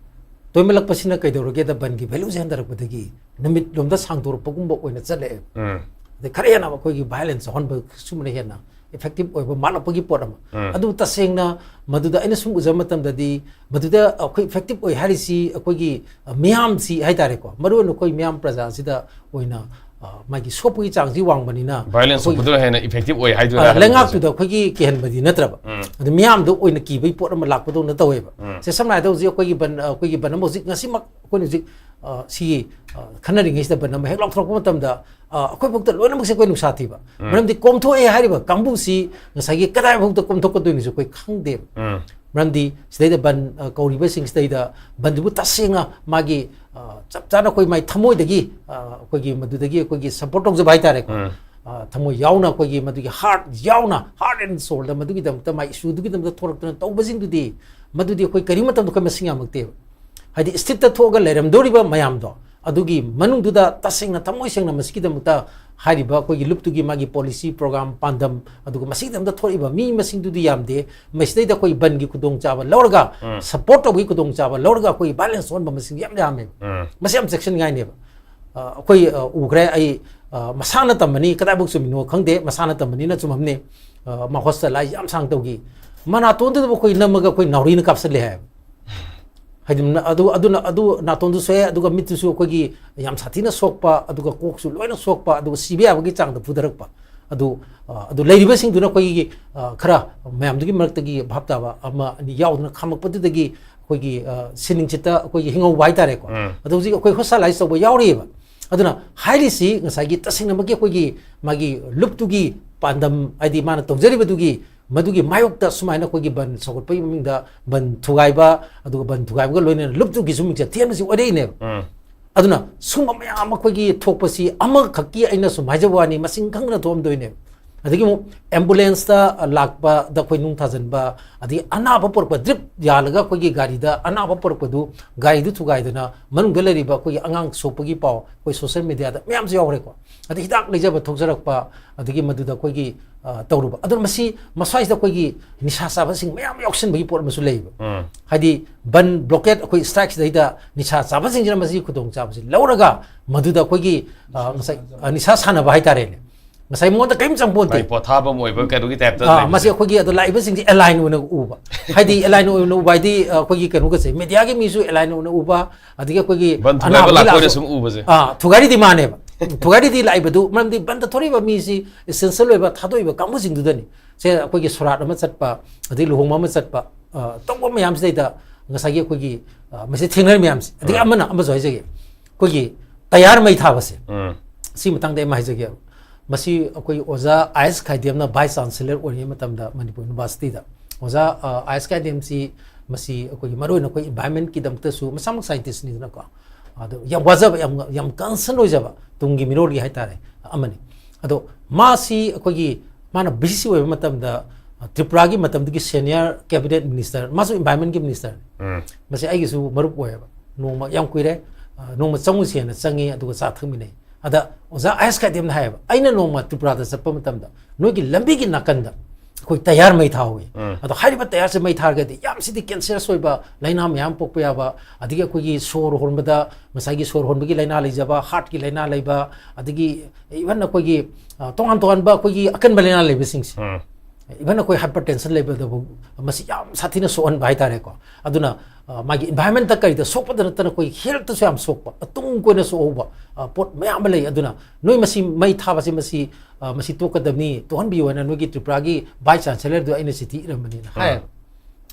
ꯇꯣꯏꯃꯜꯂꯛꯄꯁꯤꯅ ꯀꯩꯗꯧꯔꯒꯦꯗ, ꯕꯟꯒꯤ value ꯁꯦ ꯍꯟꯊꯔꯛꯄꯗꯒꯤ ꯅꯨꯃꯤꯠ ꯂꯣꯝꯗ ꯁꯥꯡꯗꯣꯔꯛꯄꯒꯨꯝꯕ ꯑꯣꯏꯅ ꯆꯠꯂꯛꯑꯦꯕ꯫ ꯎꯝ꯫ ꯑꯗꯩ ꯈꯔ ꯍꯦꯟꯅ ꯑꯩꯈꯣꯏꯒꯤ violence ꯌꯥꯎꯍꯟꯕ ꯁꯨꯝꯕꯅ ꯍꯦꯟꯅ effective ꯑꯣꯏꯕ ꯃꯥꯜꯂꯛꯄꯒꯤ ꯄꯣꯠ ꯑꯃ꯫ ꯎꯝ꯫ ꯑꯗꯨꯕꯨ ꯇꯁꯦꯡꯅ ꯃꯗꯨꯗ ꯑꯩꯅ ꯁꯨꯝ ꯎꯖꯕ ꯃꯇꯝꯗꯗꯤ, ꯃꯗꯨꯗ ꯑꯩꯈꯣꯏ effective ꯑꯣꯏ ꯍꯥꯏꯔꯤꯁꯤ ꯑꯩꯈꯣꯏꯒꯤ, ꯑ, ꯃꯤꯌꯥꯝꯁꯤ ꯍꯥꯏꯇꯥꯔꯦꯀꯣ, ꯃꯔꯨꯑꯣꯏꯅ ꯑꯩꯈꯣꯏ ꯃꯤꯌꯥꯝ ꯄ꯭ꯔꯖꯥꯁꯤꯗ ꯑꯣꯏꯅ, ꯑ, ꯃꯥꯒꯤ ꯁꯣꯛꯄꯒꯤ ꯆꯥꯡꯁꯤ ꯋꯥꯡꯕꯅꯤꯅ, Violence ꯑꯩꯈꯣꯏ, ꯊꯣꯛꯄꯗꯨꯅ ꯍꯦꯟꯅ effective ꯑꯣꯏ ꯍꯥꯏꯗꯨꯔꯥ ꯑ, ꯍꯥꯏꯕ ꯂꯩꯉꯥꯛꯇꯨꯗ ꯑꯩꯈꯣꯏꯒꯤ ꯀꯤꯍꯟꯕꯗꯤ ꯅꯠꯇ꯭ꯔꯕ, ꯎꯝ꯫ ꯑꯗꯨ ꯃꯤꯌꯥꯝꯗ ꯑꯣꯏꯅ ꯀꯤꯕꯒꯤ ꯄꯣꯠ ꯑꯃ ꯂꯥꯛꯄꯗꯧꯅ ꯇꯧꯋꯦꯕ꯫ ꯎꯝ꯫ ꯁꯦ, ꯁꯝꯅ ꯍꯥꯏꯔꯕꯗ ꯍꯧꯖꯤꯛ ꯑꯩꯈꯣꯏꯒꯤ ꯕꯟ, ꯑ, ꯑꯩꯈꯣꯏꯒꯤ ꯕꯟ ꯑꯃ ꯍꯧꯖꯤꯛ ꯉꯁꯤꯃꯛ ꯑꯩꯈꯣꯏꯅ ꯍꯧꯖꯤꯛ, ꯑ, ꯁꯤꯒꯤ, ꯑ, ꯈꯟꯅꯔꯤꯉꯩꯁꯤꯗ ꯕꯟ ꯑꯃ ꯍꯦꯛ ꯂꯥꯎꯊꯣꯔꯛꯄ ꯃꯇꯝꯗ, ꯑ, ꯑꯩꯈꯣꯏ ꯐꯥꯎꯗ ꯂꯣꯏꯅꯃꯛꯁꯦ ꯑꯩꯈꯣꯏ ꯅꯨꯡꯁꯥ ꯊꯤꯕ꯫ ꯎꯝ꯫ ꯃꯔꯝꯗꯤ ꯀꯣꯝꯊꯣꯛꯑꯦ ꯍꯥꯏꯔꯤꯕ ꯀꯥꯡꯕꯨꯁꯤ ꯉꯁꯥꯏꯒꯤ ꯀꯗꯥꯏꯐꯥꯎꯗ ꯀꯣꯝꯊꯣꯛꯀꯗꯣꯏꯅꯣꯁꯨ ꯑꯩꯈꯣꯏ ꯈꯪꯗꯦꯕ꯫ ꯎꯝ꯫ ꯃꯔꯝꯗꯤ ꯁꯤꯗꯩꯗ ꯕꯟ, ꯑ, ꯀꯧꯔꯤꯕꯁꯤꯡꯁꯤꯗꯩꯗ ꯕꯟꯗꯨꯕꯨ ꯇꯁꯦꯡꯅ ꯃꯥꯒꯤ, ꯑ, ꯆꯞ ꯆꯥꯅ ꯑꯩꯈꯣꯏ ꯃꯥꯏ ꯊꯃꯣꯏꯗꯒꯤ, ꯑ, ꯑꯩꯈꯣꯏꯒꯤ ꯃꯗꯨꯗꯒꯤ ꯑꯩꯈꯣꯏꯒꯤ support ꯇꯧꯖꯕ ꯍꯥꯏꯇꯥꯔꯦꯀꯣ꯫ ꯎꯝ꯫ ꯑ, ꯊꯃꯣꯏ ꯌꯥꯎꯅ ꯑꯩꯈꯣꯏꯒꯤ ꯃꯗꯨꯒꯤ heart ꯌꯥꯎꯅ, heart and soul the ꯃꯗꯨꯒꯤꯗꯃꯛꯇ, my issue ꯗꯨꯒꯤꯗꯃꯛꯇ ꯊꯣꯔꯛꯇꯅ ꯇꯧꯕꯁꯤꯡꯗꯨꯗꯤ, ꯃꯗꯨꯗꯤ ꯑꯩꯈꯣꯏ ꯀꯔꯤꯒꯨꯝꯕ ꯃꯇꯝꯗ ꯑꯩꯈꯣꯏ ꯃꯁꯤꯡ ꯌꯥꯝꯃꯛꯇꯦꯕ꯫ ꯍꯥꯏꯗꯤ street ꯇ ꯊꯣꯛꯑꯒ ꯂꯩꯔꯝꯗꯧꯔꯤꯕ ꯃꯌꯥꯝꯗꯣ, ꯑꯗꯨꯒꯤ ꯃꯅꯨꯡꯗꯨꯗ ꯇꯁꯦꯡꯅ ꯊꯃꯣꯏ ꯁꯦꯡꯅ ꯃꯁꯤꯒꯤꯗꯃꯛꯇ ꯍꯥꯏꯔꯤꯕ ꯑꯩꯈꯣꯏꯒꯤ ꯂꯨꯞꯇꯨꯒꯤ ꯃꯥꯒꯤ policy, program, ꯄꯥꯟꯗꯝ, ꯑꯗꯨꯒ ꯃꯁꯤꯒꯤꯗꯃꯛꯇ ꯊꯣꯛꯏꯕ ꯃꯤ ꯃꯁꯤꯡꯗꯨꯗꯤ ꯌꯥꯝꯗꯦ꯫ ꯃꯁꯤꯗꯩꯗ ꯑꯩꯈꯣꯏ ꯕꯟꯒꯤ ꯈꯨꯗꯣꯡꯆꯥꯕ ꯂꯧꯔꯒ, ꯎꯝ꯫ Support ꯇꯧꯕꯒꯤ ꯈꯨꯗꯣꯡꯆꯥꯕ ꯂꯧꯔꯒ ꯑꯩꯈꯣꯏꯒꯤ violence ꯊꯣꯛꯍꯟꯕ ꯃꯁꯤꯡ ꯌꯥꯝ ꯌꯥꯝꯃꯦꯕ꯫ ꯎꯝ꯫ ꯃꯁꯤ ꯌꯥꯝ ꯆꯦꯛꯁꯤꯟꯅꯤꯡꯉꯥꯏꯅꯦꯕ꯫ ꯑ, ꯑꯩꯈꯣꯏ, ꯑ, ꯎꯈ꯭ꯔꯦ, ꯑꯩ, ꯑ, ꯃꯁꯥꯅ ꯇꯝꯕꯅꯤ, ꯀꯗꯥꯏꯐꯥꯎ ꯆꯨꯝꯃꯤꯅꯣ ꯈꯪꯗꯦ, ꯃꯁꯥꯅ ꯇꯝꯕꯅꯤꯅ ꯆꯨꯝꯃꯝꯅꯤ꯫ ꯑ, ꯃꯥ hostel ꯂꯥꯏ ꯌꯥꯝ ꯁꯥꯡ ꯇꯧꯈꯤ꯫ ꯃꯅꯥꯇꯣꯟꯗꯨꯗꯕꯨ ꯑꯩꯈꯣꯏ ꯅꯝꯃꯒ ꯑꯩꯈꯣꯏ ꯅꯥꯎꯔꯤꯅ ꯀꯥꯞꯁꯤꯜꯂꯦ ꯍꯥꯏꯕ꯫ ꯍꯥꯏꯗꯤ ꯅ-, ꯑꯗꯨ, ꯑꯗꯨꯅ, ꯑꯗꯨ ꯅꯥꯇꯣꯟꯗꯨ ꯁꯣꯛꯑꯦ, ꯑꯗꯨꯒ ꯃꯤꯠꯇꯨꯁꯨ ꯑꯩꯈꯣꯏꯒꯤ ꯌꯥꯝ ꯁꯥꯊꯤꯅ ꯁꯣꯛꯄ, ꯑꯗꯨꯒ ꯀꯣꯛꯁꯨ ꯂꯣꯏꯅ ꯁꯣꯛꯄ, ꯑꯗꯨꯒ ꯁꯤꯕ ꯌꯥꯕꯒꯤ ꯆꯥꯡꯗ ꯐꯨꯊꯔꯛꯄ꯫ ꯑꯗꯨ, ꯑ, ꯑꯗꯨ ꯂꯩꯔꯤꯕꯁꯤꯡꯗꯨꯅ ꯑꯩꯈꯣꯏꯒꯤ, ꯑ, ꯈꯔ ꯃꯌꯥꯝꯗꯨꯒꯤ ꯃꯔꯛꯇꯒꯤ ꯚꯥꯞ ꯇꯥꯕ ꯑꯃ ꯑꯅꯤ ꯌꯥꯎꯗꯨꯅ ꯈꯥꯝꯃꯛꯄꯗꯨꯗꯒꯤ ꯑꯩꯈꯣꯏꯒꯤ, ꯑ, ꯁꯤꯅꯤꯡꯆꯤꯠꯇ ꯑꯩꯈꯣꯏꯒꯤ ꯍꯤꯡꯍꯧꯕ ꯍꯥꯏꯇꯥꯔꯦꯀꯣ꯫ ꯎꯝ꯫ ꯑꯗꯣ ꯍꯧꯖꯤꯛ ꯑꯩꯈꯣꯏ hospitalize ꯇꯧꯕ ꯌꯥꯎꯔꯤꯑꯕ꯫ ꯑꯗꯨꯅ ꯍꯥꯏꯔꯤꯁꯤ ꯉꯁꯥꯏꯒꯤ ꯇꯁꯦꯡꯅꯃꯛꯀꯤ ꯑꯩꯈꯣꯏꯒꯤ ꯃꯥꯒꯤ ꯂꯨꯞꯇꯨꯒꯤ ꯄꯥꯟꯗꯝ, ꯍꯥꯏꯗꯤ ꯃꯥꯅ ꯇꯧꯖꯔꯤꯕꯗꯨꯒꯤ ꯃꯗꯨꯒꯤ ꯃꯥꯌꯣꯛꯇ ꯁꯨꯃꯥꯏꯅ ꯑꯩꯈꯣꯏꯒꯤ ꯕꯟ ꯁꯧꯒꯠꯄꯒꯤ ꯃꯃꯤꯡꯗ ꯕꯟ ꯊꯨꯒꯥꯏꯕ, ꯑꯗꯨꯒ ꯕꯟ ꯊꯨꯒꯥꯏꯕꯒ ꯂꯣꯏꯅꯅ ꯂꯨꯞꯇꯨꯒꯤꯁꯨ ꯃꯤꯡꯆꯠ ꯊꯤꯍꯟꯕꯁꯤ ꯑꯣꯏꯔꯛꯏꯅꯦꯕ꯫ ꯎꯝ꯫ ꯑꯗꯨꯅ ꯁꯨꯝꯕ ꯃꯌꯥꯝ ꯑꯩꯈꯣꯏꯒꯤ ꯊꯣꯛꯄꯁꯤ ꯑꯃꯈꯛꯀꯤ ꯑꯩꯅ ꯁꯨꯝ ꯍꯥꯏꯖꯕ ꯋꯥꯅꯤ, ꯃꯁꯤꯡ ꯈꯪꯗꯅ ꯊꯣꯛꯑꯝꯗꯣꯏꯅꯦꯕ꯫ ꯑꯗꯒꯤ ꯑꯃꯨꯛ ambulance ꯇ ꯂꯥꯛꯄꯗ ꯑꯩꯈꯣꯏ ꯅꯨꯡ ꯊꯥꯖꯤꯟꯕ, ꯑꯗꯒꯤ ꯑꯅꯥꯕ ꯄꯨꯔꯛꯄ, drip ꯌꯥꯜꯂꯒ ꯑꯩꯈꯣꯏꯒꯤ ꯒꯥꯔꯤꯗ ꯑꯅꯥꯕ ꯄꯨꯔꯛꯄꯗꯨ, ꯒꯥꯔꯤꯗꯨ ꯊꯨꯒꯥꯏꯗꯅ ꯃꯅꯨꯡꯗ ꯂꯩꯔꯤꯕ ꯑꯩꯈꯣꯏꯒꯤ ꯑꯉꯥꯡ ꯁꯣꯛꯄꯒꯤ ꯄꯥꯎ ꯑꯩꯈꯣꯏ social media ꯗ ꯃꯌꯥꯝꯁꯨ ꯌꯥꯎꯈ꯭ꯔꯦꯀꯣ꯫ ꯑꯗꯩ ꯍꯤꯗꯥꯛ ꯂꯩꯖꯕ ꯊꯣꯛꯆꯔꯛꯄ, ꯑꯗꯒꯤ ꯃꯗꯨꯗ ꯑꯩꯈꯣꯏꯒꯤ, ꯑ, ꯇꯧꯔꯨꯕ꯫ ꯑꯗꯨꯅ ꯃꯁꯤ ꯃꯁ꯭ꯋꯥꯏꯁꯤꯗ ꯑꯩꯈꯣꯏꯒꯤ ꯅꯤꯁꯥ ꯆꯥꯕꯁꯤꯡ ꯃꯌꯥꯝ ꯌꯥꯎꯁꯟꯕꯒꯤ ꯄꯣꯠ ꯑꯃꯁꯨ ꯂꯩꯌꯦꯕ꯫ ꯎꯝ꯫ ꯍꯥꯏꯗꯤ ꯕꯟ blockade ꯑꯩꯈꯣꯏ strike ꯁꯤꯗꯩꯗ ꯅꯤꯁꯥ ꯆꯥꯕꯁꯤꯡꯁꯤꯅ ꯃꯁꯤꯒꯤ ꯈꯨꯗꯣꯡꯆꯥꯕꯁꯤ ꯂꯧꯔꯒ ꯃꯗꯨꯗ ꯑꯩꯈꯣꯏꯒꯤ, ꯑ, ꯉꯁꯥꯏ, ꯑ, ꯅꯤꯁꯥ ꯁꯥꯟꯅꯕ ꯍꯥꯏꯇꯥꯔꯦꯅꯦ꯫ ꯉꯁꯥꯏ ꯃꯉꯣꯟꯗ ꯀꯔꯤꯝ ꯆꯪꯄꯣꯟꯇꯦ꯫ ꯃꯥꯏ ꯄꯣꯊꯥꯐꯝ ꯑꯣꯏꯕ ꯀꯩꯅꯣꯒꯤ type ꯇ ꯑꯥ, ꯂꯩꯕꯁꯦ꯫ ꯃꯁꯤ ꯑꯩꯈꯣꯏꯒꯤ ꯑꯗꯨ ꯂꯥꯛꯏꯕꯁꯤꯡꯁꯦ align ꯑꯣꯏꯅ ꯎꯕ꯫ ꯍꯥꯏꯗꯤ align ꯑꯣꯏꯅ ꯎꯕ ꯍꯥꯏꯗꯤ, ꯑ, ꯑꯩꯈꯣꯏꯒꯤ ꯀꯩꯅꯣꯒꯁꯦ, media ꯒꯤ ꯃꯤꯁꯨ align ꯑꯣꯏꯅ ꯎꯕ, ꯑꯗꯒꯤ ꯑꯩꯈꯣꯏꯒꯤ ꯕꯟ ꯊꯨꯒꯥꯏꯕ ꯑꯅꯥꯕꯒꯤ ꯂꯥꯛꯄ ꯑꯣꯏꯅ ꯂꯥꯛꯄ-, ꯁꯨꯝ ꯎꯕꯁꯦ꯫ ꯑꯥ, ꯊꯨꯒꯥꯏꯔꯤꯗꯤ ꯃꯥꯅꯦꯕ꯫ ꯊꯨꯒꯥꯏꯔꯤꯗꯤ ꯂꯥꯛꯏꯕꯗꯨ, ꯃꯔꯝꯗꯤ ꯕꯟꯗ ꯊꯣꯔꯛꯏꯕ ꯃꯤꯁꯤ essential ꯑꯣꯏꯕ ꯊꯥꯗꯣꯛꯏꯕ ꯀꯥꯡꯕꯨꯁꯤꯡꯗꯨꯗꯅꯤ꯫ ꯁꯦ ꯑꯩꯈꯣꯏꯒꯤ ꯁꯣꯔꯥꯠ ꯑꯃ ꯆꯠꯄ, ꯑꯗꯩ ꯂꯨꯍꯣꯡꯕ ꯑꯃ ꯆꯠꯄ, ꯑ, ꯇꯧꯕ ꯃꯌꯥꯝꯁꯤꯗꯩꯗ ꯉꯁꯥꯏꯒꯤ ꯑꯩꯈꯣꯏꯒꯤ, ꯑ, ꯃꯁꯤ ꯊꯦꯡꯅꯔꯤ ꯃꯌꯥꯝꯁꯦ꯫ ꯑꯗꯒꯤ ꯎꯝ꯫ ꯑꯃꯅ, ꯑꯃꯁꯨ ꯍꯥꯏꯖꯒꯦ, ꯑꯩꯈꯣꯏꯒꯤ ꯇꯌꯥꯔ ꯃꯩ ꯊꯥꯕꯁꯦ꯫ ꯎꯝ꯫ ꯁꯤ ꯃꯇꯥꯡꯗ ꯑꯩ ꯑꯃ ꯍꯥꯏꯖꯒꯦ꯫ ꯃꯁꯤ ꯑꯩꯈꯣꯏ ꯑꯣꯖꯥ ꯑꯥꯏ ꯑꯦꯁ ꯈꯥꯏꯗꯦꯝꯅ vice chancellor ꯑꯣꯏꯔꯤꯉꯩ ꯃꯇꯝꯗ ꯃꯅꯤꯄꯨꯔ university ꯗ ꯑꯣꯖꯥ, ꯑ, ꯑꯥꯏ ꯑꯦꯁ ꯈꯥꯏꯗꯦꯝꯁꯤ, ꯃꯁꯤ ꯑꯩꯈꯣꯏꯒꯤ ꯃꯔꯨꯑꯣꯏꯅ ꯑꯩꯈꯣꯏ environment ꯀꯤꯗꯃꯛꯇꯁꯨ, ꯃꯁꯥꯃꯛ scientist ꯅꯤꯗꯅꯀꯣ, ꯑꯗꯣ ꯌꯥꯝ ꯋꯥꯖꯕ, ꯌꯥꯝ, ꯌꯥꯝ concern ꯑꯣꯏꯖꯕ ꯇꯨꯡꯒꯤ ꯃꯤꯔꯣꯜꯒꯤ ꯍꯥꯏꯇꯥꯔꯦ ꯑꯃꯅꯤ꯫ ꯑꯗꯣ ꯃꯥꯁꯤ ꯑꯩꯈꯣꯏꯒꯤ, ꯃꯥꯅ ꯚꯤ ꯁꯤ ꯑꯣꯏꯕ ꯃꯇꯝꯗ, ꯑ, ꯇ꯭ꯔꯤꯄꯨꯔꯥꯒꯤ ꯃꯇꯝꯗꯨꯒꯤ senior cabinet minister, ꯃꯥꯁꯨ environment ꯀꯤ minister ꯅꯤ꯫ ꯎꯝ꯫ ꯃꯁꯤ ꯑꯩꯒꯤꯁꯨ ꯃꯔꯨꯞ ꯑꯣꯏꯌꯦꯕ꯫ ꯅꯣꯡꯃ ꯌꯥꯝ ꯀꯨꯏꯔꯦ, ꯑ, ꯅꯣꯡꯃ ꯆꯪꯉꯨꯁꯦꯅ ꯆꯪꯉꯤ, ꯑꯗꯨꯒ ꯆꯥ ꯊꯛꯃꯤꯟꯅꯩ꯫ ꯑꯗ ꯑꯣꯖꯥ ꯑꯥꯏ ꯑꯦꯁ ꯈꯥꯏꯗꯦꯝꯅ ꯍꯥꯏꯌꯦꯕ, "ꯑꯩꯅ ꯅꯣꯡꯃ ꯇ꯭ꯔꯤꯄꯨꯔꯥꯗ ꯆꯠꯄ ꯃꯇꯝꯗ ꯅꯣꯏꯒꯤ ꯂꯝꯕꯤꯒꯤ ꯅꯥꯀꯟꯗ ꯑꯩꯈꯣꯏ ꯇꯌꯥꯔ ꯃꯩ ꯊꯥꯍꯧꯋꯤ꯫ ꯎꯝ꯫ ꯑꯗꯣ ꯍꯥꯏꯔꯤꯕ ꯇꯌꯥꯔꯁꯦ ꯃꯩ ꯊꯥꯔꯒꯗꯤ ꯌꯥꯝ ꯁꯤꯗꯤ cancerous ꯑꯣꯏꯕ ꯂꯥꯏꯅꯥ ꯃꯌꯥꯝ ꯄꯣꯛꯄ ꯌꯥꯕ, ꯑꯗꯒꯤ ꯑꯩꯈꯣꯏꯒꯤ ꯁꯣꯔ ꯍꯣꯟꯕꯗ, ꯉꯁꯥꯏꯒꯤ ꯁꯣꯔ ꯍꯣꯟꯕꯒꯤ ꯂꯥꯏꯅꯥ ꯂꯩꯖꯕ, heart ꯀꯤ ꯂꯥꯏꯅꯥ ꯂꯩꯕ, ꯑꯗꯒꯤ even ꯑꯩꯈꯣꯏꯒꯤ, ꯑ, ꯇꯣꯉꯥꯟ ꯇꯣꯉꯥꯟꯕ ꯑꯩꯈꯣꯏꯒꯤ ꯑꯀꯟꯕ ꯂꯥꯏꯅꯥ ꯂꯩꯕꯁꯤꯡꯁꯦ ꯎꯝ꯫ ꯏꯚꯟ ꯑꯩꯈꯣꯏ ꯍꯥꯏꯄꯔ ꯇꯦꯟꯁꯟ ꯂꯩꯕꯗꯕꯨ ꯃꯁꯤ ꯌꯥꯝ ꯁꯥꯊꯤꯅ ꯁꯣꯛꯍꯟꯕ ꯍꯥꯏꯇꯥꯔꯦꯀꯣ꯫ ꯑꯗꯨꯅ ꯑ, ꯃꯥꯒꯤ ꯏꯟꯚꯥꯏꯔꯟꯃꯦꯟꯇ ꯀꯔꯤꯗ ꯁꯣꯛꯄꯗ ꯅꯠꯇꯅ ꯑꯩꯈꯣꯏ ꯍꯦꯜꯠꯇꯁꯨ ꯌꯥꯝ ꯁꯣꯛꯄ, ꯑ, ꯇꯨꯡ ꯀꯣꯏꯅ ꯁꯣꯛꯍꯧꯕ, ꯑ, ꯄꯣꯠ ꯃꯌꯥꯝ ꯑꯃ ꯂꯩ꯫ ꯑꯗꯨꯅ ꯅꯣꯏ ꯃꯁꯤ ꯃꯩ ꯊꯥꯕꯁꯦ ꯃꯁꯤ, ꯑ, ꯃꯁꯤ ꯇꯣꯛꯀꯗꯕꯅꯤ, ꯇꯣꯛꯍꯟꯕꯤꯌꯨ ꯍꯥꯏꯅ ꯅꯣꯏꯒꯤ ꯇ꯭ꯔꯤꯄꯨꯔꯥꯒꯤ ꯚꯥꯏꯁ ꯆꯥꯟꯁꯦꯂꯔꯗꯨ ꯑꯩꯅ ꯆꯤꯊꯤ ꯏꯔꯝꯕꯅꯤꯅ ꯍꯥꯏ꯫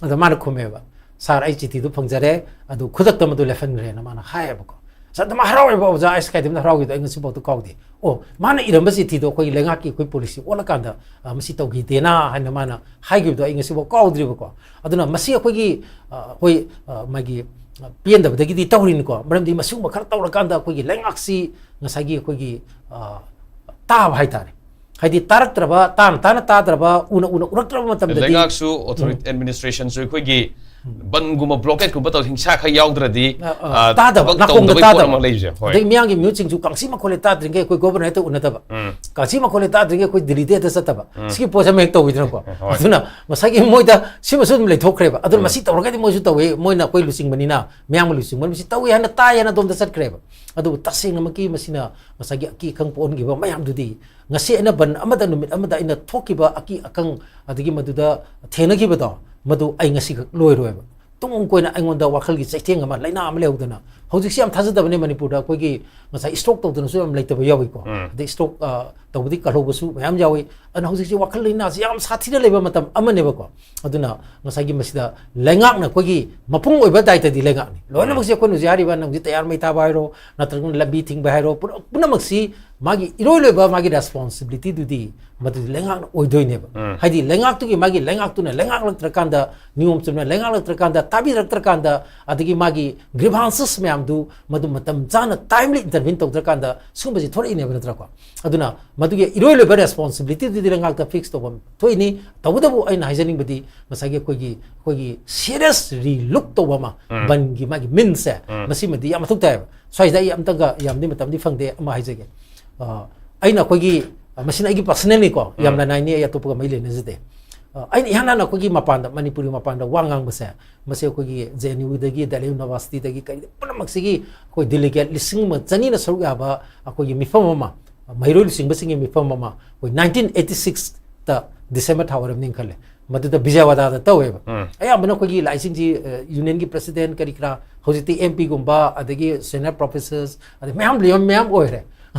ꯑꯗ ꯃꯥꯅ ꯈꯨꯝꯃꯦꯕ, "ꯁꯥꯔ, ꯑꯩ ꯆꯤꯊꯤꯗꯨ ꯐꯪꯖꯔꯦ, ꯑꯗꯨ ꯈꯨꯗꯛꯇ ꯃꯗꯨ ꯂꯦꯞꯍꯟꯈ꯭ꯔꯦꯅ" ꯃꯥꯅ ꯍꯥꯏꯌꯦꯕꯀꯣ꯫ ꯁꯥꯔ, ꯑꯗꯨꯃꯥꯏꯅ ꯍꯔꯥꯎꯋꯦꯕ ꯑꯣꯖꯥ, ꯑꯩꯁ ꯀꯥꯏꯗꯕꯅ ꯍꯔꯥꯎꯈꯤꯗꯣ ꯑꯩ ꯉꯁꯤꯐꯥꯎꯗ ꯀꯥꯎꯗꯦ꯫ ꯑꯣ, ꯃꯥꯅ ꯏꯔꯝꯕ ꯆꯤꯊꯤꯗꯣ ꯑꯩꯈꯣꯏꯒꯤ ꯂꯩꯉꯥꯛꯀꯤ ꯑꯩꯈꯣꯏ ꯄꯣꯂꯤꯁꯤ ꯑꯣꯜꯂꯀꯥꯟꯗ, ꯑ, ꯃꯁꯤ ꯇꯧꯈꯤꯗꯦꯅ ꯍꯥꯏꯅ ꯃꯥꯅ ꯍꯥꯏꯈꯤꯕꯗꯣ ꯑꯩ ꯉꯁꯤꯐꯥꯎ ꯀꯥꯎꯗ꯭ꯔꯤꯕꯀꯣ꯫ ꯑꯗꯨꯅ ꯃꯁꯤ ꯑꯩꯈꯣꯏꯒꯤ, ꯑ, ꯑꯩꯈꯣꯏ, ꯑ, ꯃꯥꯒꯤ, ꯑ, ꯄꯦꯟꯗꯕꯗꯒꯤꯗꯤ ꯇꯧꯔꯤꯅꯤꯀꯣ꯫ ꯃꯔꯝꯗꯤ ꯃꯁꯤꯒꯨꯝꯕ ꯈꯔ ꯇꯧꯔꯀꯥꯟꯗ ꯑꯩꯈꯣꯏꯒꯤ ꯂꯩꯉꯥꯛꯁꯤ ꯉꯁꯥꯏꯒꯤ ꯑꯩꯈꯣꯏꯒꯤ, ꯑ, ꯇꯥꯕ ꯍꯥꯏꯇꯥꯔꯦ꯫ ꯍꯥꯏꯗꯤ ꯇꯥꯔꯛꯇ꯭ꯔꯕ, ꯇꯥꯅ ꯇꯥꯅ ꯇꯥꯗ꯭ꯔꯕ, ꯎꯅ ꯎꯅ ꯎꯔꯛꯇ꯭ꯔꯕ ꯃꯇꯝꯗꯗꯤ ꯂꯩꯉꯥꯛꯁꯨ, ꯑꯣꯊꯣꯔꯤꯇꯤ, ꯑꯦꯗꯃꯤꯅꯤꯁꯇ꯭ꯔꯦꯁꯟꯁꯨ ꯑꯩꯈꯣꯏꯒꯤ ꯕꯟꯒꯨꯝꯕ, ꯕ꯭ꯂꯣꯀꯦꯠꯀꯨꯝꯕ ꯇꯧꯔ ꯍꯤꯡꯁꯥ ꯈꯔ ꯌꯥꯎꯗ꯭ꯔꯗꯤ, ꯑ, ꯑ, ꯑ, ꯇꯥꯗꯕ, ꯊꯕꯛ ꯅꯥꯀꯣꯡꯗ ꯇꯧꯗꯕꯒꯤ ꯄꯣꯠ ꯇꯥꯗꯕ꯫ ꯑꯃ ꯂꯩꯔꯤꯁꯦ꯫ ꯍꯣꯏ꯫ ꯑꯗꯩ ꯃꯤꯌꯥꯝꯒꯤ ꯃꯤꯍꯨꯠꯁꯤꯡꯁꯨ ꯀꯥꯡꯁꯤ ꯃꯈꯣꯜꯂꯦ ꯇꯥꯗ꯭ꯔꯤꯉꯩ ꯑꯩꯈꯣꯏ ꯒꯣꯕꯔꯅꯔ ꯍꯦꯛꯇ ꯎꯅꯗꯕ꯫ ꯎꯝ꯫ ꯀꯥꯡꯁꯤ ꯃꯈꯣꯜꯂꯦ ꯇꯥꯗ꯭ꯔꯤꯉꯩ ꯑꯩꯈꯣꯏ ꯗꯤꯜꯂꯤꯗ ꯍꯦꯛꯇ ꯆꯠꯇꯕ꯫ ꯎꯝ꯫ ꯁꯤꯒꯤ ꯄꯣꯠꯁꯦ ꯑꯃ ꯍꯦꯛ ꯇꯧꯋꯤꯗꯅꯀꯣ꯫ ꯍꯣꯏ꯫ ꯑꯗꯨꯅ ꯉꯁꯥꯏꯒꯤ ꯃꯣꯏꯗ ꯁꯤꯃꯁꯨ ꯑꯗꯨꯝ ꯂꯩꯊꯣꯛꯈ꯭ꯔꯦꯕ꯫ ꯑꯗꯨꯅ ꯎꯝ꯫ ꯃꯁꯤ ꯇꯧꯔꯒꯗꯤ ꯃꯣꯏꯁꯨ ꯇꯧꯋꯦ, ꯃꯣꯏꯅ ꯑꯩꯈꯣꯏ ꯂꯨꯆꯤꯡꯕꯅꯤꯅ, ꯃꯤꯌꯥꯝꯅ ꯂꯨꯆꯤꯡꯕꯅꯤ, ꯃꯁꯤ ꯇꯧꯋꯦ ꯍꯥꯏꯅ ꯇꯥꯏ ꯍꯥꯏꯅ ꯑꯗꯣꯝꯗ ꯆꯠꯈ꯭ꯔꯦꯕ꯫ ꯑꯗꯨꯕꯨ ꯇꯁꯦꯡꯅꯃꯛꯀꯤ ꯃꯁꯤꯅ ꯉꯁꯥꯏꯒꯤ ꯑꯀꯤ ꯑꯈꯪ ꯄꯣꯛꯍꯟꯈꯤꯕ ꯃꯌꯥꯝꯗꯨꯗꯤ, ꯉꯁꯤ ꯑꯩꯅ ꯕꯟ ꯑꯃꯗ, ꯅꯨꯃꯤꯠ ꯑꯃꯗ ꯑꯩꯅ ꯊꯣꯛꯈꯤꯕ ꯑꯀꯤ ꯑꯈꯪ, ꯑꯗꯒꯤ ꯃꯗꯨꯗ ꯊꯦꯡꯅꯈꯤꯕꯗꯣ, ꯃꯗꯨ ꯑꯩ ꯉꯁꯤꯈꯛ ꯂꯣꯏꯔꯣꯏꯕ꯫ ꯇꯨꯡ ꯀꯣꯏꯅ ꯑꯩꯉꯣꯟꯗ ꯋꯥꯈꯜꯒꯤ ꯆꯩꯊꯦꯡ ꯑꯃ, ꯂꯥꯏꯅꯥ ꯑꯃ ꯂꯩꯍꯧꯗꯅ, ꯍꯧꯖꯤꯛꯁꯤ ꯌꯥꯝ ꯊꯥꯖꯗꯕꯅꯦ ꯃꯅꯤꯄꯨꯔꯗ ꯑꯩꯈꯣꯏꯒꯤ ꯉꯁꯥꯏ ꯁ꯭ꯇ꯭ꯔꯣꯛ ꯇꯧꯗꯅꯁꯨ ꯌꯥꯝ ꯂꯩꯇꯕ ꯌꯥꯎꯏꯀꯣ꯫ ꯎꯝ꯫ ꯑꯗꯩ ꯁ꯭ꯇ꯭ꯔꯣꯛ, ꯑ, ꯇꯧꯕꯗꯤ ꯀꯜꯍꯧꯕꯁꯨ ꯃꯌꯥꯝ ꯌꯥꯎꯏ꯫ ꯑꯗꯨꯅ ꯍꯧꯖꯤꯛꯁꯤ ꯋꯥꯈꯜ ꯂꯥꯏꯅꯥꯁꯤ ꯌꯥꯝ ꯁꯥꯊꯤꯅ ꯂꯩꯕ ꯃꯇꯝ ꯑꯃꯅꯦꯕꯀꯣ꯫ ꯑꯗꯨꯅ ꯉꯁꯥꯏꯒꯤ ꯃꯁꯤꯗ ꯂꯩꯉꯥꯛꯅ ꯑꯩꯈꯣꯏꯒꯤ ꯃꯄꯨꯡ ꯑꯣꯏꯕ ꯗꯥꯏꯇꯗꯤ ꯂꯩꯉꯥꯛꯅꯤ꯫ ꯂꯣꯏꯅꯃꯛꯁꯦ ꯎꯝ꯫ ꯑꯩꯈꯣꯏꯅ ꯍꯧꯖꯤꯛ ꯍꯥꯏꯔꯤꯕ ꯅꯪ ꯍꯧꯖꯤꯛ ꯇꯌꯥꯔ ꯃꯩ ꯊꯥꯕ ꯍꯥꯏꯔꯣ, ꯅꯠꯇ꯭ꯔꯒꯅ ꯂꯝꯕꯤ ꯊꯤꯡꯕ ꯍꯥꯏꯔꯣ, ꯄꯨꯝꯅ-, ꯄꯨꯝꯅꯃꯛꯁꯤ ꯃꯥꯒꯤ ꯏꯔꯣꯏ ꯂꯣꯏꯕ ꯃꯥꯒꯤ ꯔꯦꯁꯄꯣꯟꯁꯤꯕꯤꯂꯤꯇꯤꯗꯨꯗꯤ ꯃꯗꯨꯗꯤ ꯂꯩꯉꯥꯛꯅ ꯑꯣꯏꯗꯣꯏꯅꯦꯕ꯫ ꯎꯝ꯫ ꯍꯥꯏꯗꯤ ꯂꯩꯉꯥꯛꯇꯨꯒꯤ ꯃꯥꯒꯤ ꯂꯩꯉꯥꯛꯇꯨꯅ ꯂꯩꯉꯥꯛꯂꯛꯇ꯭ꯔꯀꯥꯟꯗ, ꯅꯤꯌꯣꯝ ꯆꯨꯝꯅ ꯂꯩꯉꯥꯛꯂꯛꯇ꯭ꯔꯀꯥꯟꯗ, ꯇꯥꯕꯤꯔꯛꯇ꯭ꯔꯀꯥꯟꯗ, ꯑꯗꯒꯤ ꯃꯥꯒꯤ ꯒ꯭ꯔꯤꯚꯥꯟꯁꯦꯁ ꯃꯌꯥꯝꯗꯨ ꯃꯗꯨ ꯃꯇꯝ ꯆꯥꯅ ꯇꯥꯏꯝꯂꯤ ꯏꯟꯇꯔꯚꯤꯟ ꯇꯧꯗ꯭ꯔꯀꯥꯟꯗ ꯁꯤꯒꯨꯝꯕꯁꯤ ꯊꯣꯛꯂꯛꯏꯅꯦꯕ, ꯅꯠꯇ꯭ꯔꯀꯣ? ꯑꯗꯨꯅ ꯃꯗꯨꯒꯤ ꯏꯔꯣꯏ ꯂꯣꯏꯕ ꯔꯦꯁꯄꯣꯟꯁꯤꯕꯤꯂꯤꯇꯤꯗꯨꯗꯤ ꯂꯩꯉꯥꯛꯇ ꯐꯤꯛꯁ ꯇꯧꯕ ꯊꯣꯛꯏꯅꯤ꯫ ꯇꯧꯕꯇꯕꯨ ꯑꯩꯅ ꯍꯥꯏꯖꯅꯤꯡꯕꯗꯤ ꯉꯁꯥꯏꯒꯤ ꯑꯩꯈꯣꯏꯒꯤ, ꯑꯩꯈꯣꯏꯒꯤ ꯁꯤꯔꯤꯌꯁ ꯔꯤꯂꯨꯛ ꯇꯧꯕ ꯑꯃ, ꯎꯝ꯫ ꯕꯟꯒꯤ ꯃꯥꯒꯤ ꯃꯤꯟꯁꯦ, ꯎꯝ꯫ ꯃꯁꯤꯃꯗꯤ ꯌꯥꯝ ꯃꯊꯧ ꯇꯥꯏꯌꯦꯕ꯫ ꯁ꯭ꯋꯥꯏꯁꯤꯗ ꯑꯩ ꯑꯝꯇꯪꯒ ꯌꯥꯝꯗꯤ ꯃꯇꯝꯗꯤ ꯐꯪꯗꯦ, ꯑꯃ ꯍꯥꯏꯖꯒꯦ꯫ ꯑ, ꯑꯩꯅ ꯑꯩꯈꯣꯏꯒꯤ, ꯑ, ꯃꯁꯤꯅ ꯑꯩꯒꯤ ꯄꯔꯁꯅꯦꯜꯅꯤꯀꯣ, ꯎꯝ꯫ ꯌꯥꯝꯅ ꯅꯥꯏꯅꯤ, ꯑꯩ ꯑꯇꯣꯞꯄꯒ ꯃꯔꯤ ꯂꯩꯅꯖꯗꯦ꯫ ꯑ, ꯑꯩꯅ ꯏꯍꯥꯟ ꯍꯥꯟꯅ ꯑꯩꯈꯣꯏꯒꯤ ꯃꯄꯥꯟꯗ, ꯃꯅꯤꯄꯨꯔꯒꯤ ꯃꯄꯥꯟꯗ ꯋꯥ ꯉꯥꯡꯕꯁꯦ, ꯃꯁꯤ ꯑꯩꯈꯣꯏꯒꯤ ꯖꯦ ꯑꯦꯟ ꯌꯨꯗꯒꯤ, ꯗꯦꯜꯂꯤ ꯌꯨꯅꯤꯚꯔꯁꯤꯇꯤꯗꯒꯤ, ꯀꯔꯤ ꯄꯨꯝꯅꯃꯛꯁꯤꯒꯤ ꯑꯩꯈꯣꯏ ꯗꯦꯂꯤꯒꯦꯠ ꯂꯤꯁꯤꯡ ꯑꯃ ꯆꯅꯤꯅ ꯁꯔꯨꯛ ꯌꯥꯕ ꯑꯩꯈꯣꯏꯒꯤ ꯃꯤꯐꯝ ꯑꯃ, ꯃꯍꯩꯔꯣꯏ ꯂꯨꯆꯤꯡꯕꯁꯤꯡꯒꯤ ꯃꯤꯐꯝ ꯑꯃ ꯑꯩꯈꯣꯏ ꯅꯥꯏꯟꯇꯤꯟ ꯑꯩꯠꯇꯤ ꯁꯤꯛꯁ ꯇ ꯗꯤꯁꯦꯝꯕꯔ ꯊꯥ ꯑꯣꯏꯔꯝꯅꯤ ꯈꯜꯂꯦ꯫ ꯃꯗꯨꯗ ꯕꯤꯖꯌꯋꯥꯗꯥꯗ ꯇꯧꯋꯦꯕ꯫ ꯎꯝ꯫ ꯑꯌꯥꯝꯕꯅ ꯑꯩꯈꯣꯏꯒꯤ ꯂꯥꯏꯁꯤꯡꯁꯤ ꯌꯨꯅꯤꯌꯟꯒꯤ ꯄ꯭ꯔꯁꯤꯗꯦꯟ ꯀꯔꯤ ꯀꯔꯥ, ꯍꯧꯖꯤꯛꯇꯤ ꯑꯦꯝ ꯄꯤꯒꯨꯝꯕ, ꯑꯗꯒꯤ ꯁꯦꯅꯤꯌꯔ ꯄ꯭ꯔꯣꯐꯦꯁꯔꯁ, ꯑꯗꯩ ꯃꯌꯥꯝ ꯂꯩꯕ ꯃꯌꯥꯝ ꯑꯣꯏꯔꯦ꯫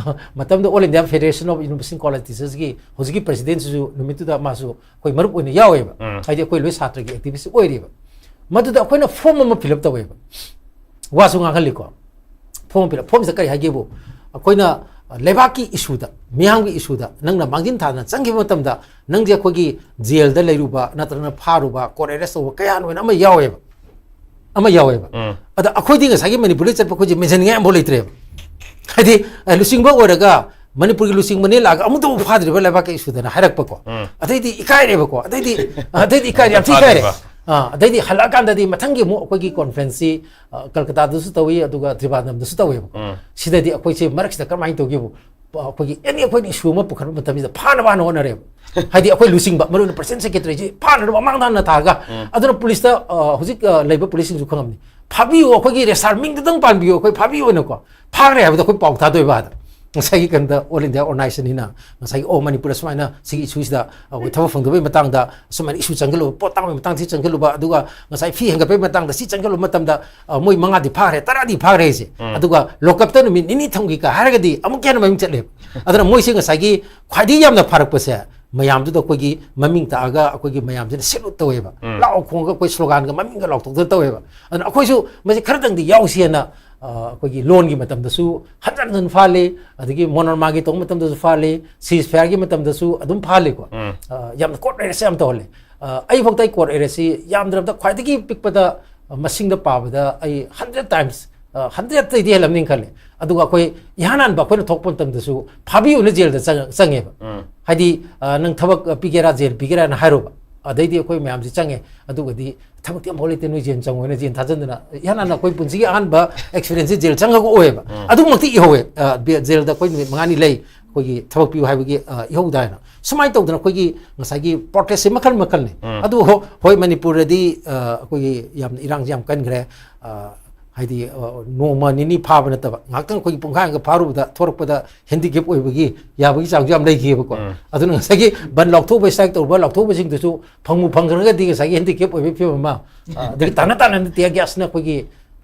ꯃꯇꯝꯗ All India Federation of University College Teachersꯀꯤ ꯍꯧꯖꯤꯛꯀꯤ ꯄ꯭ꯔꯁꯤꯗꯦꯟꯁꯤꯁꯨ ꯅꯨꯃꯤꯠꯇꯨꯗ ꯃꯥꯁꯨ ꯑꯩꯈꯣꯏ ꯃꯔꯨꯞ ꯑꯣꯏꯅ ꯌꯥꯎꯋꯦꯕ꯫ ꯎꯝ꯫ ꯍꯥꯏꯗꯤ ꯑꯩꯈꯣꯏ ꯂꯣꯏ ꯁꯥꯇ꯭ꯔꯒꯤ ꯑꯦꯛꯇꯤꯚꯤꯁ ꯑꯣꯏꯔꯤꯕ꯫ ꯃꯗꯨꯗ ꯑꯩꯈꯣꯏꯅ ꯐꯣꯝ ꯑꯃ ꯐꯤꯜ ꯑꯞ ꯇꯧꯋꯦꯕ꯫ ꯋꯥꯁꯨ ꯉꯥꯡꯍꯜꯂꯤꯀꯣ꯫ ꯐꯣꯝ ꯐꯤꯜ ꯑꯞ, ꯐꯣꯝꯁꯤꯗ ꯀꯔꯤ ꯍꯥꯏꯒꯦꯕꯨ, ꯑꯩꯈꯣꯏꯅ ꯂꯩꯕꯥꯛꯀꯤ ꯏꯁꯨꯗ, ꯃꯤꯌꯥꯝꯒꯤ ꯏꯁꯨꯗ ꯅꯪꯅ ꯃꯥꯡꯖꯤꯟ ꯊꯥꯗꯅ ꯆꯪꯈꯤꯕ ꯃꯇꯝꯗ ꯅꯪꯁꯦ ꯑꯩꯈꯣꯏꯒꯤ ꯖꯦꯜꯗ ꯂꯩꯔꯨꯕ ꯅꯠꯇ꯭ꯔꯒꯅ ꯐꯥꯔꯨꯕ, ꯀꯣꯔꯠ ꯑꯦꯔꯦꯁ ꯇꯧꯕ ꯀꯌꯥꯅ ꯑꯣꯏꯅ ꯑꯃ ꯌꯥꯎꯋꯦꯕ꯫ ꯑꯃ ꯌꯥꯎꯋꯦꯕ꯫ ꯎꯝ꯫ ꯑꯗ ꯑꯩꯈꯣꯏꯗꯤ ꯉꯁꯥꯏꯒꯤ ꯃꯅꯤꯄꯨꯔꯗ ꯆꯠꯄ ꯑꯩꯈꯣꯏꯁꯦ ꯃꯦꯟꯁꯤꯟꯅꯤꯡꯉꯥꯏ ꯑꯃꯐꯥꯎ ꯂꯩꯇ꯭ꯔꯦꯕ꯫ ꯍꯥꯏꯗꯤ, ꯑ, ꯂꯨꯆꯤꯡꯕ ꯑꯣꯏꯔꯒ ꯃꯅꯤꯄꯨꯔꯒꯤ ꯂꯨꯆꯤꯡꯕꯅꯦ ꯂꯥꯛꯑꯒ ꯑꯃꯨꯛꯇꯕꯨ ꯐꯥꯗ꯭ꯔꯤꯕ ꯂꯩꯕꯥꯛꯀꯤ ꯏꯁꯨꯗꯅ ꯍꯥꯏꯔꯛꯄꯀꯣ꯫ ꯎꯝ꯫ ꯑꯗꯩꯗꯤ ꯏꯀꯥꯏꯔꯦꯕꯀꯣ꯫ ꯑꯗꯩꯗꯤ, ꯑꯗꯩꯗꯤ ꯏꯀꯥꯏꯔꯦ, ꯌꯥꯝ ꯊꯤ ꯏꯀꯥꯏꯔꯦ꯫ ꯐꯥꯗ꯭ꯔꯤꯕ꯫ ꯑꯥ, ꯑꯗꯩꯗꯤ ꯍꯜꯂꯛꯑꯀꯥꯟꯗꯗꯤ ꯃꯊꯪꯒꯤ ꯑꯃꯨꯛ ꯑꯩꯈꯣꯏꯒꯤ ꯀꯣꯟꯐ꯭ꯔꯦꯟꯁꯁꯤ, ꯑ, ꯀꯜꯀꯇꯥꯗꯁꯨ ꯇꯧꯏ, ꯑꯗꯨꯒ ꯇ꯭ꯔꯤꯕꯥꯟꯗꯝꯗꯁꯨ ꯇꯧꯋꯦꯕꯀꯣ꯫ ꯎꯝ꯫ ꯁꯤꯗꯗꯤ ꯑꯩꯈꯣꯏꯁꯦ ꯃꯔꯛꯁꯤꯗ ꯀꯔꯝꯍꯥꯏꯅ ꯇꯧꯒꯦꯕꯨ, ꯑ, ꯑꯩꯈꯣꯏꯒꯤ ꯑꯦꯅꯤ ꯑꯩꯈꯣꯏꯅ ꯏꯁꯨ ꯑꯃ ꯄꯨꯈꯠꯄ ꯃꯇꯝꯁꯤꯗ ꯐꯥꯅꯕ ꯍꯥꯟꯅ ꯍꯣꯠꯅꯔꯦꯕ꯫ ꯍꯥꯏꯗꯤ ꯑꯩꯈꯣꯏ ꯂꯨꯆꯤꯡꯕ, ꯃꯔꯨ ꯑꯣꯏꯅ ꯄ꯭ꯔꯁꯤꯗꯦꯟ ꯁꯦꯀ꯭ꯔꯦꯇꯔꯤꯁꯤ ꯐꯥꯅꯅꯕ ꯃꯃꯥꯡꯗ ꯍꯥꯟꯅ ꯊꯥꯔꯒ, ꯎꯝ꯫ ꯑꯗꯨꯅ ꯄꯨꯂꯤꯁꯇ, ꯑ, ꯍꯧꯖꯤꯛ, ꯑ, ꯂꯩꯕ ꯄꯨꯂꯤꯁꯁꯤꯡꯁꯨ ꯈꯪꯉꯝꯅꯤ, "ꯐꯥꯕꯤꯌꯨ, ꯑꯩꯈꯣꯏꯒꯤ ꯔꯦꯁꯇꯥꯔ ꯃꯤꯡꯗꯨꯗꯪ ꯄꯥꯟꯕꯤꯌꯨ, ꯑꯩꯈꯣꯏ ꯐꯥꯕꯤꯌꯨ" ꯍꯥꯏꯅꯀꯣ꯫ ꯐꯥꯈ꯭ꯔꯦ ꯍꯥꯏꯕꯗꯣ ꯑꯩꯈꯣꯏ ꯄꯥꯎ ꯊꯥꯗꯣꯏꯕ ꯑꯗ꯫ ꯉꯁꯥꯏꯒꯤ ꯀꯩꯅꯣꯗ All India Organizationꯅꯤꯅ ꯉꯁꯥꯏꯒꯤ, "ꯑꯣ, ꯃꯅꯤꯄꯨꯔꯗ ꯁꯨꯃꯥꯏꯅ ꯁꯤꯒꯤ ꯏꯁꯨꯁꯤꯗ ꯑꯩꯈꯣꯏ ꯊꯕꯛ ꯐꯪꯗꯕꯒꯤ ꯃꯇꯥꯡꯗ, ꯁꯨꯃꯥꯏꯅ ꯏꯁꯨ ꯆꯪꯁꯤꯜꯂꯨꯕ, ꯄꯣꯠ ꯇꯥꯡꯕꯒꯤ ꯃꯇꯥꯡꯗ ꯁꯤ ꯆꯪꯁꯤꯜꯂꯨꯕ, ꯑꯗꯨꯒ ꯉꯁꯥꯏ ꯐꯤ ꯍꯦꯟꯒꯠꯄꯒꯤ ꯃꯇꯥꯡꯗ ꯁꯤ ꯆꯪꯁꯤꯜꯂꯨꯕ ꯃꯇꯝꯗ, ꯑ, ꯃꯣꯏ ꯃꯉꯥꯗꯤ ꯐꯥꯈ꯭ꯔꯦ, ꯇꯔꯥꯗꯤ ꯐꯥꯈ꯭ꯔꯦ" ꯍꯥꯏꯁꯦ꯫ ꯎꯝ꯫ ꯑꯗꯨꯒ ꯂꯣꯀꯞꯇ ꯅꯨꯃꯤꯠ ꯅꯤꯅꯤ ꯊꯝꯈꯤꯒ ꯍꯥꯏꯔꯒꯗꯤ ꯑꯃꯨꯛꯀ ꯍꯦꯟꯅ ꯃꯃꯤꯡ ꯆꯠꯂꯦꯕ꯫ ꯑꯗꯨꯅ ꯃꯣꯏꯁꯦ ꯉꯁꯥꯏꯒꯤ ꯈ꯭ꯋꯥꯏꯗꯒꯤ ꯌꯥꯝꯅ ꯐꯥꯔꯛꯄꯁꯦ ꯃꯌꯥꯝꯗꯨꯗ ꯑꯩꯈꯣꯏꯒꯤ ꯃꯃꯤꯡ ꯇꯥꯛꯑꯒ ꯑꯩꯈꯣꯏꯒꯤ ꯃꯌꯥꯝꯁꯤꯅ ꯁꯦꯂꯨꯠ ꯇꯧꯋꯦꯕ꯫ ꯎꯝ꯫ ꯂꯥꯎ ꯈꯣꯡꯉꯒ ꯑꯩꯈꯣꯏ ꯁ꯭ꯂꯣꯒꯥꯟꯒ ꯃꯃꯤꯡꯒ ꯂꯥꯎꯊꯣꯛꯇꯅ ꯇꯧꯋꯦꯕ꯫ ꯑꯗꯨꯅ ꯑꯩꯈꯣꯏꯁꯨ ꯃꯁꯤ ꯈꯔꯗꯪꯗꯤ ꯌꯥꯎꯁꯤ ꯍꯥꯏꯅ, ꯑ, ꯑꯩꯈꯣꯏꯒꯤ ꯂꯣꯟꯒꯤ ꯃꯇꯝꯗꯁꯨ ꯍꯟꯖꯟ ꯍꯟꯖꯟ ꯐꯥꯍꯜꯂꯤ, ꯑꯗꯒꯤ ꯃꯣꯅꯣꯔꯃꯥꯒꯤ ꯇꯧꯕ ꯃꯇꯝꯗꯁꯨ ꯐꯥꯍꯜꯂꯤ, ꯁꯤꯖ ꯐꯌꯥꯔꯒꯤ ꯃꯇꯝꯗꯁꯨ ꯑꯗꯨꯝ ꯐꯥꯍꯜꯂꯤꯀꯣ꯫ ꯎꯝ꯫ ꯑ, ꯌꯥꯝꯅ ꯀꯣꯔꯠ ꯑꯦꯔꯦꯁ ꯌꯥꯝ ꯇꯧꯍꯜꯂꯤ꯫ ꯑ, ꯑꯩꯐꯥꯎꯗ ꯑꯩ ꯀꯣꯔꯠ ꯑꯦꯔꯦꯁꯁꯤ ꯌꯥꯝꯗ꯭ꯔꯕꯗ ꯈ꯭ꯋꯥꯏꯗꯒꯤ ꯄꯤꯛꯄꯗ, ꯑ, ꯃꯁꯤꯡꯗ ꯄꯥꯕꯗ ꯑꯩ ꯍꯟꯗ꯭ꯔꯦꯠ ꯇꯥꯏꯝꯁ, ꯑ, ꯍꯟꯗ꯭ꯔꯦꯠꯇꯩꯗꯤ ꯍꯦꯜꯂꯝꯅꯤ ꯈꯜꯂꯦ꯫ ꯑꯗꯨꯒ ꯑꯩꯈꯣꯏ ꯏꯍꯥꯟ ꯍꯥꯟꯕ ꯑꯩꯈꯣꯏꯅ ꯊꯣꯛꯄ ꯃꯇꯝꯗꯁꯨ ꯐꯥꯕꯤꯌꯨꯅ ꯖꯦꯜꯗ ꯆꯪ-, ꯆꯪꯉꯦꯕ꯫ ꯎꯝ꯫ ꯍꯥꯏꯗꯤ, ꯑ, "ꯅꯪ ꯊꯕꯛ, ꯑ, ꯄꯤꯒꯦꯔꯥ, ꯖꯦꯜ ꯄꯤꯒꯦꯔꯥꯅ ꯍꯥꯏꯔꯨꯕ"꯫ ꯑꯗꯩꯗꯤ ꯑꯩꯈꯣꯏ ꯃꯌꯥꯝꯁꯤ ꯆꯪꯉꯦ꯫ ꯑꯗꯨꯒꯗꯤ ꯊꯕꯛꯇꯤ ꯑꯃꯐꯥꯎ ꯂꯩꯇꯦ, ꯅꯣꯏ ꯖꯦꯜ ꯆꯪꯉꯣ ꯍꯥꯏꯅ ꯖꯦꯜ ꯊꯥꯖꯤꯟꯗꯅ, ꯏꯍꯥꯟ ꯍꯥꯟꯅ ꯑꯩꯈꯣꯏ ꯄꯨꯟꯁꯤꯒꯤ ꯑꯍꯥꯟꯕ ꯑꯦꯛꯁꯄꯤꯔꯤꯌꯦꯟꯁꯁꯦ ꯖꯦꯜ ꯆꯪꯉꯒ ꯑꯣꯏꯌꯦꯕ꯫ ꯎꯝ꯫ ꯑꯗꯨꯃꯛꯇꯤ ꯏꯍꯧꯋꯦ꯫ ꯑ, ꯕꯦ-, ꯖꯦꯜꯗ ꯑꯩꯈꯣꯏ ꯅꯨꯃꯤꯠ ꯃꯉꯥꯅꯤ ꯂꯩ, ꯑꯩꯈꯣꯏꯒꯤ ꯊꯕꯛ ꯄꯤꯌꯨ ꯍꯥꯏꯕꯒꯤ, ꯑ, ꯏꯍꯧꯗꯥꯏꯅ꯫ ꯁꯨꯃꯥꯏꯅ ꯇꯧꯗꯅ ꯑꯩꯈꯣꯏꯒꯤ ꯉꯁꯥꯏꯒꯤ ꯄ꯭ꯔꯣꯇꯦꯁꯁꯦ ꯃꯈꯜ ꯃꯈꯜꯅꯤ꯫ ꯎꯝ꯫ ꯑꯗꯨ ꯍꯣ-, ꯍꯣꯏ, ꯃꯅꯤꯄꯨꯔꯗꯗꯤ, ꯑ, ꯑꯩꯈꯣꯏꯒꯤ ꯌꯥꯝꯅ ꯏꯔꯥꯡꯁꯦ ꯌꯥꯝ ꯀꯟꯈ꯭ꯔꯦ꯫ ꯑ, ꯍꯥꯏꯗꯤ, ꯑ, ꯅꯣꯡꯃ ꯅꯤꯅꯤ ꯐꯥꯕ ꯅꯠꯇꯕ, ꯉꯥꯏꯍꯥꯛꯇꯪ ꯑꯩꯈꯣꯏꯒꯤ ꯄꯨꯡꯈꯥꯏ ꯑꯃꯒ ꯐꯥꯔꯨꯕꯗ ꯊꯣꯔꯛꯄꯗ ꯍꯦꯟꯗꯤꯀꯦꯞ ꯑꯣꯏꯕꯒꯤ ꯌꯥꯕꯒꯤ ꯆꯥꯡꯁꯨ ꯌꯥꯝ ꯂꯩꯈꯤꯑꯕꯀꯣ꯫ ꯎꯝ꯫ ꯑꯗꯨꯅ ꯉꯁꯥꯏꯒꯤ ꯕꯟ ꯂꯥꯎꯊꯣꯛꯎꯕ, ꯁ꯭ꯇ꯭ꯔꯥꯏꯛ ꯇꯧꯔꯨꯕ ꯂꯥꯎꯊꯣꯛꯎꯕꯁꯤꯡꯗꯨꯁꯨ ꯐꯪꯕꯨ ꯐꯪꯈ꯭ꯔꯒꯗꯤ ꯉꯁꯥꯏꯒꯤ ꯍꯦꯟꯗꯤꯀꯦꯞ ꯑꯣꯏꯕꯒꯤ ꯐꯤꯕꯝ ꯑꯃ, ꯑ, ꯑꯗꯒꯤ ꯇꯥꯟꯅ ꯇꯥꯟꯅꯅ ꯇꯤꯌꯔ ꯒ꯭ꯌꯥꯁꯅ ꯑꯩꯈꯣꯏꯒꯤ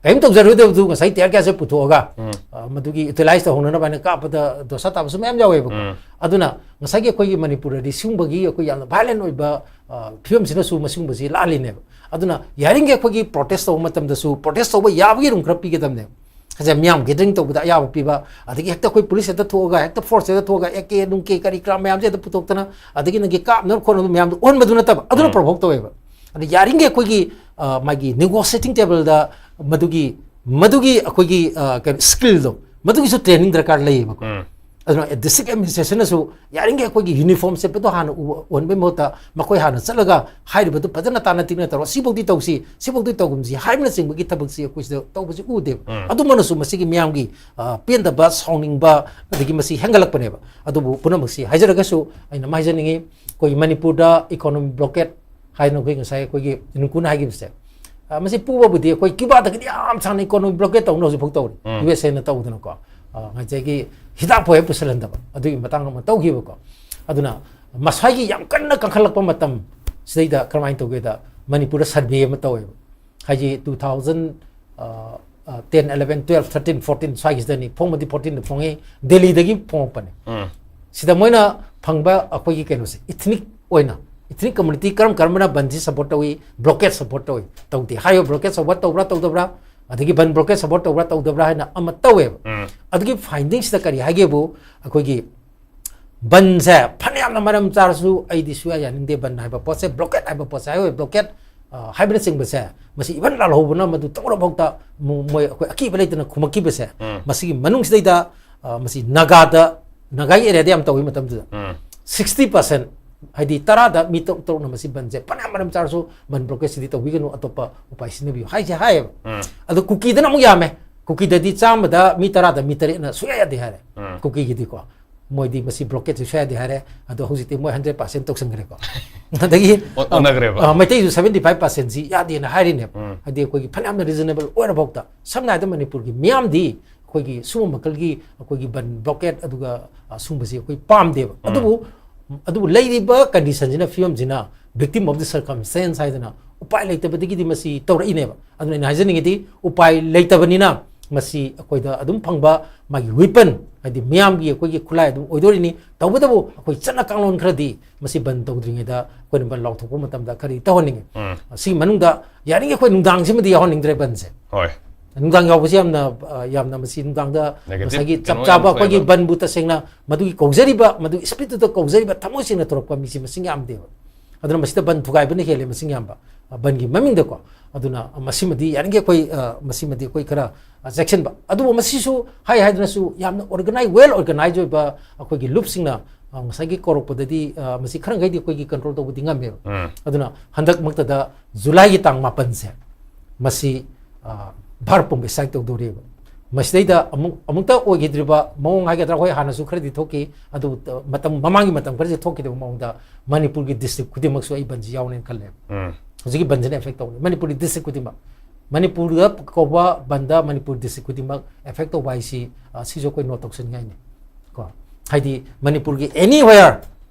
ꯀꯔꯤꯝ ꯇꯧꯖꯔꯣꯏꯗꯕꯗꯨ ꯉꯁꯥꯏ ꯇꯤꯌꯔ ꯒ꯭ꯌꯥꯁꯁꯦ ꯄꯨꯊꯣꯛꯑꯒ, ꯎꯝ꯫ ꯑ, ꯃꯗꯨꯒꯤ ꯌꯨꯇꯤꯂꯥꯏꯁ ꯇꯧꯍꯧꯅꯅꯕ ꯍꯥꯏꯅ ꯀꯥꯞꯄꯗ ꯗꯣꯁꯥ ꯇꯥꯕꯁꯨ ꯃꯌꯥꯝ ꯌꯥꯎꯋꯦꯕꯀꯣ꯫ ꯎꯝ꯫ ꯑꯗꯨꯅ ꯉꯁꯥꯏꯒꯤ ꯑꯩꯈꯣꯏꯒꯤ ꯃꯅꯤꯄꯨꯔꯗꯗꯤ ꯁꯤꯒꯨꯝꯕꯒꯤ ꯑꯩꯈꯣꯏ ꯌꯥꯝꯅ ꯚꯥꯏꯂꯦꯟ ꯑꯣꯏꯕ, ꯑ, ꯐꯤꯕꯝꯁꯤꯅꯁꯨ ꯃꯁꯤꯒꯨꯝꯕꯁꯤ ꯂꯥꯜꯂꯤꯅꯦꯕ꯫ ꯑꯗꯨꯅ ꯌꯥꯔꯤꯈꯩ ꯑꯩꯈꯣꯏꯒꯤ ꯄ꯭ꯔꯣꯇꯦꯁ ꯇꯧꯕ ꯃꯇꯝꯗꯁꯨ ꯄ꯭ꯔꯣꯇꯦꯁ ꯇꯧꯕ ꯌꯥꯕꯒꯤ ꯔꯨꯝ ꯈꯔ ꯄꯤꯒꯗꯕꯅꯦꯕ꯫ ꯍꯥꯏꯁꯦ ꯃꯤꯌꯥꯝ ꯒꯦꯗꯔꯤꯡ ꯇꯧꯕꯗ ꯑꯌꯥꯕ ꯄꯤꯕ, ꯑꯗꯒꯤ ꯍꯦꯛꯇ ꯑꯩꯈꯣꯏ ꯄꯨꯂꯤꯁ ꯍꯦꯛꯇ ꯊꯣꯛꯑꯒ, ꯍꯦꯛꯇ ꯐꯣꯔꯁ ꯍꯦꯛꯇ ꯊꯣꯛꯑꯒ ꯑꯦ ꯀꯦ ꯅꯨꯡ ꯀꯦ ꯀꯔꯤ ꯀꯔꯥ ꯃꯌꯥꯝꯁꯦ ꯍꯦꯛꯇ ꯄꯨꯊꯣꯛꯇꯅ, ꯑꯗꯒꯤ ꯅꯪꯒꯤ ꯀꯥꯞꯅꯕ ꯈꯣꯠꯅꯕ ꯃꯌꯥꯝꯗꯣ ꯑꯣꯟꯕꯗꯨ ꯅꯠꯇꯕ, ꯑꯗꯨꯅ ꯎꯝ꯫ ꯄ꯭ꯔꯣꯚꯣꯛ ꯇꯧꯋꯦꯕ꯫ ꯑꯗ ꯌꯥꯔꯤꯈꯩ ꯑꯩꯈꯣꯏꯒꯤ, ꯑ, ꯃꯥꯒꯤ ꯅꯦꯒꯣꯁꯤꯌꯦꯇꯤꯡ ꯇꯦꯕꯜꯗ ꯃꯗꯨꯒꯤ, ꯃꯗꯨꯒꯤ ꯑꯩꯈꯣꯏꯒꯤ, ꯑ, ꯀꯩꯅꯣ, ꯁ꯭ꯀꯤꯜꯗꯣ, ꯃꯗꯨꯒꯤꯁꯨ ꯇ꯭ꯔꯦꯅꯤꯡ ꯗꯔꯀꯥꯔ ꯂꯩꯌꯦꯕꯀꯣ꯫ ꯎꯝ꯫ ꯑꯗꯨꯅ ꯗꯤꯁꯇ꯭ꯔꯤꯛ ꯑꯦꯗꯃꯤꯅꯤꯁꯇ꯭ꯔꯦꯁꯟꯅꯁꯨ ꯌꯥꯔꯤꯈꯩ ꯑꯩꯈꯣꯏꯒꯤ ꯌꯨꯅꯤꯐꯣꯔꯝ ꯁꯦꯠꯄꯗꯣ ꯍꯥꯟꯅ ꯎ-, ꯎꯍꯟꯕꯩ ꯃꯍꯨꯠꯇ ꯃꯈꯣꯏ ꯍꯥꯟꯅ ꯆꯠꯂꯒ ꯍꯥꯏꯔꯤꯕꯗꯨ ꯐꯖꯅ ꯇꯥꯟꯅ ꯇꯤꯛꯅ ꯇꯧꯔꯣ, ꯁꯤꯐꯧꯗꯤ ꯇꯧꯁꯤ, ꯁꯤꯐꯧꯗꯤ ꯇꯧꯒꯨꯝꯁꯤ ꯍꯥꯏꯕꯅꯆꯤꯡꯕꯒꯤ ꯊꯕꯛꯁꯤ ꯑꯩꯈꯣꯏ ꯁꯤꯗ ꯇꯧꯕꯁꯤ ꯎꯗꯦꯕ꯫ ꯎꯝ꯫ ꯑꯗꯨꯃꯛꯅꯁꯨ ꯃꯁꯤꯒꯤ ꯃꯤꯌꯥꯝꯒꯤ, ꯑ, ꯄꯦꯟꯗꯕ, ꯁꯥꯎꯅꯤꯡꯕ, ꯑꯗꯒꯤ ꯃꯁꯤ ꯍꯦꯟꯒꯠꯂꯛꯄꯅꯦꯕ꯫ ꯑꯗꯨꯕꯨ ꯄꯨꯝꯅꯃꯛꯁꯤ ꯍꯥꯏꯖꯔꯒꯁꯨ ꯑꯩꯅ ꯑꯃ ꯍꯥꯏꯖꯅꯤꯡꯉꯤ, ꯑꯩꯈꯣꯏꯒꯤ ꯃꯅꯤꯄꯨꯔꯗ ꯏꯀꯣꯅꯣꯃꯤ ꯕ꯭ꯂꯣꯀꯦꯠ ꯍꯥꯏꯅ ꯑꯩꯈꯣꯏ ꯉꯁꯥꯏ ꯑꯩꯈꯣꯏꯒꯤ ꯅꯨꯡꯀꯨꯅ ꯍꯥꯏꯈꯤꯕꯁꯦ, ꯑ, ꯃꯁꯤ ꯄꯨꯕꯕꯨꯗꯤ ꯑꯩꯈꯣꯏ ꯀ꯭ꯌꯨꯕꯥꯗꯒꯤꯗꯤ ꯌꯥꯝ ꯁꯥꯡꯅ ꯏꯀꯣꯅꯣꯃꯤ ꯕ꯭ꯂꯣꯀꯦꯠ ꯇꯧꯅ ꯍꯧꯖꯤꯛꯐꯥꯎ ꯇꯧꯔꯤ꯫ ꯎꯝ꯫ ꯌꯨ ꯑꯦꯁ ꯑꯦꯅ ꯇꯧꯗꯅꯀꯣ꯫ ꯑ, ꯉꯁꯥꯏꯒꯤ ꯍꯤꯗꯥꯛ ꯐꯥꯎ ꯍꯦꯛ ꯄꯨꯁꯜꯍꯟꯗꯕ ꯑꯗꯨꯒꯤ ꯃꯇꯥꯡ ꯑꯃ ꯇꯧꯈꯤꯕꯀꯣ꯫ ꯑꯗꯨꯅ ꯃꯁꯥꯏꯒꯤ ꯌꯥꯝ ꯀꯟꯅ ꯀꯟꯈꯠꯂꯛꯄ ꯃꯇꯝ ꯁꯤꯗꯩꯗ ꯀꯔꯝꯍꯥꯏꯅ ꯇꯧꯒꯦꯗ, ꯃꯅꯤꯄꯨꯔꯗ ꯁꯔꯚꯦ ꯑꯃ ꯇꯧꯋꯦꯕ꯫ ꯍꯥꯏꯗꯤ two thousand, ꯑ, ꯑ, ten, eleven, twelve, thirteen, fourteen ꯁ꯭ꯋꯥꯏꯒꯤꯁꯤꯗꯅꯤ, ꯐꯣꯡꯕꯗꯤ fourteenꯗ ꯐꯣꯡꯉꯤ, ꯗꯦꯜꯂꯤꯗꯒꯤ ꯐꯣꯡꯉꯛꯄꯅꯦ꯫ ꯎꯝ꯫ ꯁꯤꯗ ꯃꯣꯏꯅ ꯐꯪꯕ ꯑꯩꯈꯣꯏꯒꯤ ꯀꯩꯅꯣꯁꯦ, ꯏꯊꯅꯤꯛ ꯑꯣꯏꯅ, ꯏꯊꯅꯤꯛ ꯀꯝꯃꯨꯅꯤꯇꯤ ꯀꯔꯝ ꯀꯔꯝꯕꯅ ꯕꯟꯁꯤ ꯁꯞꯄꯣꯔꯠ ꯇꯧꯏ, ꯕ꯭ꯂꯣꯀꯦꯠ ꯁꯞꯄꯣꯔꯠ ꯇꯧꯏ, ꯇꯧꯗꯦ ꯍꯥꯏꯔꯤꯕ, ꯕ꯭ꯂꯣꯀꯦꯠ ꯁꯞꯄꯣꯔꯠ ꯇꯧꯕ꯭ꯔꯥ ꯇꯧꯗꯕ꯭ꯔꯥ, ꯑꯗꯒꯤ ꯕꯟ ꯕ꯭ꯂꯣꯀꯦꯠ ꯁꯞꯄꯣꯔꯠ ꯇꯧꯕ꯭ꯔꯥ ꯇꯧꯗꯕ꯭ꯔꯥ ꯍꯥꯏꯅ ꯑꯃ ꯇꯧꯋꯦꯕ꯫ ꯎꯝ꯫ ꯑꯗꯨꯒꯤ ꯐꯥꯏꯟꯗꯤꯡꯁꯤꯗ ꯀꯔꯤ ꯍꯥꯏꯒꯦꯕꯨ, ꯑꯩꯈꯣꯏꯒꯤ ꯕꯟꯁꯦ ꯐꯅꯌꯥꯝꯅ ꯃꯔꯝ ꯆꯥꯔꯁꯨ ꯑꯩꯗꯤ ꯁꯨꯌꯥ ꯌꯥꯅꯤꯡꯗꯦ꯫ ꯕꯟ ꯍꯥꯏꯕ ꯄꯣꯠꯁꯦ, ꯕ꯭ꯂꯣꯀꯦꯠ ꯍꯥꯏꯕ ꯄꯣꯠꯁꯦ, ꯍꯥꯏꯋꯦ ꯕ꯭ꯂꯣꯀꯦꯠ, ꯑ, ꯍꯥꯏꯕꯅꯆꯤꯡꯕꯁꯦ, ꯃꯁꯤ ꯏꯚꯟ ꯂꯥꯜꯍꯧꯕꯅ ꯃꯗꯨ ꯇꯧꯔꯐꯥꯎꯗ ꯃꯣ-, ꯃꯣꯏ ꯑꯩꯈꯣꯏ ꯑꯀꯤꯕ ꯂꯩꯇꯅ ꯈꯨꯝꯃꯛꯈꯤꯕꯁꯦ, ꯎꯝ꯫ ꯃꯁꯤꯒꯤ ꯃꯅꯨꯡꯁꯤꯗꯩꯗ, ꯑ, ꯃꯁꯤ ꯅꯥꯒꯥꯗ, ꯅꯥꯒꯥꯒꯤ ꯑꯦꯔꯤꯌꯥꯗ ꯌꯥꯝ ꯇꯧꯋꯤ ꯃꯇꯝꯗꯨꯗ꯫ ꯎꯝ꯫ Sixty percent, ꯍꯥꯏꯗꯤ ꯇꯔꯥꯗ ꯃꯤ ꯇꯔꯨꯛ ꯇꯔꯨꯛꯅ ꯃꯁꯤ ꯕꯟꯁꯦ ꯐꯅꯌꯥꯝ ꯃꯔꯝ ꯆꯥꯔꯁꯨ ꯕꯟ ꯕ꯭ꯂꯣꯀꯦꯠꯁꯤꯗꯤ ꯇꯧꯕꯤꯒꯅꯨ, ꯑꯇꯣꯞꯄ ꯎꯄꯥꯏ ꯁꯤꯖꯤꯟꯅꯕꯤꯌꯨ ꯍꯥꯏꯁꯦ ꯍꯥꯏꯌꯦꯕ꯫ ꯎꯝ꯫ ꯑꯗꯣ ꯀꯨꯀꯤꯗꯅ ꯑꯃꯨꯛ ꯌꯥꯝꯃꯦ꯫ ꯀꯨꯀꯤꯗꯗꯤ ꯆꯥꯝꯃꯗ ꯃꯤ ꯇꯔꯥꯗ ꯃꯤ ꯇꯔꯦꯠꯅ ꯁꯨꯡꯌꯥ ꯌꯥꯗꯦ ꯍꯥꯏꯔꯦ꯫ ꯎꯝ꯫ ꯀꯨꯀꯤꯒꯤꯗꯤꯀꯣ꯫ ꯃꯣꯏꯗꯤ ꯃꯁꯤ blockade ꯁꯨ ꯌꯥꯗꯦ ꯍꯥꯏꯔꯦ꯫ ꯑꯗꯣ ꯍꯧꯖꯤꯛꯇꯤ ꯃꯣꯏ hundred percent ꯇꯧꯁꯟꯈ꯭ꯔꯦꯀꯣ꯫ ꯑꯗꯒꯤ ꯑꯣ-, ꯑꯣꯟꯅꯈ꯭ꯔꯦꯕ꯫ ꯑ, ꯃꯩꯇꯩꯁꯨ seventy five percent ꯁꯤ ꯌꯥꯗꯦꯅ ꯍꯥꯏꯔꯤꯅꯦꯕ꯫ ꯎꯝ꯫ ꯍꯥꯏꯗꯤ ꯑꯩꯈꯣꯏꯒꯤ ꯐꯅꯌꯥꯝꯅ reasonable ꯑꯣꯏꯔꯐꯥꯎꯗ, ꯁꯝꯅ ꯍꯥꯏꯔꯕꯗ ꯃꯅꯤꯄꯨꯔꯒꯤ ꯃꯤꯌꯥꯝꯗꯤ ꯑꯩꯈꯣꯏꯒꯤ ꯁꯨꯝꯕ ꯃꯈꯜꯒꯤ ꯑꯩꯈꯣꯏꯒꯤ ꯕꯟ blockade ꯑꯗꯨꯒ, ꯑ, ꯁꯨꯝꯕꯁꯤ ꯑꯩꯈꯣꯏ ꯄꯥꯝꯗꯦꯕ꯫ ꯎꯝ꯫ ꯑꯗꯨꯕꯨ, ꯑꯗꯨꯕꯨ ꯂꯩꯔꯤꯕ condition ꯁꯤꯅ, ꯐꯤꯕꯝꯁꯤꯅ victim of the circumstance ꯍꯥꯏꯗꯅ ꯎꯄꯥꯏ ꯂꯩꯇꯕꯗꯒꯤꯗꯤ ꯃꯁꯤ ꯇꯧꯔꯛꯏꯅꯦꯕ꯫ ꯑꯗꯨꯅ ꯑꯩꯅ ꯍꯥꯏꯖꯅꯤꯡꯉꯤꯗꯤ ꯎꯄꯥꯏ ꯂꯩꯇꯕꯅꯤꯅ ꯃꯁꯤ ꯑꯩꯈꯣꯏꯗ ꯑꯗꯨꯝ ꯐꯪꯕ ꯃꯥꯒꯤ weapon, ꯍꯥꯏꯗꯤ ꯃꯤꯌꯥꯝꯒꯤ ꯑꯩꯈꯣꯏꯒꯤ ꯈꯨꯠꯂꯥꯏ ꯑꯗꯨꯝ ꯑꯣꯏꯗꯣꯔꯤꯅꯤ꯫ ꯇꯧꯕꯇꯕꯨ ꯑꯩꯈꯣꯏ ꯆꯠꯅ ꯀꯥꯡꯂꯣꯟ ꯈꯔꯗꯤ ꯃꯁꯤ ꯕꯟ ꯇꯧꯗ꯭ꯔꯤꯉꯩꯗ ꯑꯩꯈꯣꯏꯅ ꯕꯟ ꯂꯥꯎꯊꯣꯛꯄ ꯃꯇꯝꯗ ꯈꯔꯗꯤ ꯇꯧꯍꯟꯅꯤꯡꯉꯤ꯫ ꯎꯝ꯫ ꯁꯤꯒꯤ ꯃꯅꯨꯡꯗ ꯌꯥꯔꯤꯉꯩ ꯑꯩꯈꯣꯏ ꯅꯨꯡꯗꯥꯡꯁꯤꯃꯗꯤ ꯌꯥꯎꯍꯟꯅꯤꯡꯗ꯭ꯔꯦ ꯕꯟꯁꯦ꯫ ꯍꯣꯏ꯫ ꯅꯨꯡꯗꯥꯡ ꯌꯥꯎꯕꯁꯤ ꯌꯥꯝꯅ, ꯑ, ꯌꯥꯝꯅ ꯃꯁꯤ ꯅꯨꯡꯗꯥꯡꯗ Negative ꯉꯁꯥꯏꯒꯤ ꯆꯞ ꯀꯩꯅꯣ ꯆꯥꯕ ꯌꯥꯝ ꯑꯩꯈꯣꯏꯒꯤ ꯊꯣꯛꯑꯦꯕ꯫ ꯕꯟꯕꯨ ꯇꯁꯦꯡꯅ ꯃꯗꯨꯒꯤ ꯀꯧꯖꯔꯤꯕ, ꯃꯗꯨꯒꯤ spirit ꯇꯨꯗ ꯀꯧꯖꯔꯤꯕ ꯊꯃꯣꯏ ꯁꯦꯡꯅ ꯇꯧꯔꯛꯄ ꯃꯤꯁꯤ ꯃꯁꯤꯡ ꯌꯥꯝꯗꯦꯕ꯫ ꯑꯗꯨꯅ ꯃꯁꯤꯗ ꯕꯟ ꯊꯨꯒꯥꯏꯕꯅ ꯍꯦꯜꯂꯦ ꯃꯁꯤꯡ ꯌꯥꯝꯕ, ꯑ, ꯕꯟꯒꯤ ꯃꯃꯤꯡꯗꯀꯣ꯫ ꯑꯗꯨꯅ ꯃꯁꯤꯃꯗꯤ ꯌꯥꯔꯤꯈꯩ ꯑꯩꯈꯣꯏ, ꯑ, ꯃꯁꯤꯃꯗꯤ ꯑꯩꯈꯣꯏ ꯈꯔ, ꯑ, ꯆꯦꯛꯁꯤꯟꯕ꯫ ꯑꯗꯨꯕꯨ ꯃꯁꯤꯁꯨ ꯍꯥꯏ ꯍꯥꯏꯗꯨꯅꯁꯨ ꯌꯥꯝꯅ organize, well organize ꯑꯣꯏꯕ ꯑꯩꯈꯣꯏꯒꯤ ꯂꯨꯞꯁꯤꯡꯅ, ꯑ, ꯉꯁꯥꯏꯒꯤ ꯀꯧꯔꯛꯄꯗꯗꯤ, ꯑ, ꯃꯁꯤ ꯈꯔ ꯃꯈꯩꯗꯤ ꯑꯩꯈꯣꯏꯒꯤ control ꯇꯧꯕꯗꯤ ꯉꯝꯃꯦꯕ꯫ ꯎꯝ꯫ ꯑꯗꯨꯅ ꯍꯟꯗꯛꯃꯛꯇꯗ ꯖꯨꯂꯥꯏꯒꯤ ꯇꯥꯡ ꯃꯥꯄꯟꯁꯦ ꯃꯁꯤ, ꯑ, ꯚꯥꯔꯠ ꯄꯨꯝꯕ strike ꯇꯧꯗꯣꯔꯤꯕ꯫ ꯃꯁꯤꯗꯩꯗ ꯑꯃꯨꯛ, ꯑꯃꯨꯛꯇ ꯑꯣꯏꯈꯤꯗ꯭ꯔꯤꯕ ꯃꯑꯣꯡ ꯍꯥꯏꯒꯗ꯭ꯔꯥ, ꯍꯣꯏ, ꯍꯥꯟꯅꯁꯨ ꯈꯔꯗꯤ ꯊꯣꯛꯈꯤ, ꯑꯗꯨꯕꯨ ꯃꯇꯝ, ꯃꯃꯥꯡꯒꯤ ꯃꯇꯝ ꯈꯔꯁꯤ ꯊꯣꯛꯈꯤꯗꯕ ꯃꯑꯣꯡꯗ ꯃꯅꯤꯄꯨꯔꯒꯤ district ꯈꯨꯗꯤꯡꯃꯛꯁꯨ ꯑꯩ ꯕꯟꯁꯤ ꯌꯥꯎꯅꯦꯅ ꯈꯜꯂꯦꯕ꯫ ꯎꯝ꯫ ꯍꯧꯖꯤꯛꯀꯤ ꯕꯟꯁꯤꯅ effect ꯇꯧꯕꯅꯤ ꯃꯅꯤꯄꯨꯔꯒꯤ district ꯈꯨꯗꯤꯡꯃꯛ꯫ ꯃꯅꯤꯄꯨꯔꯗ ꯀꯧꯕ ꯕꯟꯗ ꯃꯅꯤꯄꯨꯔ district ꯈꯨꯗꯤꯡꯃꯛ effect ꯇꯧꯕ ꯍꯥꯏꯁꯤ, ꯑ, ꯁꯤꯁꯨ ꯑꯩꯈꯣꯏ note ꯇꯧꯁꯟꯅꯤꯡꯉꯥꯏꯅꯤ꯫ ꯀꯣ, ꯍꯥꯏꯗꯤ ꯃꯅꯤꯄꯨꯔꯒꯤ anywhere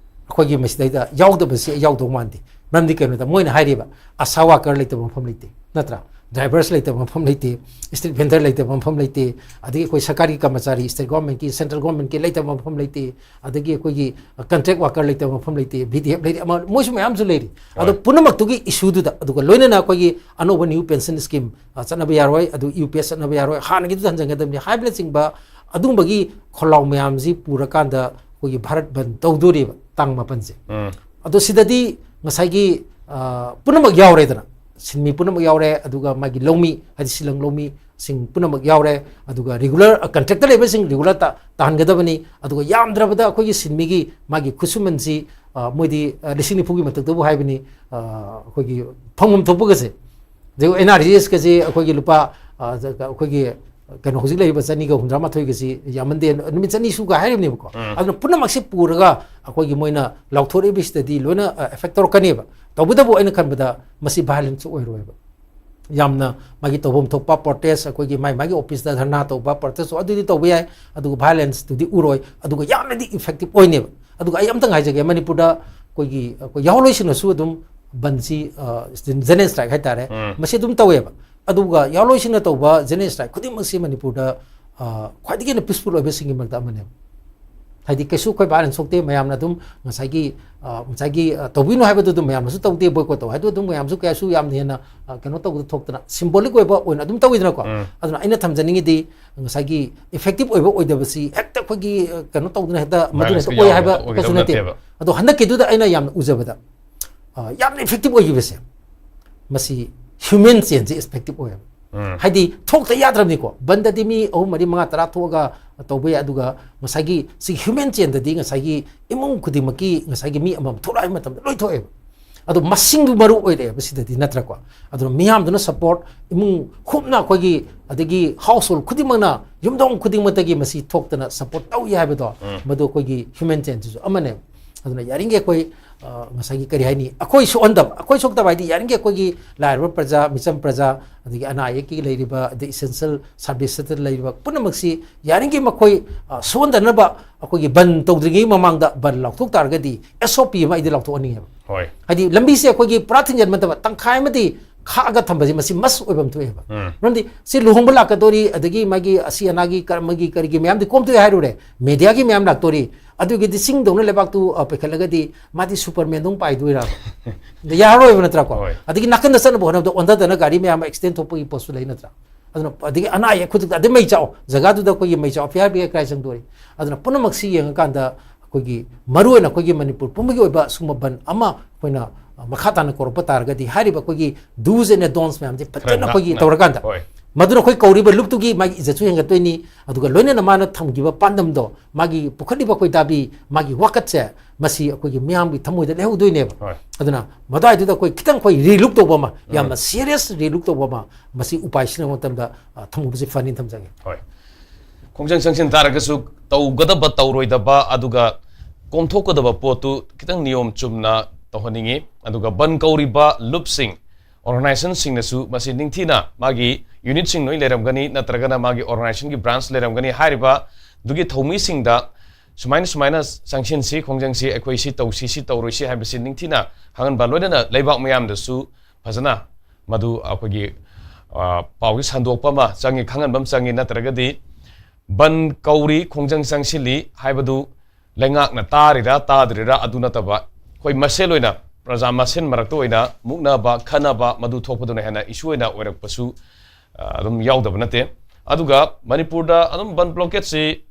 ꯑꯩꯈꯣꯏꯒꯤ ꯃꯁꯤꯗꯩꯗ ꯌꯥꯎꯗꯕꯁꯤ ꯑꯩ ꯌꯥꯎꯗꯧ ꯃꯥꯟꯗꯦ꯫ ꯃꯔꯝꯗꯤ ꯀꯩꯅꯣꯗ ꯃꯣꯏꯅ ꯍꯥꯏꯔꯤꯕ ꯑꯁꯥ worker ꯂꯩꯇꯕ ꯃꯐꯝ ꯂꯩꯇꯦ, ꯅꯠꯇ꯭ꯔꯥ? Drivers ꯂꯩꯇꯕ ꯃꯐꯝ ꯂꯩꯇꯦ, street vendor ꯂꯩꯇꯕ ꯃꯐꯝ ꯂꯩꯇꯦ, ꯑꯗꯒꯤ ꯑꯩꯈꯣꯏ ꯁꯔꯀꯥꯔꯒꯤ ꯀꯔꯃꯆꯥꯔꯤ, state government ꯀꯤ, central government ꯀꯤ ꯂꯩꯇꯕ ꯃꯐꯝ ꯂꯩꯇꯦ, ꯑꯗꯒꯤ ꯑꯩꯈꯣꯏꯒꯤ contract worker ꯂꯩꯇꯕ ꯃꯐꯝ ꯂꯩꯇꯦ, V D F ꯂꯩꯔꯤ, ꯑꯃ, ꯃꯣꯏꯁꯨ ꯃꯌꯥꯝꯁꯨ ꯂꯩꯔꯤ꯫ ꯑꯗꯣ ꯍꯣꯏ꯫ ꯄꯨꯝꯅꯃꯛꯇꯨꯒꯤ issue ꯗꯨꯗ, ꯑꯗꯨꯒ ꯂꯣꯏꯅꯅ ꯑꯩꯈꯣꯏꯒꯤ ꯑꯅꯧꯕ new pension scheme, ꯑ, ꯆꯠꯅꯕ ꯌꯥꯔꯣꯏ, ꯑꯗꯨ U P S ꯆꯠꯅꯕ ꯌꯥꯔꯣꯏ, ꯍꯥꯟꯅꯒꯤꯗꯨꯗ ꯍꯟꯖꯤꯟꯒꯗꯕꯅꯤ ꯍꯥꯏꯕꯅꯆꯤꯡꯕ ꯑꯗꯨꯒꯨꯝꯕꯒꯤ ꯈꯣꯜꯂꯥꯎ ꯃꯌꯥꯝꯁꯤ ꯄꯨꯔꯀꯥꯟꯗ ꯑꯩꯈꯣꯏꯒꯤ ꯚꯥꯔꯠ ꯕꯟ ꯇꯧꯗꯣꯔꯤꯕ ꯇꯥꯡ ꯃꯥꯄꯟꯁꯦ꯫ ꯎꯝ꯫ ꯑꯗꯣ ꯁꯤꯗꯗꯤ ꯉꯁꯥꯏꯒꯤ, ꯑ, ꯄꯨꯝꯅꯃꯛ ꯌꯥꯎꯔꯦꯗꯅ, ꯁꯤꯟꯃꯤ ꯄꯨꯝꯅꯃꯛ ꯌꯥꯎꯔꯦ, ꯑꯗꯨꯒ ꯃꯥꯒꯤ ꯂꯧꯃꯤ, ꯍꯥꯏꯗꯤ ꯁꯤꯜꯂꯪ ꯂꯧꯃꯤꯁꯤꯡ ꯄꯨꯝꯅꯃꯛ ꯌꯥꯎꯔꯦ, ꯑꯗꯨꯒ regular, ꯑ, contract ꯇ ꯂꯩꯕꯁꯤꯡ regular ꯇ-, ꯇꯥꯍꯟꯒꯗꯕꯅꯤ, ꯑꯗꯨꯒ ꯌꯥꯝꯗ꯭ꯔꯕꯗ ꯑꯩꯈꯣꯏꯒꯤ ꯁꯤꯟꯃꯤꯒꯤ ꯃꯥꯒꯤ ꯈꯨꯠꯁꯨꯃꯟꯁꯤ, ꯑ, ꯃꯣꯏꯗꯤ, ꯑ, ꯂꯤꯁꯤꯡ ꯅꯤꯐꯨꯒꯤ ꯃꯊꯛꯇꯕꯨ ꯍꯥꯏꯕꯅꯤ, ꯑ, ꯑꯩꯈꯣꯏꯒꯤ ꯐꯪꯐꯝ ꯊꯣꯛꯄꯒꯁꯦ꯫ ꯑꯗꯩ N R E G S ꯀꯁꯦ ꯑꯩꯈꯣꯏꯒꯤ ꯂꯨꯄꯥ, ꯑ, ꯑꯩꯈꯣꯏꯒꯤ ꯀꯩꯅꯣ, ꯍꯧꯖꯤꯛ ꯂꯩꯔꯤꯕ ꯆꯅꯤꯒ ꯍꯨꯝꯗ꯭ꯔꯥ ꯃꯥꯊꯣꯏꯒꯁꯤ ꯌꯥꯝꯃꯟꯗꯦ, ꯅꯨꯃꯤꯠ ꯆꯅꯤ ꯁꯨꯒ ꯍꯥꯏꯔꯤꯕꯅꯦꯕꯀꯣ꯫ ꯑꯗꯨꯅ ꯄꯨꯝꯅꯃꯛꯁꯤ ꯄꯨꯔꯒ ꯑꯩꯈꯣꯏꯒꯤ ꯃꯣꯏꯅ ꯂꯥꯎꯊꯣꯔꯛꯏꯕꯁꯤꯗꯗꯤ ꯂꯣꯏꯅ ꯑꯦꯐꯦꯛ ꯇꯧꯔꯛꯀꯅꯦꯕ꯫ ꯇꯧꯕꯇꯕꯨ ꯑꯩꯅ ꯈꯟꯕꯗ ꯃꯁꯤ ꯚꯥꯏꯂꯦꯟꯁ ꯑꯣꯏꯔꯣꯏꯕ꯫ ꯌꯥꯝꯅ ꯃꯥꯒꯤ ꯇꯧꯐꯝ ꯊꯣꯛꯄ ꯄ꯭ꯔꯣꯇꯦꯁ, ꯑꯩꯈꯣꯏꯒꯤ ꯃꯥꯏ ꯃꯥꯒꯤ ꯑꯣꯐꯤꯁꯇ ꯙꯔꯅꯥ ꯇꯧꯕ, ꯄ꯭ꯔꯣꯇꯦꯁ ꯇꯧꯕ, ꯑꯗꯨꯗꯤ ꯇꯧꯕ ꯌꯥꯏ꯫ ꯑꯗꯨꯒ ꯚꯥꯏꯂꯦꯟꯁꯇꯨꯗꯤ ꯎꯔꯣꯏ꯫ ꯑꯗꯨꯒ ꯌꯥꯝꯅꯗꯤ ꯏꯐꯦꯛꯇꯤꯞ ꯑꯣꯏꯅꯦꯕ꯫ ꯑꯗꯨꯒ ꯑꯩ ꯑꯝꯇꯪ ꯍꯥꯏꯖꯒꯦ, ꯃꯅꯤꯄꯨꯔꯗ ꯑꯩꯈꯣꯏꯒꯤ, ꯑꯩꯈꯣꯏ ꯌꯥꯎꯍꯜꯂꯣꯏꯁꯤꯡꯅꯁꯨ ꯑꯗꯨꯝ ꯕꯟꯁꯤ, ꯖꯦꯅꯔꯦꯜ ꯁ꯭ꯇ꯭ꯔꯥꯏꯛ ꯍꯥꯏꯇꯥꯔꯦ, ꯃꯁꯤ ꯑꯗꯨꯝ ꯇꯧꯋꯦꯕ꯫ ꯑꯗꯨꯒ ꯌꯥꯎꯍꯜꯂꯣꯏꯁꯤꯡꯅ ꯇꯧꯕ ꯖꯦꯅꯔꯦꯜ ꯁ꯭ꯇ꯭ꯔꯥꯏꯛ ꯈꯨꯗꯤꯡꯃꯛꯁꯤ ꯃꯅꯤꯄꯨꯔꯗ ꯈ꯭ꯋꯥꯏꯗꯒꯤ ꯍꯦꯟꯅ ꯄꯤꯁꯐꯨꯜ ꯑꯣꯏꯕꯁꯤꯡꯒꯤ ꯃꯔꯛꯇ ꯑꯃꯅꯦꯕ꯫ ꯍꯥꯏꯗꯤ ꯀꯩꯁꯨ ꯑꯩꯈꯣꯏ ꯚꯥꯏꯂꯦꯟꯁ ꯊꯣꯛꯇꯦ, ꯃꯌꯥꯝꯅ ꯑꯗꯨꯝ ꯉꯁꯥꯏꯒꯤ, ꯉꯁꯥꯏꯒꯤ ꯇꯧꯕꯤꯅꯨ ꯍꯥꯏꯕꯗꯨ ꯑꯗꯨꯝ ꯃꯌꯥꯝꯅꯁꯨ ꯇꯧꯗꯦ, ꯕꯣꯏꯀꯣꯠ ꯇꯧ ꯍꯥꯏꯗꯨ ꯑꯗꯨꯝ ꯃꯌꯥꯝꯁꯨ ꯀꯌꯥꯁꯨ ꯌꯥꯝꯅ ꯍꯦꯟꯅ ꯀꯩꯅꯣ ꯇꯧꯕꯗ ꯊꯣꯛꯇꯅ, ꯁꯤꯝꯕꯣꯂꯤꯛ ꯑꯣꯏꯕ ꯑꯣꯏꯅ ꯑꯗꯨꯝ ꯇꯧꯋꯤꯗꯅꯀꯣ꯫ ꯑꯗꯨꯅ ꯑꯩꯅ ꯊꯝꯖꯅꯤꯡꯉꯤꯗꯤ ꯉꯁꯥꯏꯒꯤ ꯏꯐꯦꯛꯇꯤꯞ ꯑꯣꯏꯕ ꯑꯣꯏꯗꯕꯁꯤ ꯍꯦꯛꯇ ꯑꯩꯈꯣꯏꯒꯤ ꯀꯩꯅꯣ ꯇꯧꯗꯅ ꯍꯦꯛꯇ ꯃꯗꯨꯅ ꯍꯦꯛꯇ ꯑꯣꯏ ꯍꯥꯏꯕ ꯀꯩꯁꯨ ꯅꯠꯇꯦ꯫ ꯑꯗꯣ ꯍꯟꯗꯛꯀꯤꯗꯨꯗ ꯑꯩꯅ ꯌꯥꯝꯅ ꯎꯖꯕꯗ ꯌꯥꯝꯅ ꯏꯐꯦꯛꯇꯤꯞ ꯑꯣꯏꯈꯤꯕꯁꯦ ꯃꯁꯤ ꯍ꯭ꯌꯨꯃꯦꯟ ꯆꯦꯟꯁꯦ ꯏꯐꯦꯛꯇꯤꯞ ꯑꯣꯏꯌꯦꯕ꯫ ꯍꯥꯏꯗꯤ ꯊꯣꯛꯇ ꯌꯥꯗ꯭ꯔꯕꯅꯤꯀꯣ, ꯕꯟꯗꯗꯤ ꯃꯤ ꯑꯍꯨꯝ, ꯃꯔꯤ, ꯃꯉꯥ, ꯇꯔꯥ ꯊꯣꯛꯑꯒ ꯇꯧꯕ ꯌꯥꯏ꯫ ꯑꯗꯨꯒ ꯉꯁꯥꯏꯒꯤ ꯁꯤ ꯍ꯭ꯌꯨꯃꯦꯟ ꯆꯦꯟꯗꯗꯤ ꯉꯁꯥꯏꯒꯤ ꯏꯃꯨꯡ ꯈꯨꯗꯤꯡꯃꯛꯀꯤ ꯉꯁꯥꯏꯒꯤ ꯃꯤ ꯑꯃꯃꯝ ꯊꯣꯛꯂꯛꯑꯕ ꯃꯇꯝꯗ ꯂꯣꯏ ꯊꯣꯛꯑꯦꯕ꯫ ꯑꯗꯣ ꯃꯁꯤꯡꯗꯨ ꯃꯔꯨ ꯑꯣꯏꯔꯛꯑꯦꯕ ꯁꯤꯗꯗꯤ, ꯅꯠꯇ꯭ꯔꯀꯣ? ꯑꯗꯨꯅ ꯃꯤꯌꯥꯝꯗꯨꯅ ꯁꯞꯄꯣꯔꯠ, ꯏꯃꯨꯡ ꯍꯨꯞꯅ ꯑꯩꯈꯣꯏꯒꯤ, ꯑꯗꯒꯤ ꯍꯥꯎꯁ ꯍꯣꯜ ꯈꯨꯗꯤꯡꯃꯛꯅ, ꯌꯨꯝꯊꯣꯡ ꯈꯨꯗꯤꯡꯃꯛꯇꯒꯤ ꯃꯁꯤ ꯊꯣꯛꯇꯅ ꯁꯞꯄꯣꯔꯠ ꯇꯧꯏ ꯍꯥꯏꯕꯗꯣ, ꯃꯗꯨ ꯑꯩꯈꯣꯏꯒꯤ ꯍ꯭ꯌꯨꯃꯦꯟ ꯆꯦꯟꯁꯤꯁꯨ ꯑꯃꯅꯦꯕ꯫ ꯑꯗꯨꯅ ꯌꯥꯔꯤꯈꯩ ꯑꯩꯈꯣꯏ ꯉꯁꯥꯏꯒꯤ ꯀꯔꯤ ꯍꯥꯏꯅꯤ, ꯑꯩꯈꯣꯏ ꯁꯣꯛꯍꯟꯗꯕ, ꯑꯩꯈꯣꯏ ꯁꯣꯛꯇꯕ ꯍꯥꯏꯗꯤ ꯌꯥꯔꯤꯈꯩ ꯑꯩꯈꯣꯏꯒꯤ ꯂꯥꯏꯔꯕ ꯄ꯭ꯔꯖꯥ, ꯃꯤꯆꯝ ꯄ꯭ꯔꯖꯥ, ꯑꯗꯒꯤ ꯑꯅꯥ ꯑꯌꯦꯛꯀꯤ ꯂꯩꯔꯤꯕ, ꯑꯗꯩ ꯏꯁꯦꯟꯁꯤꯌꯦꯜ ꯁꯥꯔꯚꯤꯁꯇ ꯂꯩꯔꯤꯕ ꯄꯨꯝꯅꯃꯛꯁꯤ ꯌꯥꯔꯤꯈꯩ ꯃꯈꯣꯏ ꯁꯣꯛꯍꯟꯗꯅꯕ ꯑꯩꯈꯣꯏꯒꯤ ꯕꯟ ꯇꯧꯗ꯭ꯔꯤꯉꯩ ꯃꯃꯥꯡꯗ ꯕꯟ ꯂꯥꯎꯊꯣꯛ ꯇꯥꯔꯒꯗꯤ ꯑꯦꯁ ꯑꯣ ꯄꯤ ꯑꯃ ꯑꯩꯗꯤ ꯂꯥꯎꯊꯣꯛꯍꯟꯅꯤꯡꯉꯦꯕ꯫ ꯍꯣꯏ꯫ ꯍꯥꯏꯗꯤ ꯂꯝꯕꯤꯁꯦ ꯑꯩꯈꯣꯏꯒꯤ ꯄꯨꯔꯥ ꯊꯤꯡꯖꯤꯟꯕ ꯅꯠꯇꯕ, ꯇꯪꯈꯥꯏ ꯑꯃꯗꯤ ꯈꯥꯛꯑꯒ ꯊꯝꯕꯁꯦ ꯃꯁꯤ ꯃꯁ ꯑꯣꯏꯐꯝ ꯊꯣꯛꯑꯦꯕ꯫ ꯃꯔꯝꯗꯤ ꯁꯤ ꯂꯨꯍꯣꯡꯕ ꯂꯥꯛꯀꯗꯣꯔꯤ, ꯑꯗꯒꯤ ꯃꯥꯒꯤ ꯑꯁꯤ ꯑꯅꯥꯒꯤ ꯀꯔꯃꯒꯤ ꯀꯔꯤꯒꯤ ꯃꯌꯥꯝꯗꯤ ꯀꯣꯝꯊꯣꯛꯑꯦ ꯍꯥꯏꯔꯨꯔꯦ, ꯃꯦꯗꯤꯌꯥꯒꯤ ꯃꯌꯥꯝ ꯂꯥꯛꯇꯣꯔꯤ, ꯑꯗꯨꯒꯤꯗꯤ ꯆꯤꯡꯗꯧꯅ ꯂꯩꯕꯥꯛꯇꯨ ꯄꯩꯈꯠꯂꯒꯗꯤ ꯃꯥꯗꯤ ꯁꯨꯄꯔꯃꯦꯟꯗꯧ ꯄꯥꯏꯗꯣꯏꯔꯕ? ꯌꯥꯔꯔꯣꯏꯕ ꯅꯠꯇ꯭ꯔꯥꯀꯣ? ꯍꯣꯏ꯫ ꯑꯗꯒꯤ ꯅꯥꯀꯟꯗ ꯆꯠꯅꯕ ꯍꯣꯠꯅꯕꯗ ꯑꯣꯟꯊꯗꯅ ꯒꯥꯔꯤ ꯃꯌꯥꯝ ꯑꯃ ꯑꯦꯛꯁꯤꯗꯦꯟ ꯊꯣꯛꯄꯒꯤ ꯄꯣꯠꯁꯨ ꯂꯩ ꯅꯠꯇ꯭ꯔꯥ? ꯑꯗꯨꯅ ꯑꯗꯒꯤ ꯑꯅꯥ ꯑꯌꯦꯛ ꯈꯨꯗꯤꯡꯃꯛꯇ ꯑꯗꯩ ꯃꯩ ꯆꯥꯛꯑꯣ, ꯖꯒꯥꯗꯨꯗ ꯑꯩꯈꯣꯏꯒꯤ ꯃꯩ ꯆꯥꯛꯑꯣ, ꯐꯤꯌꯥꯔ ꯕ꯭ꯔꯤꯒꯦꯗ ꯀꯥꯏ ꯆꯪꯗꯣꯔꯤ? ꯑꯗꯨꯅ ꯄꯨꯝꯅꯃꯛꯁꯤ ꯌꯦꯡꯉꯀꯥꯟꯗ ꯑꯩꯈꯣꯏꯒꯤ ꯃꯔꯨꯑꯣꯏꯅ ꯑꯩꯈꯣꯏꯒꯤ ꯃꯅꯤꯄꯨꯔ ꯄꯨꯝꯕꯒꯤ ꯑꯣꯏꯕ ꯁꯤꯒꯨꯝꯕ ꯕꯟ ꯑꯃ ꯑꯩꯈꯣꯏꯅ ꯃꯈꯥ ꯇꯥꯅ ꯀꯧꯔꯛꯄ ꯇꯥꯔꯒꯗꯤ ꯍꯥꯏꯔꯤꯕ ꯑꯩꯈꯣꯏꯒꯤ do's and don'ts ꯃꯌꯥꯝꯁꯦ ꯐꯖꯅ ꯑꯩꯈꯣꯏꯒꯤ ꯇꯧꯔꯀꯥꯟꯗ, ꯍꯣꯏ꯫ ꯃꯗꯨꯅ ꯑꯩꯈꯣꯏ ꯀꯧꯔꯤꯕ ꯂꯨꯞꯇꯨꯒꯤ ꯃꯥꯒꯤ ꯏꯖꯠꯁꯨ ꯍꯦꯟꯒꯠꯇꯣꯏꯅꯤ꯫ ꯑꯗꯨꯒ ꯂꯣꯏꯅꯅ ꯃꯥꯅ ꯊꯝꯈꯤꯕ ꯄꯥꯟꯗꯝꯗꯣ, ꯃꯥꯒꯤ ꯄꯨꯈꯠꯂꯤꯕ ꯈꯣꯏꯗꯥꯕꯤ, ꯃꯥꯒꯤ ꯋꯥꯀꯠꯁꯦ, ꯃꯁꯤ ꯑꯩꯈꯣꯏꯒꯤ ꯃꯤꯌꯥꯝꯒꯤ ꯊꯃꯣꯏꯗ ꯂꯩꯍꯧꯗꯣꯏꯅꯦꯕ꯫ ꯍꯣꯏ꯫ ꯑꯗꯨꯅ ꯃꯗꯨꯋꯥꯏꯗꯨꯗ ꯑꯩꯈꯣꯏ ꯈꯤꯇꯪ ꯑꯩꯈꯣꯏ ꯔꯤꯂꯨꯛ ꯇꯧꯕ ꯑꯃ, ꯌꯥꯝꯅ ꯁꯤꯔꯤꯌꯁ ꯔꯤꯂꯨꯛ ꯇꯧꯕ ꯑꯃ, ꯃꯁꯤ ꯎꯄꯥꯏ ꯁꯤꯟꯅꯕ ꯃꯇꯝꯗ, ꯑ, ꯊꯝꯍꯧꯕꯁꯤ ꯐꯅꯤ ꯊꯝꯖꯒꯦ꯫ ꯍꯣꯏ꯫ ꯈꯣꯡꯖꯪ ꯆꯪꯁꯤꯟ ꯇꯥꯔꯒꯁꯨ ꯇꯧꯒꯗꯕ ꯇꯧꯔꯣꯏꯗꯕ, ꯑꯗꯨꯒ ꯀꯣꯝꯊꯣꯛꯀꯗꯕ ꯄꯣꯠꯇꯨ ꯈꯤꯇꯪ ꯅꯤꯌꯣꯝ ꯆꯨꯝꯅ ꯇꯧꯍꯟꯅꯤꯡꯉꯤ꯫ ꯑꯗꯨꯒ ꯕꯟ ꯀꯧꯔꯤꯕ ꯂꯨꯞꯁꯤꯡ, ꯑꯣꯔꯒꯅꯥꯏꯖꯦꯁꯟꯁꯤꯡꯅꯁꯨ ꯃꯁꯤ ꯅꯤꯡꯊꯤꯅ, ꯃꯥꯒꯤ ꯌꯨꯅꯤꯠꯁꯤꯡ ꯂꯣꯏ ꯂꯩꯔꯝꯒꯅꯤ, ꯅꯠꯇ꯭ꯔꯒꯅ ꯃꯥꯒꯤ ꯑꯣꯔꯒꯅꯥꯏꯖꯦꯁꯟꯒꯤ ꯕ꯭ꯔꯥꯟꯁ ꯂꯩꯔꯝꯒꯅꯤ, ꯍꯥꯏꯔꯤꯕ ꯑꯗꯨꯒꯤ ꯊꯧꯃꯤꯁꯤꯡꯗ ꯁꯨꯃꯥꯏꯅ ꯁꯨꯃꯥꯏꯅ ꯆꯪꯁꯤꯟꯁꯤ, ꯈꯣꯡꯖꯪꯁꯤ, ꯑꯩꯈꯣꯏ ꯁꯤ ꯇꯧꯁꯤ, ꯁꯤ ꯇꯧꯔꯣꯏꯁꯤ ꯍꯥꯏꯕꯁꯤ ꯅꯤꯡꯊꯤꯅ ꯈꯪꯍꯟꯕ, ꯂꯣꯏꯅꯅ ꯂꯩꯕꯥꯛ ꯃꯌꯥꯝꯗꯁꯨ ꯐꯖꯅ ꯃꯗꯨ ꯑꯩꯈꯣꯏꯒꯤ, ꯑ, ꯄꯥꯎꯁꯤ ꯁꯟꯗꯣꯛꯄ ꯑꯃ ꯆꯪꯉꯤ, ꯈꯪꯍꯟꯕ ꯑꯃ ꯆꯪꯉꯤ꯫ ꯅꯠꯇ꯭ꯔꯒꯗꯤ ꯕꯟ ꯀꯧꯔꯤ, ꯈꯣꯡꯖꯪ ꯆꯪꯁꯤꯜꯂꯤ ꯍꯥꯏꯕꯗꯨ ꯂꯩꯉꯥꯛꯅ ꯇꯥꯔꯤꯔꯥ ꯇꯥꯗ꯭ꯔꯤꯔꯥ ꯑꯗꯨ ꯅꯠꯇꯕ, ꯑꯩꯈꯣꯏ ꯃꯁꯦꯜ ꯑꯣꯏꯅ, ꯄ꯭ꯔꯖꯥ ꯃꯁꯦꯜ ꯃꯔꯛꯇ ꯑꯣꯏꯅ ꯃꯨꯛꯅꯕ, ꯈꯠꯅꯕ, ꯃꯗꯨ ꯊꯣꯛꯄꯗꯨꯅ ꯍꯦꯟꯅ ꯏꯁꯨ ꯑꯣꯏꯅ ꯑꯣꯏꯔꯛꯄꯁꯨ, ꯑ, ꯑꯗꯨꯝ ꯌꯥꯎꯗꯕ ꯅꯠꯇꯦ꯫ ꯑꯗꯨꯒ ꯃꯅꯤꯄꯨꯔꯗ ꯑꯗꯨꯝ ꯕꯟ ꯕ꯭ꯂꯣꯀꯦꯠꯁꯤ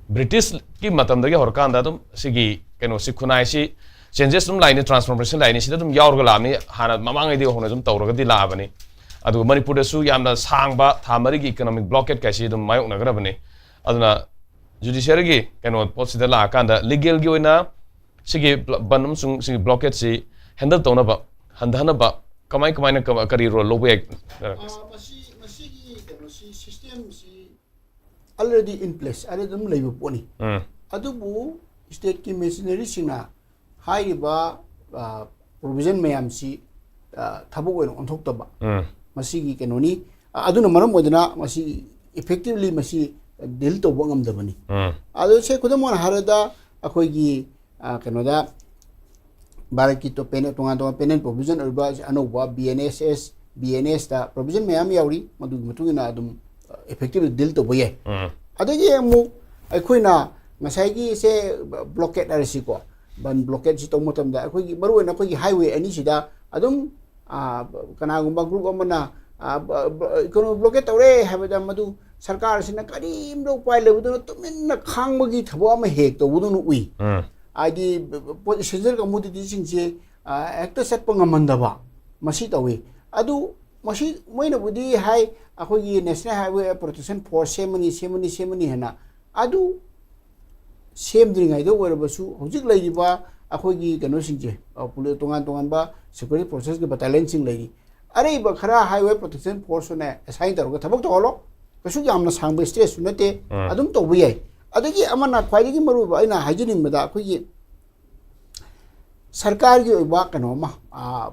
ꯕ꯭ꯔꯤꯇꯤꯁꯀꯤ ꯃꯇꯝꯗꯒꯤ ꯍꯧꯔꯀꯥꯟꯗ ꯑꯗꯨꯝ ꯁꯤꯒꯤ ꯀꯩꯅꯣꯁꯤ, ꯈꯨꯟꯅꯥꯏꯁꯤ ꯆꯦꯟꯖꯦꯁ ꯑꯗꯨꯝ ꯂꯥꯛꯏꯅꯤ, ꯇ꯭ꯔꯥꯟꯁꯐꯣꯔꯃꯦꯁꯟ ꯂꯥꯛꯏꯅꯤ, ꯁꯤꯗ ꯑꯗꯨꯝ ꯌꯥꯎꯔꯒ ꯂꯥꯛꯑꯕꯅꯤ, ꯍꯥꯟꯅ ꯃꯃꯥꯡꯉꯩꯗꯒꯤ ꯍꯧꯅ ꯑꯗꯨꯝ ꯇꯧꯔꯒꯗꯤ ꯂꯥꯛꯑꯕꯅꯤ꯫ ꯑꯗꯨꯒ ꯃꯅꯤꯄꯨꯔꯗꯁꯨ ꯌꯥꯝꯅ ꯁꯥꯡꯕ ꯊꯥ ꯃꯔꯤꯒꯤ ꯏꯀꯣꯅꯣꯃꯤꯛ ꯕ꯭ꯂꯣꯀꯦꯠ ꯀꯥꯏꯁꯤ ꯑꯗꯨꯝ ꯃꯥꯌꯣꯛꯅꯈ꯭ꯔꯕꯅꯤ꯫ ꯑꯗꯨꯅ ꯖꯨꯗꯤꯁꯤꯌꯔꯤꯒꯤ ꯀꯩꯅꯣ ꯄꯣꯠꯁꯤꯗ ꯂꯥꯛꯑꯀꯥꯟꯗ ꯂꯤꯒꯦꯜꯒꯤ ꯑꯣꯏꯅ ꯁꯤꯒꯤ ꯕꯟ ꯑꯃꯁꯨꯡ ꯁꯤꯒꯤ ꯕ꯭ꯂꯣꯀꯦꯠꯁꯤ ꯍꯦꯟꯗꯜ ꯇꯧꯅꯕ, ꯍꯟꯊꯍꯟꯅꯕ ꯀꯃꯥꯏ ꯀꯃꯥꯏꯅ ꯀ-, ꯀꯔꯤ ꯔꯣꯜ ꯂꯧꯕ ꯌꯥꯏ? ꯑ, ꯃꯁꯤ ꯃꯁꯤꯒꯤ ꯀꯩꯅꯣꯁꯤ, ꯁꯤꯁꯇꯦꯝꯁꯤ already in place, already ꯑꯗꯨꯝ ꯂꯩꯕ ꯄꯣꯠꯅꯤ꯫ ꯎꯝ꯫ ꯑꯗꯨꯕꯨ ꯁ꯭ꯇꯦꯠꯀꯤ ꯃꯦꯁꯤꯅꯔꯤꯁꯤꯡꯅ ꯍꯥꯏꯔꯤꯕ ꯄ꯭ꯔꯣꯚꯤꯖꯟ ꯃꯌꯥꯝꯁꯤ, ꯑ, ꯊꯕꯛ ꯑꯣꯏꯅ ꯑꯣꯟꯊꯣꯛꯇꯕ, ꯎꯝ꯫ ꯃꯁꯤꯒꯤ ꯀꯩꯅꯣꯅꯤ꯫ ꯑ, ꯑꯗꯨꯅ ꯃꯔꯝ ꯑꯣꯏꯗꯨꯅ ꯃꯁꯤ ꯏꯐꯦꯛꯇꯤꯚꯂꯤ ꯃꯁꯤ ꯗꯤꯜ ꯇꯧꯕ ꯉꯝꯗꯕꯅꯤ꯫ ꯎꯝ꯫ ꯑꯗꯣ ꯁꯦ, ꯈꯨꯗꯝ ꯑꯣꯏꯅ ꯍꯥꯏꯔꯕꯗ ꯑꯩꯈꯣꯏꯒꯤ, ꯑ, ꯀꯩꯅꯣꯗ ꯚꯥꯔꯠꯀꯤ ꯇꯣ-, ꯄꯦꯅꯦ-, ꯇꯣꯉꯥꯟ ꯇꯣꯉꯥꯟ ꯄꯦꯅꯦꯟ ꯄ꯭ꯔꯣꯚꯤꯖꯟ ꯑꯣꯏꯕ ꯑꯅꯧꯕ B N S S, B N ꯑꯦꯁꯇ ꯄ꯭ꯔꯣꯚꯤꯖꯟ ꯃꯌꯥꯝ ꯌꯥꯎꯔꯤ, ꯃꯗꯨꯒꯤ ꯃꯇꯨꯡ ꯏꯟꯅ ꯑꯗꯨꯝ ꯏꯐꯦꯛꯇꯤꯚ ꯗꯤꯜ ꯇꯧꯕ ꯌꯥꯏ꯫ ꯎꯝ꯫ ꯑꯗꯒꯤ ꯑꯃꯨꯛ ꯑꯩꯈꯣꯏꯅ ꯉꯁꯥꯏꯒꯤ ꯁꯦ ꯕ꯭ꯂꯣꯀꯦꯠ ꯍꯥꯏꯔꯁꯤꯀꯣ, ꯕꯟ ꯕ꯭ꯂꯣꯀꯦꯠꯁꯤ ꯇꯧꯕ ꯃꯇꯝꯗ ꯑꯩꯈꯣꯏꯒꯤ ꯃꯔꯨꯑꯣꯏꯅ ꯑꯩꯈꯣꯏꯒꯤ ꯍꯥꯏꯋꯦ ꯑꯅꯤꯁꯤꯗ ꯑꯗꯨꯝ, ꯑ, ꯀꯅꯥꯒꯨꯝꯕ ꯒ꯭ꯔꯨꯞ ꯑꯃꯅ, ꯑ, ꯕ-, ꯕ-, ꯀꯩꯅꯣ ꯕ꯭ꯂꯣꯀꯦꯠ ꯇꯧꯔꯦ ꯍꯥꯏꯕꯗ ꯃꯗꯨ ꯁꯔꯀꯥꯔꯁꯤꯅ ꯀꯔꯤꯝꯇ ꯎꯄꯥꯏ ꯂꯩꯕꯗꯨꯅ ꯇꯨꯃꯤꯟꯅ ꯈꯥꯡꯕꯒꯤ ꯊꯕꯛ ꯑꯃ ꯍꯦꯛ ꯇꯧꯕꯗꯧꯅ ꯎꯏ꯫ ꯎꯝ꯫ ꯍꯥꯏꯗꯤ ꯄꯣꯠ ꯏꯁꯦꯟꯁꯤꯌꯦꯜ ꯀꯃꯣꯗꯤꯇꯤꯁꯤꯡꯁꯦ, ꯑ, ꯍꯦꯛꯇ ꯆꯠꯄ ꯉꯝꯍꯟꯗꯕ, ꯃꯁꯤ ꯇꯧꯏ꯫ ꯑꯗꯨ ꯃꯁꯤ ꯃꯣꯏꯅꯕꯨꯗꯤ ꯍꯥꯏ, ꯑꯩꯈꯣꯏꯒꯤ National Highway Protection Force ꯁꯦꯝꯃꯅꯤ, ꯁꯦꯝꯃꯅꯤ, ꯁꯦꯝꯃꯅꯤ ꯍꯥꯏꯅ꯫ ꯑꯗꯨ ꯁꯦꯝꯗ꯭ꯔꯤꯉꯩꯗ ꯑꯣꯏꯔꯕꯁꯨ, ꯍꯧꯖꯤꯛ ꯂꯩꯔꯤꯕ ꯑꯩꯈꯣꯏꯒꯤ ꯀꯩꯅꯣꯁꯤꯡꯁꯦ, ꯑ, ꯄꯨꯂꯤ-, ꯇꯣꯉꯥꯟ ꯇꯣꯉꯥꯟꯕ security forces ꯀꯤ battalion ꯁꯤꯡ ꯂꯩꯔꯤ, ꯑꯔꯩꯕ ꯈꯔ Highway Protection Force ꯇꯨꯅ assign ꯇꯧꯔꯒ ꯊꯕꯛ ꯇꯧꯍꯜꯂꯣ꯫ ꯀꯩꯁꯨ ꯌꯥꯝꯅ ꯁꯥꯡꯕ stretch ꯁꯨ ꯅꯠꯇꯦ, ꯎꯝ꯫ ꯑꯗꯨꯝ ꯇꯧꯕ ꯌꯥꯏ꯫ ꯑꯗꯒꯤ ꯑꯃꯅ ꯈ꯭ꯋꯥꯏꯗꯒꯤ ꯃꯔꯨꯑꯣꯏꯕ ꯑꯩꯅ ꯍꯥꯏꯖꯅꯤꯡꯕꯗ, ꯑꯩꯈꯣꯏꯒꯤ ꯁꯔꯀꯥꯔꯒꯤ ꯑꯣꯏꯕ ꯀꯩꯅꯣ ꯑꯃ, ꯑ,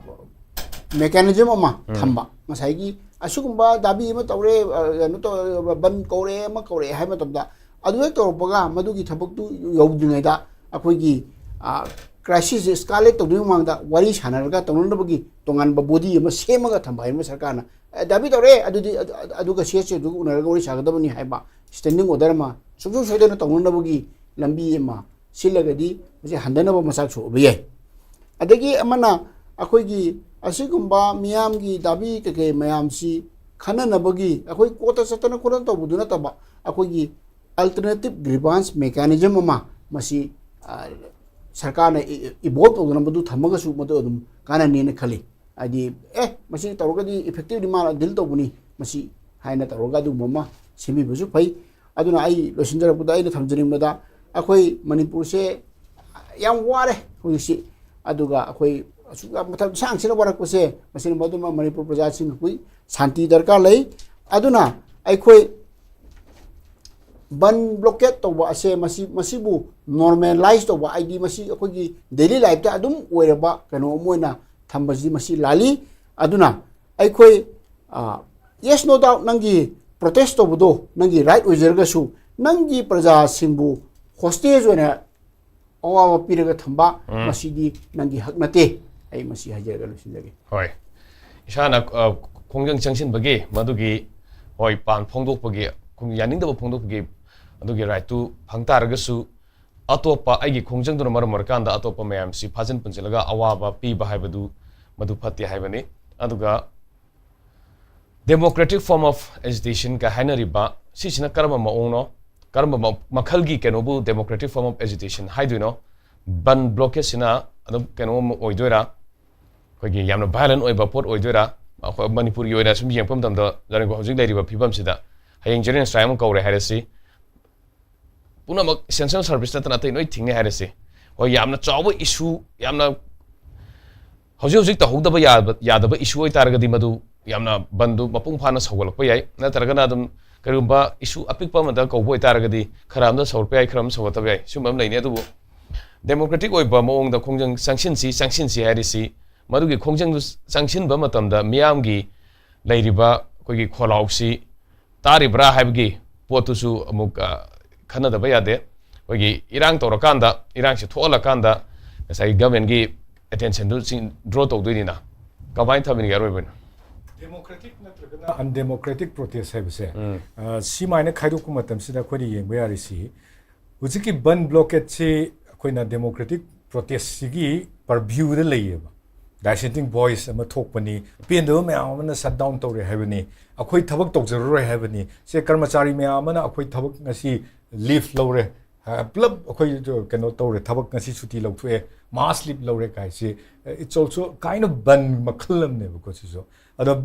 mechanism ꯑꯃ ꯎꯝ꯫ ꯊꯝꯕ꯫ ꯉꯁꯥꯏꯒꯤ ꯑꯁꯤꯒꯨꯝꯕ ꯗꯥꯕꯤ ꯑꯃ ꯇꯧꯔꯦ, ꯑ, ꯀꯩꯅꯣ ꯇꯧꯔꯦ, ꯕꯟ ꯀꯧꯔꯦ, ꯑꯃ ꯀꯧꯔꯦ ꯍꯥꯏꯕ ꯃꯇꯝꯗ, ꯑꯗꯨꯗ ꯇꯧꯔꯛꯄꯒ ꯃꯗꯨꯒꯤ ꯊꯕꯛꯇꯨ ꯌꯧꯗ꯭ꯔꯤꯉꯩꯗ ꯑꯩꯈꯣꯏꯒꯤ, ꯑ, crisis escalate ꯇꯧꯗ꯭ꯔꯤꯉꯩ ꯃꯃꯥꯡꯗ ꯋꯥꯔꯤ ꯁꯥꯟꯅꯔꯒ ꯇꯧꯅꯅꯕꯒꯤ ꯇꯣꯉꯥꯟꯕ body ꯑꯃ ꯁꯦꯝꯃꯒ ꯊꯝꯕ ꯍꯥꯏꯕ ꯁꯔꯀꯥꯔꯅ꯫ ꯑꯦ, ꯗꯥꯕꯤ ꯇꯧꯔꯦ, ꯑꯗꯨꯗꯤ ꯑꯗꯨ, ꯑꯗꯨ, ꯑꯗꯨꯒ C S ꯗꯨꯒ ꯎꯅꯔꯒ ꯋꯥꯔꯤ ꯁꯥꯒꯗꯕꯅꯤ ꯍꯥꯏꯕ standing order ꯑꯃ ꯁꯨꯡꯁꯣꯏ ꯁꯣꯏꯗꯅ ꯇꯧꯅꯅꯕꯒꯤ ꯂꯝꯕꯤ ꯑꯃ ꯁꯤꯜꯂꯒꯗꯤ ꯃꯁꯤ ꯍꯟꯊꯅꯕ ꯃꯆꯥꯛꯁꯨ ꯑꯣꯏꯕ ꯌꯥꯏ꯫ ꯑꯗꯒꯤ ꯑꯃꯅ ꯑꯩꯈꯣꯏꯒꯤ ꯑꯁꯤꯒꯨꯝꯕ ꯃꯤꯌꯥꯝꯒꯤ ꯗꯥꯕꯤ ꯀꯩꯀꯩ ꯃꯌꯥꯝꯁꯤ ꯈꯟꯅꯅꯕꯒꯤ ꯑꯩꯈꯣꯏ court ꯇ ꯆꯠꯇꯅ ꯈꯣꯠꯇꯅ ꯇꯧꯕꯗꯨ ꯅꯠꯇꯕ, ꯑꯩꯈꯣꯏꯒꯤ alternative grievance mechanism ꯑꯃ ꯃꯁꯤ, ꯑ, ꯁꯔꯀꯥꯔꯅ ꯏ-, evolve ꯇꯧꯗꯅ ꯃꯗꯨ ꯊꯝꯃꯒꯁꯨ ꯃꯗꯨ ꯑꯗꯨꯝ ꯀꯥꯟꯅꯅꯦꯅ ꯈꯜꯂꯤ꯫ ꯍꯥꯏꯗꯤ, "ꯑꯦ, ꯃꯁꯤ ꯇꯧꯔꯒꯗꯤ effective ꯂꯤ ꯃꯥꯅ deal ꯇꯧꯕꯅꯤ ꯃꯁꯤ" ꯍꯥꯏꯅ ꯇꯧꯔꯒ ꯑꯗꯨꯒꯨꯝꯕ ꯑꯃ ꯁꯦꯝꯕꯤꯕꯁꯨ ꯐꯩ꯫ ꯑꯗꯨꯅ ꯑꯩ ꯂꯣꯏꯁꯤꯟꯖꯔꯛꯄꯗ ꯑꯩꯅ ꯊꯝꯖꯅꯤꯡꯕꯗ, ꯑꯩꯈꯣꯏ ꯃꯅꯤꯄꯨꯔꯁꯦ ꯌꯥꯝ ꯋꯥꯔꯦ ꯍꯧꯖꯤꯛꯁꯤ꯫ ꯑꯗꯨꯒ ꯑꯩꯈꯣꯏ ꯑꯁꯨꯛ ꯌꯥꯝ ꯃꯇꯝ ꯁꯥꯡ ꯁꯤꯅ ꯋꯥꯔꯛꯄꯁꯦ, ꯃꯁꯤꯅ ꯃꯗꯨꯃ ꯃꯅꯤꯄꯨꯔ ꯄ꯭ꯔꯖꯥꯁꯤꯡ ꯑꯩꯈꯣꯏ ꯁꯥꯟꯇꯤ ꯗꯔꯀꯥꯔ ꯂꯩ꯫ ꯑꯗꯨꯅ ꯑꯩꯈꯣꯏ ꯕꯟ blockade ꯇꯧꯕ ꯑꯁꯦ ꯃꯁꯤ, ꯃꯁꯤꯕꯨ normalize ꯇꯧꯕ, ꯍꯥꯏꯗꯤ ꯃꯁꯤ ꯑꯩꯈꯣꯏꯒꯤ daily life ꯇ ꯑꯗꯨꯝ ꯑꯣꯏꯔꯕ ꯀꯩꯅꯣ ꯑꯃ ꯑꯣꯏꯅ ꯊꯝꯕꯁꯤ ꯃꯁꯤ ꯂꯥꯜꯂꯤ꯫ ꯑꯗꯨꯅ ꯑꯩꯈꯣꯏ, ꯑ, yes, no doubt, ꯅꯪꯒꯤ protest ꯇꯧꯕꯗꯣ ꯅꯪꯒꯤ right ꯑꯣꯏꯖꯔꯒꯁꯨ, ꯅꯪꯒꯤ ꯄ꯭ꯔꯖꯥꯁꯤꯡꯕꯨ hostage ꯑꯣꯏꯅ ꯑꯋꯥꯕ ꯄꯤꯔꯒ ꯊꯝꯕ, ꯎꯝ꯫ ꯃꯁꯤꯗꯤ ꯅꯪꯒꯤ ꯍꯛ ꯅꯠꯇꯦ꯫ ꯑꯩ ꯃꯁꯤ ꯍꯥꯏꯖꯔꯒ ꯂꯣꯏꯁꯤꯟꯖꯒꯦ꯫ ꯍꯣꯏ꯫ ꯏꯁꯥꯅ, ꯑ, ꯈꯣꯡꯖꯪ ꯆꯪꯁꯤꯟꯕꯒꯤ, ꯃꯗꯨꯒꯤ, ꯍꯣꯏ, ꯄꯥꯟ ꯐꯣꯡꯗꯣꯛꯄꯒꯤ, ꯈꯣꯡ-, ꯌꯥꯅꯤꯡꯗꯕ ꯐꯣꯡꯗꯣꯛꯄꯒꯤ ꯑꯗꯨꯒꯤ right ꯇꯨ ꯐꯪ ꯇꯥꯔꯒꯁꯨ, ꯑꯇꯣꯞꯄ ꯑꯩꯒꯤ ꯈꯣꯡꯖꯪꯗꯨꯅ ꯃꯔꯝ ꯑꯣꯏꯔꯀꯥꯟꯗ ꯑꯇꯣꯞꯄ ꯃꯌꯥꯝꯁꯤ ꯐꯥꯖꯤꯟ ꯄꯨꯟꯁꯤꯜꯂꯒ ꯑꯋꯥꯕ ꯄꯤꯕ ꯍꯥꯏꯕꯗꯨ ꯃꯗꯨ ꯐꯠꯇꯦ ꯍꯥꯏꯕꯅꯤ꯫ ꯑꯗꯨꯒ democratic form of agitation ꯀ ꯍꯥꯏꯅꯔꯤꯕ ꯁꯤꯁꯤꯅ ꯀꯔꯝꯕ ꯃꯑꯣꯡꯅꯣ? ꯀꯔꯝꯕ ꯃ-, ꯃꯈꯜꯒꯤ ꯀꯩꯅꯣꯕꯨ democratic form of agitation ꯍꯥꯏꯗꯣꯏꯅꯣ? ꯕꯟ blockade ꯁꯤꯅ ꯑꯗꯨꯝ ꯀꯩꯅꯣ ꯑꯃ ꯑꯣꯏꯗꯣꯏꯔꯥ? ꯑꯩꯈꯣꯏꯒꯤ ꯌꯥꯝꯅ violent ꯑꯣꯏꯕ ꯄꯣꯠ ꯑꯣꯏꯗꯣꯏꯔꯥ? ꯑꯩꯈꯣꯏ ꯃꯅꯤꯄꯨꯔꯒꯤ ꯑꯣꯏꯅ ꯁꯨꯝ ꯌꯦꯡꯉꯛꯄ ꯃꯇꯝꯗ ꯖꯅꯔꯦꯜ ꯍꯧꯖꯤꯛ ꯂꯩꯔꯤꯕ ꯐꯤꯕꯝꯁꯤꯗ ꯍꯌꯦꯡ ꯖꯦꯅꯔꯦꯜ ꯁ꯭ꯇ꯭ꯔꯥꯏꯛ ꯑꯃ ꯀꯧꯔꯦ ꯍꯥꯏꯔꯁꯤ, ꯄꯨꯝꯅꯃꯛ ꯏꯁꯦꯟꯁꯤꯌꯦꯜ ꯁꯔꯚꯤꯁ ꯅꯠꯇꯅ ꯑꯇꯩ ꯂꯣꯏ ꯊꯤꯡꯅꯤ ꯍꯥꯏꯔꯁꯤ, ꯍꯣꯏ, ꯌꯥꯝꯅ ꯆꯥꯎꯕ ꯏꯁꯨ, ꯌꯥꯝꯅ ꯍꯧꯖꯤꯛ ꯍꯧꯖꯤꯛ ꯇꯧꯍꯧꯗꯕ ꯌꯥꯕ, ꯌꯥꯗꯕ ꯏꯁꯨ ꯑꯣꯏꯇꯥꯔꯒꯗꯤ ꯃꯗꯨ ꯌꯥꯝꯅ ꯕꯟꯗꯨ ꯃꯄꯨꯡ ꯐꯥꯅ ꯁꯧꯒꯠꯂꯛꯄ ꯌꯥꯏ꯫ ꯅꯠꯇ꯭ꯔꯒꯅ ꯑꯗꯨꯝ ꯀꯔꯤꯒꯨꯝꯕ ꯏꯁꯨ ꯑꯄꯤꯛꯄ ꯑꯃꯗ ꯀꯧꯕ ꯑꯣꯏꯇꯥꯔꯒꯗꯤ ꯈꯔ ꯑꯃꯗ ꯁꯧꯒꯠꯄ ꯌꯥꯏ, ꯈꯔ ꯑꯃꯗ ꯁꯧꯒꯠꯇꯕ ꯌꯥꯏ, ꯁꯤꯒꯨꯝꯕ ꯑꯃ ꯂꯩꯅꯤ꯫ ꯑꯗꯨꯕꯨ ꯗꯦꯃꯣꯀ꯭ꯔꯦꯇꯤꯛ ꯑꯣꯏꯕ ꯃꯑꯣꯡꯗ ꯈꯣꯡꯖꯪ ꯆꯪꯁꯤꯟꯁꯤ, ꯆꯪꯁꯤꯟꯁꯤ ꯍꯥꯏꯔꯤꯁꯤ, ꯃꯗꯨꯒꯤ ꯈꯣꯡꯖꯪꯗꯨ ꯆꯪꯁꯤꯟꯕ ꯃꯇꯝꯗ ꯃꯤꯌꯥꯝꯒꯤ ꯂꯩꯔꯤꯕ ꯑꯩꯈꯣꯏꯒꯤ ꯈꯣꯜꯂꯥꯎꯁꯤ ꯇꯥꯔꯤꯕ꯭ꯔꯥ ꯍꯥꯏꯕꯒꯤ ꯄꯣꯠꯇꯨꯁꯨ ꯑꯃꯨꯛ, ꯑ, ꯈꯟꯅꯗꯕ ꯌꯥꯗꯦ꯫ ꯑꯩꯈꯣꯏꯒꯤ ꯏꯔꯥꯡ ꯇꯧꯔꯀꯥꯟꯗ, ꯏꯔꯥꯡꯁꯤ ꯊꯣꯛꯍꯜꯂꯀꯥꯟꯗ ꯉꯁꯥꯏꯒꯤ ꯒꯚꯔꯟꯃꯦꯟꯒꯤ ꯑꯦꯇꯦꯟꯁꯟꯗꯨ ꯗ꯭ꯔꯣ ꯇꯧꯗꯣꯏꯅꯤꯅ꯫ ꯀꯃꯥꯏꯅ ꯊꯝꯕꯤꯅꯤꯡꯒꯦ ꯑꯔꯣꯏꯕ ꯑꯣꯏꯅ? ꯗꯦꯃꯣꯀ꯭ꯔꯦꯇꯤꯛ ꯅꯠꯇ꯭ꯔꯒꯅ ꯑꯟꯗꯦꯃꯣꯀ꯭ꯔꯦꯇꯤꯛ ꯄ꯭ꯔꯣꯇꯦꯁ ꯍꯥꯏꯕꯁꯦ, ꯎꯝ꯫ ꯑ, ꯁꯤꯃꯥꯏꯅ ꯈꯥꯏꯗꯣꯛꯄ ꯃꯇꯝꯁꯤꯗ ꯑꯩꯈꯣꯏꯅ ꯌꯦꯡꯕ ꯌꯥꯔꯤꯁꯤ, ꯍꯧꯖꯤꯛꯀꯤ ꯕꯟ ꯕ꯭ꯂꯣꯀꯦꯠꯁꯤ ꯑꯩꯈꯣꯏꯅ ꯗꯦꯃꯣꯀ꯭ꯔꯦꯇꯤꯛ ꯄ꯭ꯔꯣꯇꯦꯁꯁꯤꯒꯤ ꯄꯔꯚ꯭ꯌꯨꯗ ꯂꯩꯌꯦꯕ꯫ ꯗꯥꯏꯁꯦꯟꯇꯤꯡ ꯚꯣꯏꯁ ꯑꯃ ꯊꯣꯛꯄꯅꯤ, ꯄꯦꯟꯗꯕ ꯃꯌꯥꯝ ꯑꯃꯅ ꯁꯠ ꯗꯥꯎꯟ ꯇꯧꯔꯦ ꯍꯥꯏꯕꯅꯤ, ꯑꯩꯈꯣꯏ ꯊꯕꯛ ꯇꯧꯖꯔꯔꯣꯏ ꯍꯥꯏꯕꯅꯤ꯫ ꯁꯦ, ꯀꯔꯃꯆꯥꯔꯤ ꯃꯌꯥꯝ ꯑꯃꯅ ꯑꯩꯈꯣꯏ ꯊꯕꯛ ꯉꯁꯤ ꯂꯤꯐ ꯂꯧꯔꯦ, ꯑ, ꯄꯨꯂꯞ ꯑꯩꯈꯣꯏ ꯀꯩꯅꯣ ꯇꯧꯔꯦ, ꯊꯕꯛ ꯉꯁꯤ ꯁꯨꯇꯤ ꯂꯧꯊꯣꯛꯑꯦ, ꯃꯥꯁ ꯂꯤꯐ ꯂꯧꯔꯦ ꯀꯥꯏꯁꯤ, it's also kind of ꯕꯟ ꯃꯈꯜ ꯑꯃꯅꯦꯕꯀꯣ ꯁꯤꯁꯨ꯫ ꯑꯗꯣ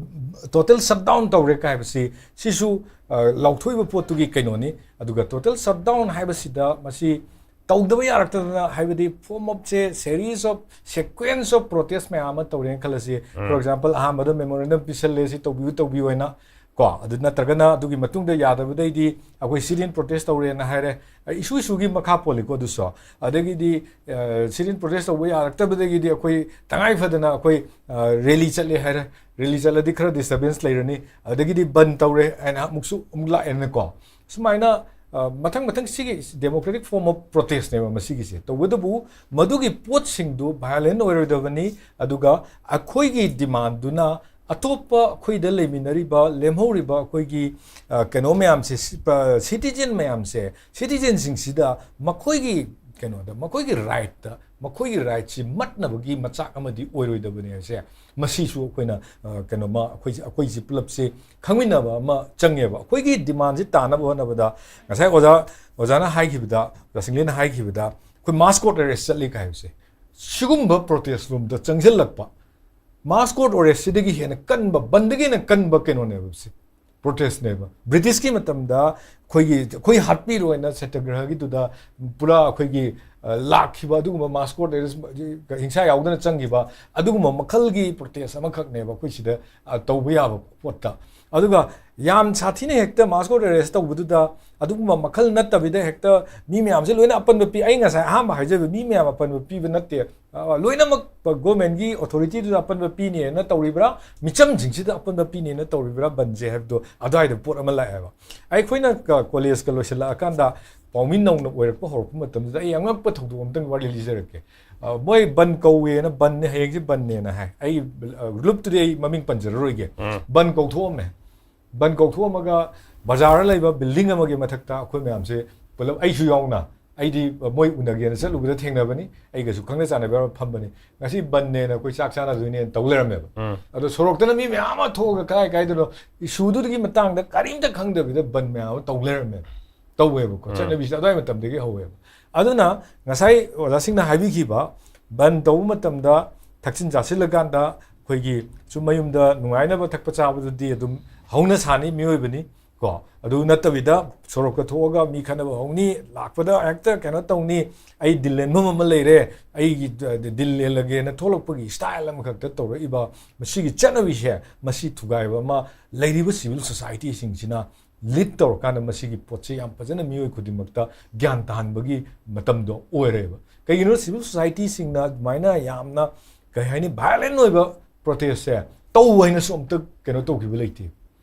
ꯇꯣꯇꯦꯜ ꯁꯠ ꯗꯥꯎꯟ ꯇꯧꯔꯦ ꯀꯥꯏ ꯍꯥꯏꯕꯁꯤ ꯁꯤꯁꯨ, ꯑ, ꯂꯥꯎꯊꯣꯛꯏꯕ ꯄꯣꯠꯇꯨꯒꯤ ꯀꯩꯅꯣꯅꯤ꯫ ꯑꯗꯨꯒ ꯇꯣꯇꯦꯜ ꯁꯠ ꯗꯥꯎꯟ ꯍꯥꯏꯕꯁꯤꯗ ꯃꯁꯤ ꯇꯧꯗꯕ ꯌꯥꯔꯛꯇꯗꯅ, ꯍꯥꯏꯕꯗꯤ ꯐꯣꯔꯝ ꯑꯣꯐ ꯁꯦ, series of sequence of protest ꯃꯌꯥꯝ ꯑꯃ ꯇꯧꯔꯦꯅ ꯈꯜꯂꯁꯤ꯫ ꯎꯝ꯫ ꯐꯣꯔ ꯑꯦꯛꯖꯥꯝꯄꯜ, ꯑꯍꯥꯟꯕꯗ ꯃꯦꯃꯣꯔꯦꯟꯗꯝ ꯄꯤꯁꯜꯂꯦ, ꯁꯤ ꯇꯧꯕꯤꯌꯨ, ꯇꯧꯕꯤꯌꯨ ꯍꯥꯏꯅ, ꯀꯣ, ꯑꯗꯨ ꯅꯠꯇ꯭ꯔꯒꯅ ꯑꯗꯨꯒꯤ ꯃꯇꯨꯡꯗ ꯌꯥꯗꯕꯗꯩꯗꯤ ꯑꯩꯈꯣꯏ ꯁꯤꯠ ꯏꯟ ꯄ꯭ꯔꯣꯇꯦꯁ ꯇꯧꯔꯦꯅ ꯍꯥꯏꯔꯦ꯫ ꯏꯁꯨ ꯏꯁꯨꯒꯤ ꯃꯈꯥ ꯄꯣꯜꯂꯤꯀꯣ ꯑꯗꯨꯁꯨ꯫ ꯑꯗꯒꯤꯗꯤ, ꯑ, ꯁꯤꯠ ꯏꯟ ꯄ꯭ꯔꯣꯇꯦꯁ ꯇꯧꯕ ꯌꯥꯔꯛꯇꯕꯗꯒꯤꯗꯤ ꯑꯩꯈꯣꯏ ꯇꯉꯥꯏ ꯐꯗꯅ ꯑꯩꯈꯣꯏ, ꯑ, ꯔꯦꯂꯤ ꯆꯠꯂꯦ ꯍꯥꯏꯔꯦ꯫ ꯔꯦꯂꯤ ꯆꯠꯂꯗꯤ ꯈꯔ ꯗꯤꯁꯇꯔꯕꯦꯟꯁ ꯂꯩꯔꯅꯤ꯫ ꯑꯗꯒꯤꯗꯤ ꯕꯟ ꯇꯧꯔꯦ ꯍꯥꯏꯅ ꯑꯃꯨꯛꯁꯨ ꯑꯃꯨꯛ ꯂꯥꯛꯑꯦꯅꯀꯣ꯫ ꯁꯨꯃꯥꯏꯅ, ꯑ, ꯃꯊꯪ ꯃꯊꯪ ꯁꯤꯒꯤ ꯗꯦꯃꯣꯀ꯭ꯔꯦꯇꯤꯛ ꯐꯣꯔꯝ ꯑꯣꯐ ꯄ꯭ꯔꯣꯇꯦꯁꯅꯦꯕ ꯃꯁꯤꯒꯤꯁꯦ꯫ ꯇꯧꯕꯇꯕꯨ ꯃꯗꯨꯒꯤ ꯄꯣꯠꯁꯤꯡꯗꯨ ꯚꯥꯏꯑꯣꯂꯦꯟ ꯑꯣꯏꯔꯣꯏꯗꯕꯅꯤ, ꯑꯗꯨꯒ ꯑꯩꯈꯣꯏꯒꯤ ꯗꯤꯃꯥꯟꯗꯨꯅ ꯑꯇꯣꯞꯄ ꯑꯩꯈꯣꯏꯗ ꯂꯩꯃꯤꯟꯅꯔꯤꯕ, ꯂꯦꯝꯍꯧꯔꯤꯕ ꯑꯩꯈꯣꯏꯒꯤ, ꯑ, ꯀꯩꯅꯣ ꯃꯌꯥꯝꯁꯦ, ꯁꯤ-, ꯑ, ꯁꯤꯇꯤꯖꯦꯟ ꯃꯌꯥꯝꯁꯦ, ꯁꯤꯇꯤꯖꯦꯟꯁꯤꯡꯁꯤꯗ ꯃꯈꯣꯏꯒꯤ ꯀꯩꯅꯣꯗ, ꯃꯈꯣꯏꯒꯤ ꯔꯥꯏꯠꯇ, ꯃꯈꯣꯏꯒꯤ ꯔꯥꯏꯠꯁꯤ ꯃꯠꯅꯕꯒꯤ ꯃꯆꯥꯛ ꯑꯃꯗꯤ ꯑꯣꯏꯔꯣꯏꯗꯕꯅꯤ ꯍꯥꯏꯁꯦ꯫ ꯃꯁꯤꯁꯨ ꯑꯩꯈꯣꯏꯅ, ꯑ, ꯀꯩꯅꯣꯃ, ꯑꯩꯈꯣꯏꯁꯤ, ꯑꯩꯈꯣꯏꯁꯤ ꯄꯨꯂꯞꯁꯦ ꯈꯪꯃꯤꯟꯅꯕ ꯑꯃ ꯆꯪꯉꯦꯕ꯫ ꯑꯩꯈꯣꯏꯒꯤ ꯗꯤꯃꯥꯟꯁꯤ ꯇꯥꯅꯕ ꯍꯣꯠꯅꯕꯗ ꯉꯁꯥꯏ ꯑꯣꯖꯥ, ꯑꯣꯖꯥꯅ ꯍꯥꯏꯈꯤꯕꯗ, ꯑꯣꯖꯥ ꯁꯤꯡꯂꯦꯟꯅ ꯍꯥꯏꯈꯤꯕꯗ, ꯑꯩꯈꯣꯏ ꯃꯥꯁ ꯀꯣꯔꯠ ꯑꯦꯔꯦꯁ ꯆꯠꯂꯤ ꯀꯥꯏ ꯍꯥꯏꯕꯁꯦ, ꯁꯤꯒꯨꯝꯕ ꯄ꯭ꯔꯣꯇꯦꯁ ꯂꯣꯝꯗ ꯆꯪꯁꯤꯜꯂꯛꯄ, ꯃꯥꯁ ꯀꯣꯔꯠ ꯑꯦꯔꯦꯁꯁꯤꯗꯒꯤ ꯍꯦꯟꯅ ꯀꯟꯕ, ꯕꯟꯗꯒꯤ ꯍꯦꯟꯅ ꯀꯟꯕ ꯀꯩꯅꯣꯅꯦꯕ ꯁꯤ, ꯄ꯭ꯔꯣꯇꯦꯁꯅꯦꯕ꯫ ꯕ꯭ꯔꯤꯇꯤꯁꯀꯤ ꯃꯇꯝꯗ ꯑꯩꯈꯣꯏꯒꯤ, ꯑꯩꯈꯣꯏ ꯍꯥꯠꯄꯤꯔꯣꯏꯅ ꯁꯇ꯭ꯌꯒ꯭ꯔꯍꯒꯤꯗꯨꯗ ꯄꯨꯔꯥ ꯑꯩꯈꯣꯏꯒꯤ, ꯑ, ꯂꯥꯛꯈꯤꯕ ꯑꯗꯨꯒꯨꯝꯕ ꯃꯥꯁ ꯀꯣꯔꯠ ꯑꯦꯔꯦꯁ, ꯍꯤꯡꯁꯥ ꯌꯥꯎꯗꯅ ꯆꯪꯈꯤꯕ ꯑꯗꯨꯒꯨꯝꯕ ꯃꯈꯜꯒꯤ ꯄ꯭ꯔꯣꯇꯦꯁ ꯑꯃꯈꯛꯅꯦꯕ ꯑꯩꯈꯣꯏ ꯁꯤꯗ, ꯑ, ꯇꯧꯕ ꯌꯥꯕ ꯄꯣꯠꯇ꯫ ꯑꯗꯨꯒ ꯌꯥꯝ ꯁꯥꯊꯤꯅ ꯍꯦꯛꯇ ꯃꯥꯁ ꯀꯣꯔꯠ ꯑꯦꯔꯦꯁ ꯇꯧꯕꯗꯨꯗ ꯑꯗꯨꯒꯨꯝꯕ ꯃꯈꯜ ꯅꯠꯇꯕꯤꯗ ꯍꯦꯛꯇ ꯃꯤ ꯃꯌꯥꯝꯁꯦ ꯂꯣꯏꯅ ꯑꯄꯟꯕ ꯄꯤ꯫ ꯑꯩ ꯉꯁꯥꯏ ꯑꯍꯥꯟꯕ ꯍꯥꯏꯖꯕ ꯃꯤ ꯃꯌꯥꯝ ꯑꯄꯟꯕ ꯄꯤꯕ ꯅꯠꯇꯦ꯫ ꯑ, ꯂꯣꯏꯅꯃꯛ ꯒꯣꯔꯃꯦꯟꯒꯤ ꯑꯣꯊꯣꯔꯤꯇꯤꯗꯨꯗ ꯑꯄꯟꯕ ꯄꯤꯅꯦꯅ ꯇꯧꯔꯤꯕ꯭ꯔꯥ, ꯃꯤꯆꯝꯁꯤꯡꯁꯤꯗ ꯑꯄꯟꯕ ꯄꯤꯅꯦꯅ ꯇꯧꯔꯤꯕ꯭ꯔꯥ ꯕꯟꯁꯦ ꯍꯥꯏꯕꯗꯣ ꯑꯗꯨꯋꯥꯏꯗ ꯄꯣꯠ ꯑꯃ ꯂꯥꯛꯑꯦꯕ꯫ ꯑꯩꯈꯣꯏꯅ ꯀ-, ꯀꯣꯂꯦꯖꯀ ꯂꯣꯏꯁꯤꯜꯂꯛꯑꯀꯥꯟꯗ ꯄꯥꯎꯃꯤ ꯅꯧꯅ ꯑꯣꯏꯔꯛꯄ ꯍꯧꯔꯛꯄ ꯃꯇꯝꯗꯨꯗ ꯑꯩ ꯑꯉꯛꯄ ꯊꯧꯗꯣꯛ ꯑꯃꯇꯪ ꯋꯥꯔꯤ ꯂꯤꯖꯔꯛꯀꯦ꯫ ꯑ, ꯃꯣꯏ ꯕꯟ ꯀꯧꯋꯦꯅ, ꯕꯟꯅꯦ, ꯍꯌꯦꯡꯁꯦ ꯕꯟꯅꯦꯅ ꯍꯥꯏ꯫ ꯑꯩ, ꯑ, ꯒ꯭ꯔꯨꯞꯇꯨꯗꯤ ꯑꯩ ꯃꯃꯤꯡ ꯄꯟꯖꯔꯔꯣꯏꯒꯦ꯫ ꯎꯝ꯫ ꯕꯟ ꯀꯧꯊꯣꯛꯑꯝꯃꯦ꯫ ꯕꯟ ꯀꯧꯊꯣꯛꯑꯝꯃꯒ ꯕꯖꯥꯔꯗ ꯂꯩꯕ ꯕꯤꯜꯗꯤꯡ ꯑꯃꯒꯤ ꯃꯊꯛꯇ ꯑꯩꯈꯣꯏ ꯃꯌꯥꯝꯁꯦ ꯄꯨꯂꯞ, ꯑꯩꯁꯨ ꯌꯥꯎꯅ, ꯑꯩꯗꯤ ꯃꯣꯏ ꯎꯅꯒꯦꯅ ꯆꯠꯂꯨꯕꯗ ꯊꯦꯡꯅꯕꯅꯤ, ꯑꯩꯒꯁꯨ ꯈꯪꯅ ꯆꯥꯟꯅꯕ ꯌꯥꯎꯔ ꯐꯝꯕꯅꯤ꯫ "ꯉꯁꯤ ꯕꯟꯅꯦꯅ ꯑꯩꯈꯣꯏ ꯆꯥꯛ ꯆꯥꯟꯅꯗꯣꯏꯅꯦꯅ" ꯇꯧ ꯂꯩꯔꯝꯃꯦꯕ꯫ ꯎꯝ꯫ ꯑꯗꯣ ꯁꯣꯔꯣꯛꯇꯅ ꯃꯤ ꯃꯌꯥꯝ ꯑꯃ ꯊꯣꯛꯑꯒ ꯀꯗꯥꯏ ꯀꯥꯏꯗꯅꯣ ꯏꯁꯨꯗꯨꯒꯤ ꯃꯇꯥꯡꯗ ꯀꯔꯤꯝꯇ ꯈꯪꯗꯕꯤꯗ ꯕꯟ ꯃꯌꯥꯝ ꯑꯃ ꯇꯧ ꯂꯩꯔꯝꯃꯦꯕ꯫ ꯇꯧꯋꯦꯕꯀꯣ꯫ ꯎꯝ꯫ ꯆꯠꯅꯕꯤꯁꯦ ꯑꯗꯨꯋꯥꯏ ꯃꯇꯝꯗꯒꯤ ꯍꯧꯋꯦꯕ꯫ ꯑꯗꯨꯅ ꯉꯁꯥꯏ ꯑꯣꯖꯥꯁꯤꯡꯅ ꯍꯥꯏꯕꯤꯈꯤꯕ, ꯕꯟ ꯇꯧꯕ ꯃꯇꯝꯗ ꯊꯛꯆꯤꯟ ꯆꯥꯁꯤꯜꯂꯀꯥꯟꯗ ꯑꯩꯈꯣꯏꯒꯤ ꯁꯨꯝ ꯃꯌꯨꯝꯗ ꯅꯨꯡꯉꯥꯏꯅꯕ ꯊꯛꯄ ꯆꯥꯕꯗꯨꯗꯤ ꯑꯗꯨꯝ ꯍꯧꯅ ꯁꯥꯅꯤ, ꯃꯤꯑꯣꯏꯕꯅꯤ ꯀꯣ꯫ ꯑꯗꯨ ꯅꯠꯇꯕꯤꯗ ꯁꯣꯔꯣꯛꯇ ꯊꯣꯛꯑꯒ ꯃꯤ ꯈꯠꯅꯕ ꯍꯧꯅꯤ, ꯂꯥꯛꯄꯗ ꯍꯦꯛꯇ ꯀꯩꯅꯣ ꯇꯧꯅꯤ, "ꯑꯩ ꯗꯤꯜ ꯂꯦꯟꯐꯝ ꯑꯃ ꯂꯩꯔꯦ, ꯑꯩꯒꯤ ꯗꯤꯜ ꯂꯦꯜꯂꯒꯦꯅ" ꯊꯣꯛꯂꯛꯄꯒꯤ ꯁ꯭ꯇꯥꯏꯜ ꯑꯃꯈꯛꯇ ꯇꯧꯔꯛꯏꯕ ꯃꯁꯤꯒꯤ ꯆꯠꯅꯕꯤꯁꯦ, ꯃꯁꯤ ꯊꯨꯒꯥꯏꯕ ꯑꯃ ꯂꯩꯔꯤꯕ ꯁꯤꯚꯤꯜ ꯁꯣꯁꯥꯏꯇꯤꯁꯤꯡꯁꯤꯅ ꯂꯤꯗ ꯇꯧꯔꯀꯥꯟꯗ ꯃꯁꯤꯒꯤ ꯄꯣꯠꯁꯦ ꯌꯥꯝ ꯐꯖꯅ ꯃꯤꯑꯣꯏ ꯈꯨꯗꯤꯡꯃꯛꯇ ꯒ꯭ꯌꯥꯟ ꯇꯥꯍꯟꯕꯒꯤ ꯃꯇꯝꯗꯣ ꯑꯣꯏꯔꯦꯕ꯫ ꯀꯩꯒꯤꯅꯣ, ꯁꯤꯚꯤꯜ ꯁꯣꯁꯥꯏꯇꯤꯁꯤꯡꯅ ꯑꯗꯨꯃꯥꯏꯅ ꯌꯥꯝꯅ, ꯀꯩ ꯍꯥꯏꯅꯤ, ꯚꯥꯏꯑꯣꯂꯦꯟ ꯑꯣꯏꯕ ꯄ꯭ꯔꯣꯇꯦꯁꯁꯦ ꯇꯧ ꯍꯥꯏꯅꯁꯨ ꯑꯝꯇ ꯀꯩꯅꯣ ꯇꯧꯈꯤꯕ ꯂꯩꯇꯦ꯫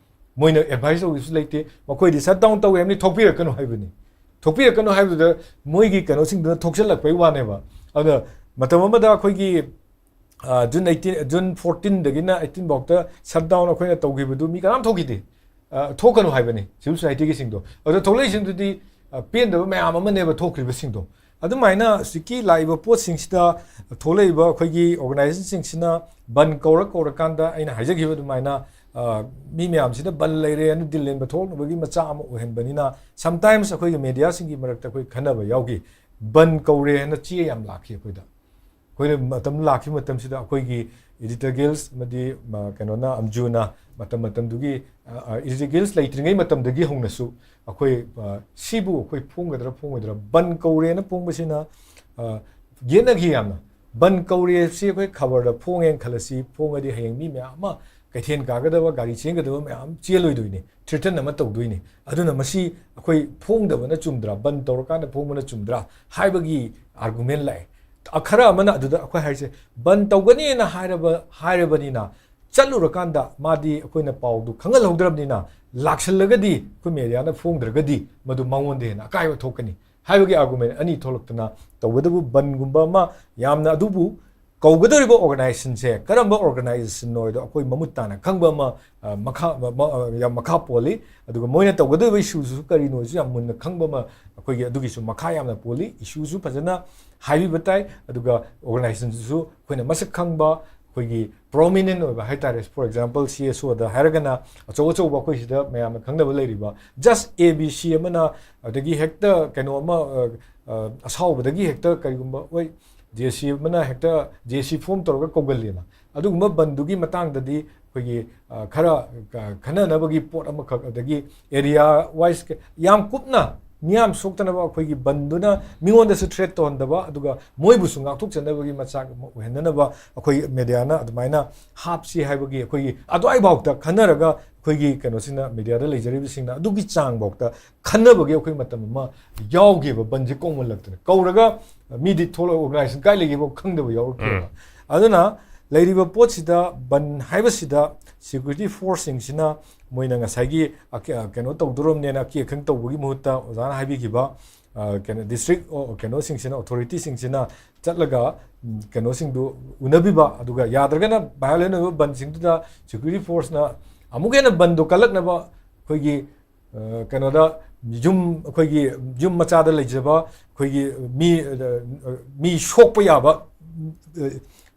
ꯃꯣꯏꯅ ꯑꯦꯗꯚꯥꯏꯁ ꯇꯧꯈꯤꯕꯁꯨ ꯂꯩꯇꯦ꯫ ꯃꯈꯣꯏꯗꯤ ꯁꯠ ꯗꯥꯎꯟ ꯇꯧꯋꯦ ꯍꯥꯏꯕꯅꯤ, ꯊꯣꯛꯄꯤꯔꯛꯀꯅꯨ ꯍꯥꯏꯕꯅꯤ꯫ ꯊꯣꯛꯄꯤꯔꯛꯀꯅꯨ ꯍꯥꯏꯕꯗꯨꯗ ꯃꯣꯏꯒꯤ ꯀꯩꯅꯣꯁꯤꯡꯗꯨꯅ ꯊꯣꯛꯆꯜꯂꯛꯄꯩ ꯋꯥꯅꯦꯕ꯫ ꯑꯗ ꯃꯇꯝ ꯑꯃꯗ ꯑꯩꯈꯣꯏꯒꯤ, ꯑ, ꯖꯨꯟ ꯑꯩꯠꯇꯤꯟ, ꯖꯨꯟ ꯐꯣꯔꯇꯤꯟꯗꯒꯤꯅ ꯑꯩꯠꯇꯤꯟ ꯐꯥꯎꯇ ꯁꯠ ꯗꯥꯎꯟ ꯑꯩꯈꯣꯏꯅ ꯇꯧꯈꯤꯕꯗꯨ ꯃꯤ ꯀꯅꯥꯝ ꯊꯣꯛꯈꯤꯗꯦ꯫ ꯑ, ꯊꯣꯛꯀꯅꯨ ꯍꯥꯏꯕꯅꯤ ꯁꯤꯚꯤꯜ ꯁꯣꯁꯥꯏꯇꯤꯒꯤꯁꯤꯡꯗꯣ꯫ ꯑꯗꯨꯗ ꯊꯣꯛꯂꯛꯏꯁꯤꯡꯗꯨꯗꯤ, ꯑ, ꯄꯦꯟꯗꯕ ꯃꯌꯥꯝ ꯑꯃꯅꯦꯕ ꯊꯣꯛꯈ꯭ꯔꯤꯕꯁꯤꯡꯗꯣ꯫ ꯑꯗꯨꯃꯥꯏꯅ ꯍꯧꯖꯤꯛꯀꯤ ꯂꯥꯛꯏꯕ ꯄꯣꯠꯁꯤꯡꯁꯤꯗ ꯊꯣꯛꯂꯛꯏꯕ ꯑꯩꯈꯣꯏꯒꯤ ꯑꯣꯔꯒꯅꯥꯏꯖꯦꯁꯟꯁꯤꯡꯁꯤꯅ ꯕꯟ ꯀꯧꯔ ꯀꯧꯔꯀꯥꯟꯗ ꯑꯩꯅ ꯍꯥꯏꯖꯈꯤꯕ ꯑꯗꯨꯃꯥꯏꯅ, ꯑ, ꯃꯤ ꯃꯌꯥꯝꯁꯤꯗ ꯕꯟ ꯂꯩꯔꯦ ꯑꯗꯨ ꯗꯤꯜ ꯂꯦꯟꯕ ꯊꯣꯛꯅꯕꯒꯤ ꯃꯆꯥꯛ ꯑꯃ ꯑꯣꯏꯍꯟꯕꯅꯤꯅ, ꯁꯝꯇꯥꯏꯝꯁ ꯑꯩꯈꯣꯏꯒꯤ ꯃꯦꯗꯤꯌꯥꯁꯤꯡꯒꯤ ꯃꯔꯛꯇ ꯑꯩꯈꯣꯏ ꯈꯟꯅꯕ ꯌꯥꯎꯈꯤ꯫ ꯕꯟ ꯀꯧꯔꯦ ꯍꯥꯏꯅ ꯆꯦ ꯌꯥꯝ ꯂꯥꯛꯈꯤ ꯑꯩꯈꯣꯏꯗ꯫ ꯑꯩꯈꯣꯏꯅ ꯃꯇꯝ ꯂꯥꯛꯈꯤꯕ ꯃꯇꯝꯁꯤꯗ ꯑꯩꯈꯣꯏꯒꯤ editor guilds ꯑꯃꯗꯤ, ꯃ, ꯀꯩꯅꯣꯅ, ꯑꯝꯖꯨꯅ ꯃꯇꯝ ꯃꯇꯝꯗꯨꯒꯤ, ꯑ, ꯑ, editor guilds ꯂꯩꯇ꯭ꯔꯤꯉꯩ ꯃꯇꯝꯗꯒꯤ ꯍꯧꯅꯁꯨ ꯑꯩꯈꯣꯏ, ꯑ, ꯁꯤꯕꯨ ꯑꯩꯈꯣꯏ ꯐꯣꯡꯒꯗ꯭ꯔꯥ ꯐꯣꯡꯉꯣꯏꯗ꯭ꯔꯥ, ꯕꯟ ꯀꯧꯔꯦꯅ ꯐꯣꯡꯕꯁꯤꯅ, ꯑ, ꯌꯦꯠꯅꯈꯤ ꯌꯥꯝꯅ꯫ ꯕꯟ ꯀꯧꯔꯦ ꯁꯤ ꯑꯩꯈꯣꯏ ꯈꯕꯔꯗ ꯐꯣꯡꯉꯦꯅ ꯈꯜꯂꯁꯤ, ꯐꯣꯡꯉꯗꯤ ꯍꯌꯦꯡ ꯃꯤ ꯃꯌꯥꯝ ꯑꯃ ꯀꯩꯊꯦꯜ ꯀꯥꯒꯗꯕ, ꯒꯥꯔꯤ ꯆꯦꯟꯒꯗꯕ ꯃꯌꯥꯝ ꯆꯦꯜꯂꯣꯏꯗꯣꯏꯅꯤ, threaten ꯑꯃ ꯇꯧꯗꯣꯏꯅꯤ꯫ ꯑꯗꯨꯅ ꯃꯁꯤ ꯑꯩꯈꯣꯏ ꯐꯣꯡꯗꯕꯅ ꯆꯨꯝꯗ꯭ꯔꯥ, ꯕꯟ ꯇꯧꯔꯀꯥꯟꯗ ꯐꯣꯡꯕꯅ ꯆꯨꯝꯗ꯭ꯔꯥ ꯍꯥꯏꯕꯒꯤ argument ꯂꯥꯛꯑꯦ꯫ ꯑ, ꯈꯔ ꯑꯃꯅ ꯑꯗꯨꯗ ꯑꯩꯈꯣꯏ ꯍꯥꯏꯁꯦ, ꯕꯟ ꯇꯧꯒꯅꯤꯅ ꯍꯥꯏꯔꯕ, ꯍꯥꯏꯔꯕꯅꯤꯅ ꯆꯠꯂꯨꯔꯀꯥꯟꯗ ꯃꯥꯗꯤ ꯑꯩꯈꯣꯏꯅ ꯄꯥꯎꯗꯨ ꯈꯪꯍꯜꯍꯧꯗ꯭ꯔꯕꯅꯤꯅ, ꯂꯥꯛꯁꯜꯂꯒꯗꯤ ꯑꯩꯈꯣꯏ mediaꯅ ꯐꯣꯡꯗ꯭ꯔꯒꯗꯤ ꯃꯗꯨ ꯃꯉꯣꯟꯗ ꯍꯦꯟꯅ ꯑꯀꯥꯏꯕ ꯊꯣꯛꯀꯅꯤ ꯍꯥꯏꯕꯒꯤ argument ꯑꯅꯤ ꯊꯣꯛꯂꯛꯇꯅ, ꯇꯧꯕꯇꯕꯨ ꯕꯟꯒꯨꯝꯕ ꯑꯃ ꯌꯥꯝꯅ, ꯑꯗꯨꯕꯨ ꯀꯧꯒꯗꯧꯔꯤꯕ organizationꯁꯦ ꯀꯔꯝꯕ organizationꯅꯣ ꯍꯥꯏꯗꯣ ꯑꯩꯈꯣꯏ ꯃꯃꯨꯠ ꯇꯥꯅ ꯈꯪꯕ ꯑꯃ, ꯑ, ꯃꯈꯥ, ꯃ-, ꯃ-, ꯑ, ꯌꯥꯝ ꯃꯈꯥ ꯄꯣꯜꯂꯤ꯫ ꯑꯗꯨꯒ ꯃꯣꯏꯅ ꯇꯧꯒꯗꯧꯔꯤꯕ issueꯁꯨ ꯀꯔꯤꯅꯣꯁꯨ ꯌꯥꯝ ꯃꯨꯟꯅ ꯈꯪꯕ ꯑꯃ ꯑꯩꯈꯣꯏꯒꯤ ꯑꯗꯨꯒꯤꯁꯨ ꯃꯈꯥ ꯌꯥꯝꯅ ꯄꯣꯜꯂꯤ꯫ Issueꯁꯨ ꯐꯖꯅ ꯍꯥꯏꯕꯤꯕ ꯇꯥꯏ, ꯑꯗꯨꯒ organizationꯁꯤꯁꯨ ꯑꯩꯈꯣꯏꯅ ꯃꯁꯛ ꯈꯪꯕ, ꯑꯩꯈꯣꯏꯒꯤ prominent ꯑꯣꯏꯕ ꯍꯥꯏꯇꯥꯔꯦ꯫ For example, CSOꯗ ꯍꯥꯏꯔꯒꯅ ꯑꯆꯧ ꯑꯆꯧꯕ ꯑꯩꯈꯣꯏ ꯁꯤꯗ ꯃꯌꯥꯝꯅ ꯈꯪꯅꯕ ꯂꯩꯔꯤꯕ, just ABC ꯑꯃꯅ, ꯑꯗꯒꯤ ꯍꯦꯛꯇ ꯀꯩꯅꯣ ꯑꯃ, ꯑ, ꯑ, ꯑꯁꯥꯎꯕꯗꯒꯤ ꯍꯦꯛꯇ ꯀꯔꯤꯒꯨꯝꯕ, ꯍꯣꯏ, JAC ꯑꯃꯅ ꯍꯦꯛꯇ JAC form ꯇꯧꯔꯒ ꯀꯧꯒꯜꯂꯦꯅ, ꯑꯗꯨꯒꯨꯝꯕ ꯕꯟꯗꯨꯒꯤ ꯃꯇꯥꯡꯗꯗꯤ ꯑꯩꯈꯣꯏꯒꯤ, ꯑ, ꯈꯔ, ꯑ, ꯈꯟꯅꯅꯕꯒꯤ ꯄꯣꯠ ꯑꯃꯈꯛ, ꯑꯗꯒꯤ area wise ꯀ-, ꯌꯥꯝ ꯀꯨꯞꯅ ꯃꯤꯌꯥꯝ ꯁꯣꯛꯇꯅꯕ ꯑꯩꯈꯣꯏꯒꯤ ꯕꯟꯗꯨꯅ ꯃꯤꯉꯣꯟꯗꯁꯨ threat ꯇꯧꯍꯟꯗꯕ, ꯑꯗꯨꯒ ꯃꯣꯏꯕꯨꯁꯨ ꯉꯥꯛꯊꯣꯛꯆꯅꯕꯒꯤ ꯃꯆꯥꯛ ꯑꯃ ꯑꯣꯏꯍꯟꯅꯅꯕ ꯑꯩꯈꯣꯏ mediaꯅ ꯑꯗꯨꯃꯥꯏꯅ ꯍꯥꯞꯁꯤ ꯍꯥꯏꯕꯒꯤ ꯑꯩꯈꯣꯏꯒꯤ ꯑꯗꯨꯋꯥꯏꯐꯥꯎꯇ ꯈꯟꯅꯔꯒ, ꯑꯩꯈꯣꯏꯒꯤ ꯀꯩꯅꯣꯁꯤꯡꯅ, mediaꯗ ꯂꯩꯖꯔꯤꯕꯁꯤꯡꯅ ꯑꯗꯨꯒꯤ ꯆꯥꯡꯐꯥꯎꯇ ꯈꯟꯅꯕꯒꯤ ꯑꯩꯈꯣꯏ ꯃꯇꯝ ꯑꯃ ꯌꯥꯎꯈꯤꯕ, ꯕꯟꯁꯦ ꯀꯧꯃꯜꯂꯛꯇꯅ꯫ ꯀꯧꯔꯒ ꯃꯤꯗꯤ ꯊꯣꯛꯂꯛ-, organization ꯀꯥꯏ ꯂꯩꯒꯦꯐꯥꯎ ꯈꯪꯗꯕ ꯌꯥꯎꯔꯛꯈꯤꯕ꯫ ꯎꯝ꯫ ꯑꯗꯨꯅ ꯂꯩꯔꯤꯕ ꯄꯣꯠꯁꯤꯗ, ꯕꯟ ꯍꯥꯏꯕꯁꯤꯗ security forceꯁꯤꯡꯁꯤꯅ ꯃꯣꯏꯅ ꯉꯁꯥꯏꯒꯤ ꯑꯀ-, ꯀꯩꯅꯣ ꯇꯧꯗꯣꯔꯝꯅꯦꯅ ꯑꯀꯤ ꯑꯈꯪ ꯇꯧꯕꯒꯤ ꯃꯍꯨꯠꯇ, ꯑꯣꯖꯥꯅ ꯍꯥꯏꯕꯤꯈꯤꯕ, ꯑ, ꯀꯩꯅꯣ, district, ꯑꯣ, ꯀꯩꯅꯣꯁꯤꯡꯁꯤꯅ, authorityꯁꯤꯡꯁꯤꯅ ꯆꯠꯂꯒ, ꯎꯝ, ꯀꯩꯅꯣꯁꯤꯡꯗꯨ ꯎꯅꯕꯤꯕ, ꯑꯗꯨꯒ ꯌꯥꯗ꯭ꯔꯒꯅ violent ꯑꯣꯏꯕ ꯕꯟꯁꯤꯡꯗꯨꯗ security forceꯅ ꯑꯃꯨꯛ ꯍꯦꯟꯅ ꯕꯟꯗꯣ ꯀꯜꯂꯛꯅꯕ ꯑꯩꯈꯣꯏꯒꯤ, ꯑ, ꯀꯩꯅꯣꯗ ꯌꯨꯝ, ꯑꯩꯈꯣꯏꯒꯤ ꯌꯨꯝ ꯃꯆꯥꯗ ꯂꯩꯖꯕ ꯑꯩꯈꯣꯏꯒꯤ ꯃꯤ, ꯑ, ꯃꯤ ꯁꯣꯛꯄ ꯌꯥꯕ, ꯑ,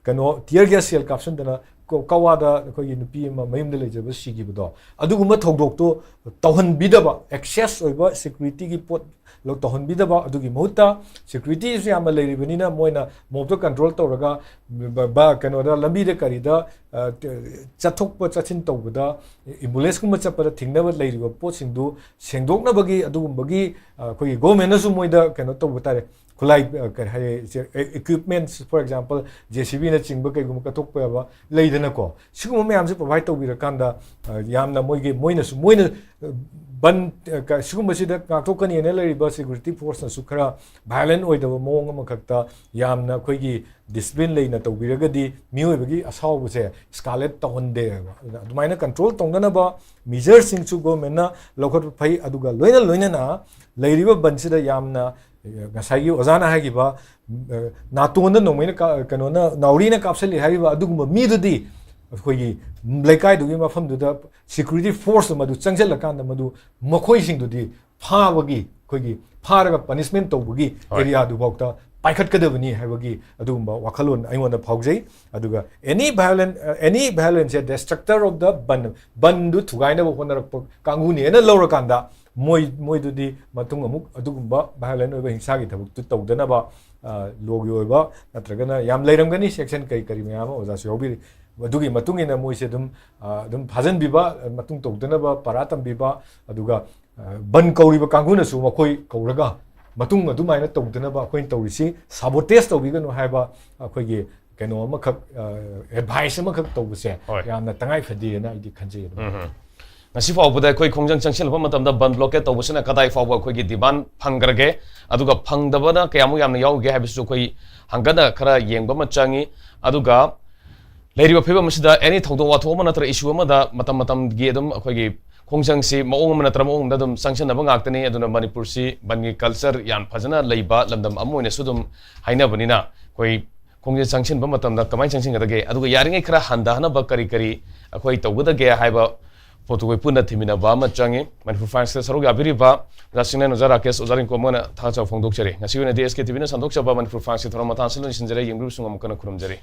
ꯀꯩꯅꯣ, tear gas shell ꯀꯥꯞꯁꯤꯟꯗꯅ ꯀꯣ-, ꯀꯋꯥꯗ ꯑꯩꯈꯣꯏꯒꯤ ꯅꯨꯄꯤ ꯑꯃ ꯃꯌꯨꯝꯗ ꯂꯩꯖꯕ ꯁꯤꯈꯤꯕꯗꯣ, ꯑꯗꯨꯒꯨꯝꯕ ꯊꯧꯗꯣꯛꯇꯣ ꯇꯧꯍꯟꯕꯤꯗꯕ, excess ꯑꯣꯏꯕ security ꯒꯤ ꯄꯣꯠ ꯂꯧ-, ꯇꯧꯍꯟꯕꯤꯗꯕ, ꯑꯗꯨꯒꯤ ꯃꯍꯨꯠꯇ security ꯁꯨ ꯌꯥꯝꯅ ꯂꯩꯔꯤꯕꯅꯤꯅ ꯃꯣꯏꯅ mob ꯇꯣ control ꯇꯧꯔꯒ ꯕ-, ꯕ-, ꯀꯩꯅꯣꯗ, ꯂꯝꯕꯤꯗ ꯀꯔꯤꯗ, ꯑ, ꯆꯠꯊꯣꯛꯄ ꯆꯠꯁꯤꯟ ꯇꯧꯕꯗ, ambulance ꯀꯨꯝꯕ ꯆꯠꯄꯗ ꯊꯦꯡꯅꯕ ꯂꯩꯔꯤꯕ ꯄꯣꯠꯁꯤꯡꯗꯨ ꯁꯦꯡꯗꯣꯛꯅꯕꯒꯤ, ꯑꯗꯨꯒꯨꯝꯕꯒꯤ, ꯑ, ꯑꯩꯈꯣꯏꯒꯤ government ꯅꯁꯨ ꯃꯣꯏꯗ ꯀꯩꯅꯣ ꯇꯧꯕ ꯇꯥꯔꯦ, ꯈꯨꯠꯂꯥꯏ, ꯑ, ꯀꯔꯤ ꯍꯥꯏ-, ꯁꯦ-, ꯑꯦ-, equipments, for example, JCB ꯅꯆꯤꯡꯕ ꯀꯩꯒꯨꯝꯕ ꯀꯠꯊꯣꯛꯄ ꯌꯥꯕ ꯂꯩꯗꯅꯀꯣ, ꯁꯤꯒꯨꯝꯕ ꯃꯌꯥꯝꯁꯦ provide ꯇꯧꯕꯤꯔꯀꯥꯟꯗ, ꯑ, ꯌꯥꯝꯅ ꯃꯣꯏꯒꯤ, ꯃꯣꯏꯅꯁꯨ, ꯃꯣꯏꯅ, ꯑ, ꯕꯟ, ꯑ, ꯀ-, ꯁꯤꯒꯨꯝꯕꯁꯤꯗ ꯉꯥꯛꯊꯣꯛꯀꯅꯤꯅ ꯂꯩꯔꯤꯕ security force ꯅꯁꯨ ꯈꯔ violent ꯑꯣꯏꯗꯕ ꯃꯑꯣꯡ ꯑꯃꯈꯛꯇ, ꯌꯥꯝꯅ ꯑꯩꯈꯣꯏꯒꯤ discipline ꯂꯩꯅ ꯇꯧꯕꯤꯔꯒꯗꯤ ꯃꯤꯑꯣꯏꯕꯒꯤ ꯑꯁꯥꯎꯕꯁꯦ escalate ꯇꯧꯍꯟꯗꯦꯕ꯫ ꯑꯗꯨꯅ ꯑꯗꯨꯃꯥꯏꯅ control ꯇꯧꯅꯅꯕ measures ꯁꯤꯡꯁꯨ government ꯅ ꯂꯧꯈꯠꯄ ꯐꯩ꯫ ꯑꯗꯨꯒ ꯂꯣꯏꯅ ꯂꯣꯏꯅꯅ ꯂꯩꯔꯤꯕ ꯕꯟꯁꯤꯗ ꯌꯥꯝꯅ, ꯑ, ꯉꯁꯥꯏꯒꯤ ꯑꯣꯖꯥꯅ ꯍꯥꯏꯈꯤꯕ, ꯑ, ꯅꯥꯇꯣꯟꯗ ꯅꯣꯡꯃꯩꯅ ꯀꯥ-, ꯀꯩꯅꯣꯅ, ꯅꯥꯎꯔꯤꯅ ꯀꯥꯞꯁꯤꯜꯂꯤ ꯍꯥꯏꯔꯤꯕ ꯑꯗꯨꯒꯨꯝꯕ ꯃꯤꯗꯨꯗꯤ ꯑꯩꯈꯣꯏꯒꯤ ꯂꯩꯀꯥꯏꯗꯨꯒꯤ ꯃꯐꯝꯗꯨꯗ security force ꯇꯨ ꯃꯗꯨ ꯆꯪꯁꯤꯜꯂꯀꯥꯟꯗ ꯃꯗꯨ ꯃꯈꯣꯏꯁꯤꯡꯗꯨꯗꯤ ꯐꯥꯕꯒꯤ, ꯑꯩꯈꯣꯏꯒꯤ ꯐꯥꯔꯒ punishment ꯇꯧꯕꯒꯤ ꯍꯣꯏ꯫ Area ꯗꯨꯐꯥꯎꯗ ꯄꯥꯏꯈꯠꯀꯗꯕꯅꯤ ꯍꯥꯏꯕꯒꯤ ꯑꯗꯨꯒꯨꯝꯕ ꯋꯥꯈꯜꯂꯣꯟ ꯑꯩꯉꯣꯟꯗ ꯐꯥꯎꯖꯩ꯫ ꯑꯗꯨꯒ any violent, uh, any violence say destructor of the ꯕꯟ, ꯕꯟꯗꯨ ꯊꯨꯒꯥꯏꯅꯕ ꯍꯣꯠꯅꯔꯛꯄ ꯀꯥꯡꯕꯨꯅꯦꯅ ꯂꯧꯔꯀꯥꯟꯗ ꯃꯣꯏ, ꯃꯣꯏꯗꯨꯗꯤ ꯃꯇꯨꯡ ꯑꯃꯨꯛ ꯑꯗꯨꯒꯨꯝꯕ violent ꯑꯣꯏꯕ ꯍꯤꯡꯁꯥꯒꯤ ꯊꯕꯛꯇꯨ ꯇꯧꯗꯅꯕ, ꯑ, law ꯒꯤ ꯑꯣꯏꯕ ꯅꯠꯇ꯭ꯔꯒꯅ ꯌꯥꯝ ꯂꯩꯔꯝꯒꯅꯤ, section ꯀꯔꯤ ꯀꯔꯤ ꯃꯌꯥꯝ ꯑꯃ ꯑꯣꯖꯥꯁꯨ ꯌꯥꯎꯕꯤꯔꯤ꯫ ꯑꯗꯨꯒꯤ ꯃꯇꯨꯡ ꯏꯟꯅ ꯃꯣꯏꯁꯦ ꯑꯗꯨꯝ, ꯑ, ꯑꯗꯨꯝ ꯐꯥꯖꯤꯟꯕꯤꯕ, ꯃꯇꯨꯡ ꯇꯧꯗꯅꯕ ꯄꯔꯥ ꯇꯝꯕꯤꯕ, ꯑꯗꯨꯒ, ꯑ, ꯕꯟ ꯀꯧꯔꯤꯕ ꯀꯥꯡꯕꯨꯅꯁꯨ ꯃꯈꯣꯏ ꯀꯧꯔꯒ ꯃꯇꯨꯡ ꯑꯗꯨꯃꯥꯏꯅ ꯇꯧꯗꯅꯕ ꯑꯩꯈꯣꯏꯅ ꯇꯧꯔꯤꯁꯤ, sabotage ꯇꯧꯕꯤꯒꯅꯨ ꯍꯥꯏꯕ ꯑꯩꯈꯣꯏꯒꯤ ꯀꯩꯅꯣ ꯑꯃꯈꯛ, ꯑ, advice ꯑꯃꯈꯛ ꯇꯧꯕꯁꯦ ꯍꯣꯏ꯫ ꯌꯥꯝꯅ ꯇꯉꯥꯏ ꯐꯗꯦꯅ ꯑꯩꯗꯤ ꯈꯟꯖꯩ ꯑꯗꯨꯝ꯫ ꯎꯝ ꯍꯝ꯫ ꯉꯁꯤ ꯐꯥꯎꯕꯗ ꯑꯩꯈꯣꯏ ꯈꯣꯡꯖꯪ ꯆꯪꯁꯤꯜꯂꯨꯕ ꯃꯇꯝꯗ ꯕꯟ blockade ꯇꯧꯕꯁꯤꯅ ꯀꯗꯥꯏ ꯐꯥꯎꯕ ꯑꯩꯈꯣꯏꯒꯤ demand ꯐꯪꯈ꯭ꯔꯒꯦ, ꯑꯗꯨꯒ ꯐꯪꯗꯕꯅ ꯀꯌꯥꯃꯨꯛ ꯌꯥꯝꯅ ꯌꯥꯎꯒꯦ ꯍꯥꯏꯕꯁꯤꯁꯨ ꯑꯩꯈꯣꯏ ꯍꯪꯒꯠꯅ ꯈꯔ ꯌꯦꯡꯕ ꯑꯃ ꯆꯪꯉꯤ꯫ ꯑꯗꯨꯒ ꯂꯩꯔꯤꯕ ꯐꯤꯕꯝ ꯑꯁꯤꯗ any ꯊꯧꯗꯣꯛ ꯋꯥꯊꯣꯛ ꯑꯃ ꯅꯠꯇ꯭ꯔꯒ issue ꯑꯃꯗ ꯃꯇꯝ ꯃꯇꯝꯒꯤ ꯑꯗꯨꯝ ꯑꯩꯈꯣꯏꯒꯤ ꯈꯣꯡꯖꯪꯁꯤ ꯃꯑꯣꯡ ꯑꯃ ꯅꯠꯇ꯭ꯔ ꯃꯑꯣꯡ ꯑꯃꯗ ꯑꯗꯨꯝ ꯆꯪꯁꯤꯟꯅꯕ ꯉꯥꯛꯇꯅꯤ꯫ ꯑꯗꯨꯅ ꯃꯅꯤꯄꯨꯔꯁꯤ ꯕꯟꯒꯤ culture ꯌꯥꯝ ꯐꯖꯅ ꯂꯩꯕ ꯂꯝꯗꯝ ꯑꯃ ꯑꯣꯏꯅꯁꯨ ꯑꯗꯨꯝ ꯍꯥꯏꯅꯕꯅꯤꯅ ꯑꯩꯈꯣꯏ ꯈꯣꯡꯖꯪ ꯆꯪꯁꯤꯟꯕ ꯃꯇꯝꯗ ꯀꯃꯥꯏꯅ ꯆꯪꯁꯤꯟꯒꯗꯒꯦ, ꯑꯗꯨꯒ ꯌꯥꯔꯤꯉꯩ ꯈꯔ ꯍꯟꯊꯍꯟꯅꯕ ꯀꯔꯤ ꯀꯔꯤ ꯑꯩꯈꯣꯏ ꯇꯧꯒꯗꯒꯦ ꯍꯥꯏꯕ ꯄꯣꯠꯇꯨ ꯑꯩꯈꯣꯏ ꯄꯨꯟꯅ ꯊꯤꯃꯤꯟꯅꯕ ꯑꯃ ꯆꯪꯉꯤ꯫ ꯃꯅꯤꯄꯨꯔ ꯐ꯭ꯔꯥꯟꯁꯇ ꯁꯔꯨꯛ ꯌꯥꯕꯤꯔꯤꯕ ꯑꯣꯖꯥ ꯁꯤꯡꯅꯦꯟ, ꯑꯣꯖꯥ ꯔꯥꯀꯦꯁ, ꯑꯣꯖꯥ ꯔꯤꯡꯀꯨ ꯑꯃꯅ ꯊꯥꯒꯠꯆꯕ ꯐꯣꯡꯗꯣꯛꯆꯔꯤ꯫ ꯉꯁꯤꯒꯤ ꯑꯣꯏꯅꯗꯤ SKTV ꯅ ꯁꯟꯗꯣꯛꯆꯕ ꯃꯅꯤꯄꯨꯔ ꯐ꯭ꯔꯥꯟꯁꯀꯤ ꯊꯧꯔꯝ ꯃꯇꯥꯡ ꯑꯁꯤꯗ ꯂꯣꯏꯁꯤꯟꯖꯔꯦ꯫ ꯌꯦꯡꯕꯤꯔꯤꯕꯁꯤꯡ ꯑꯃꯨꯛ ꯍꯟꯅ ꯈꯨꯔꯨꯝꯖꯔꯤ꯫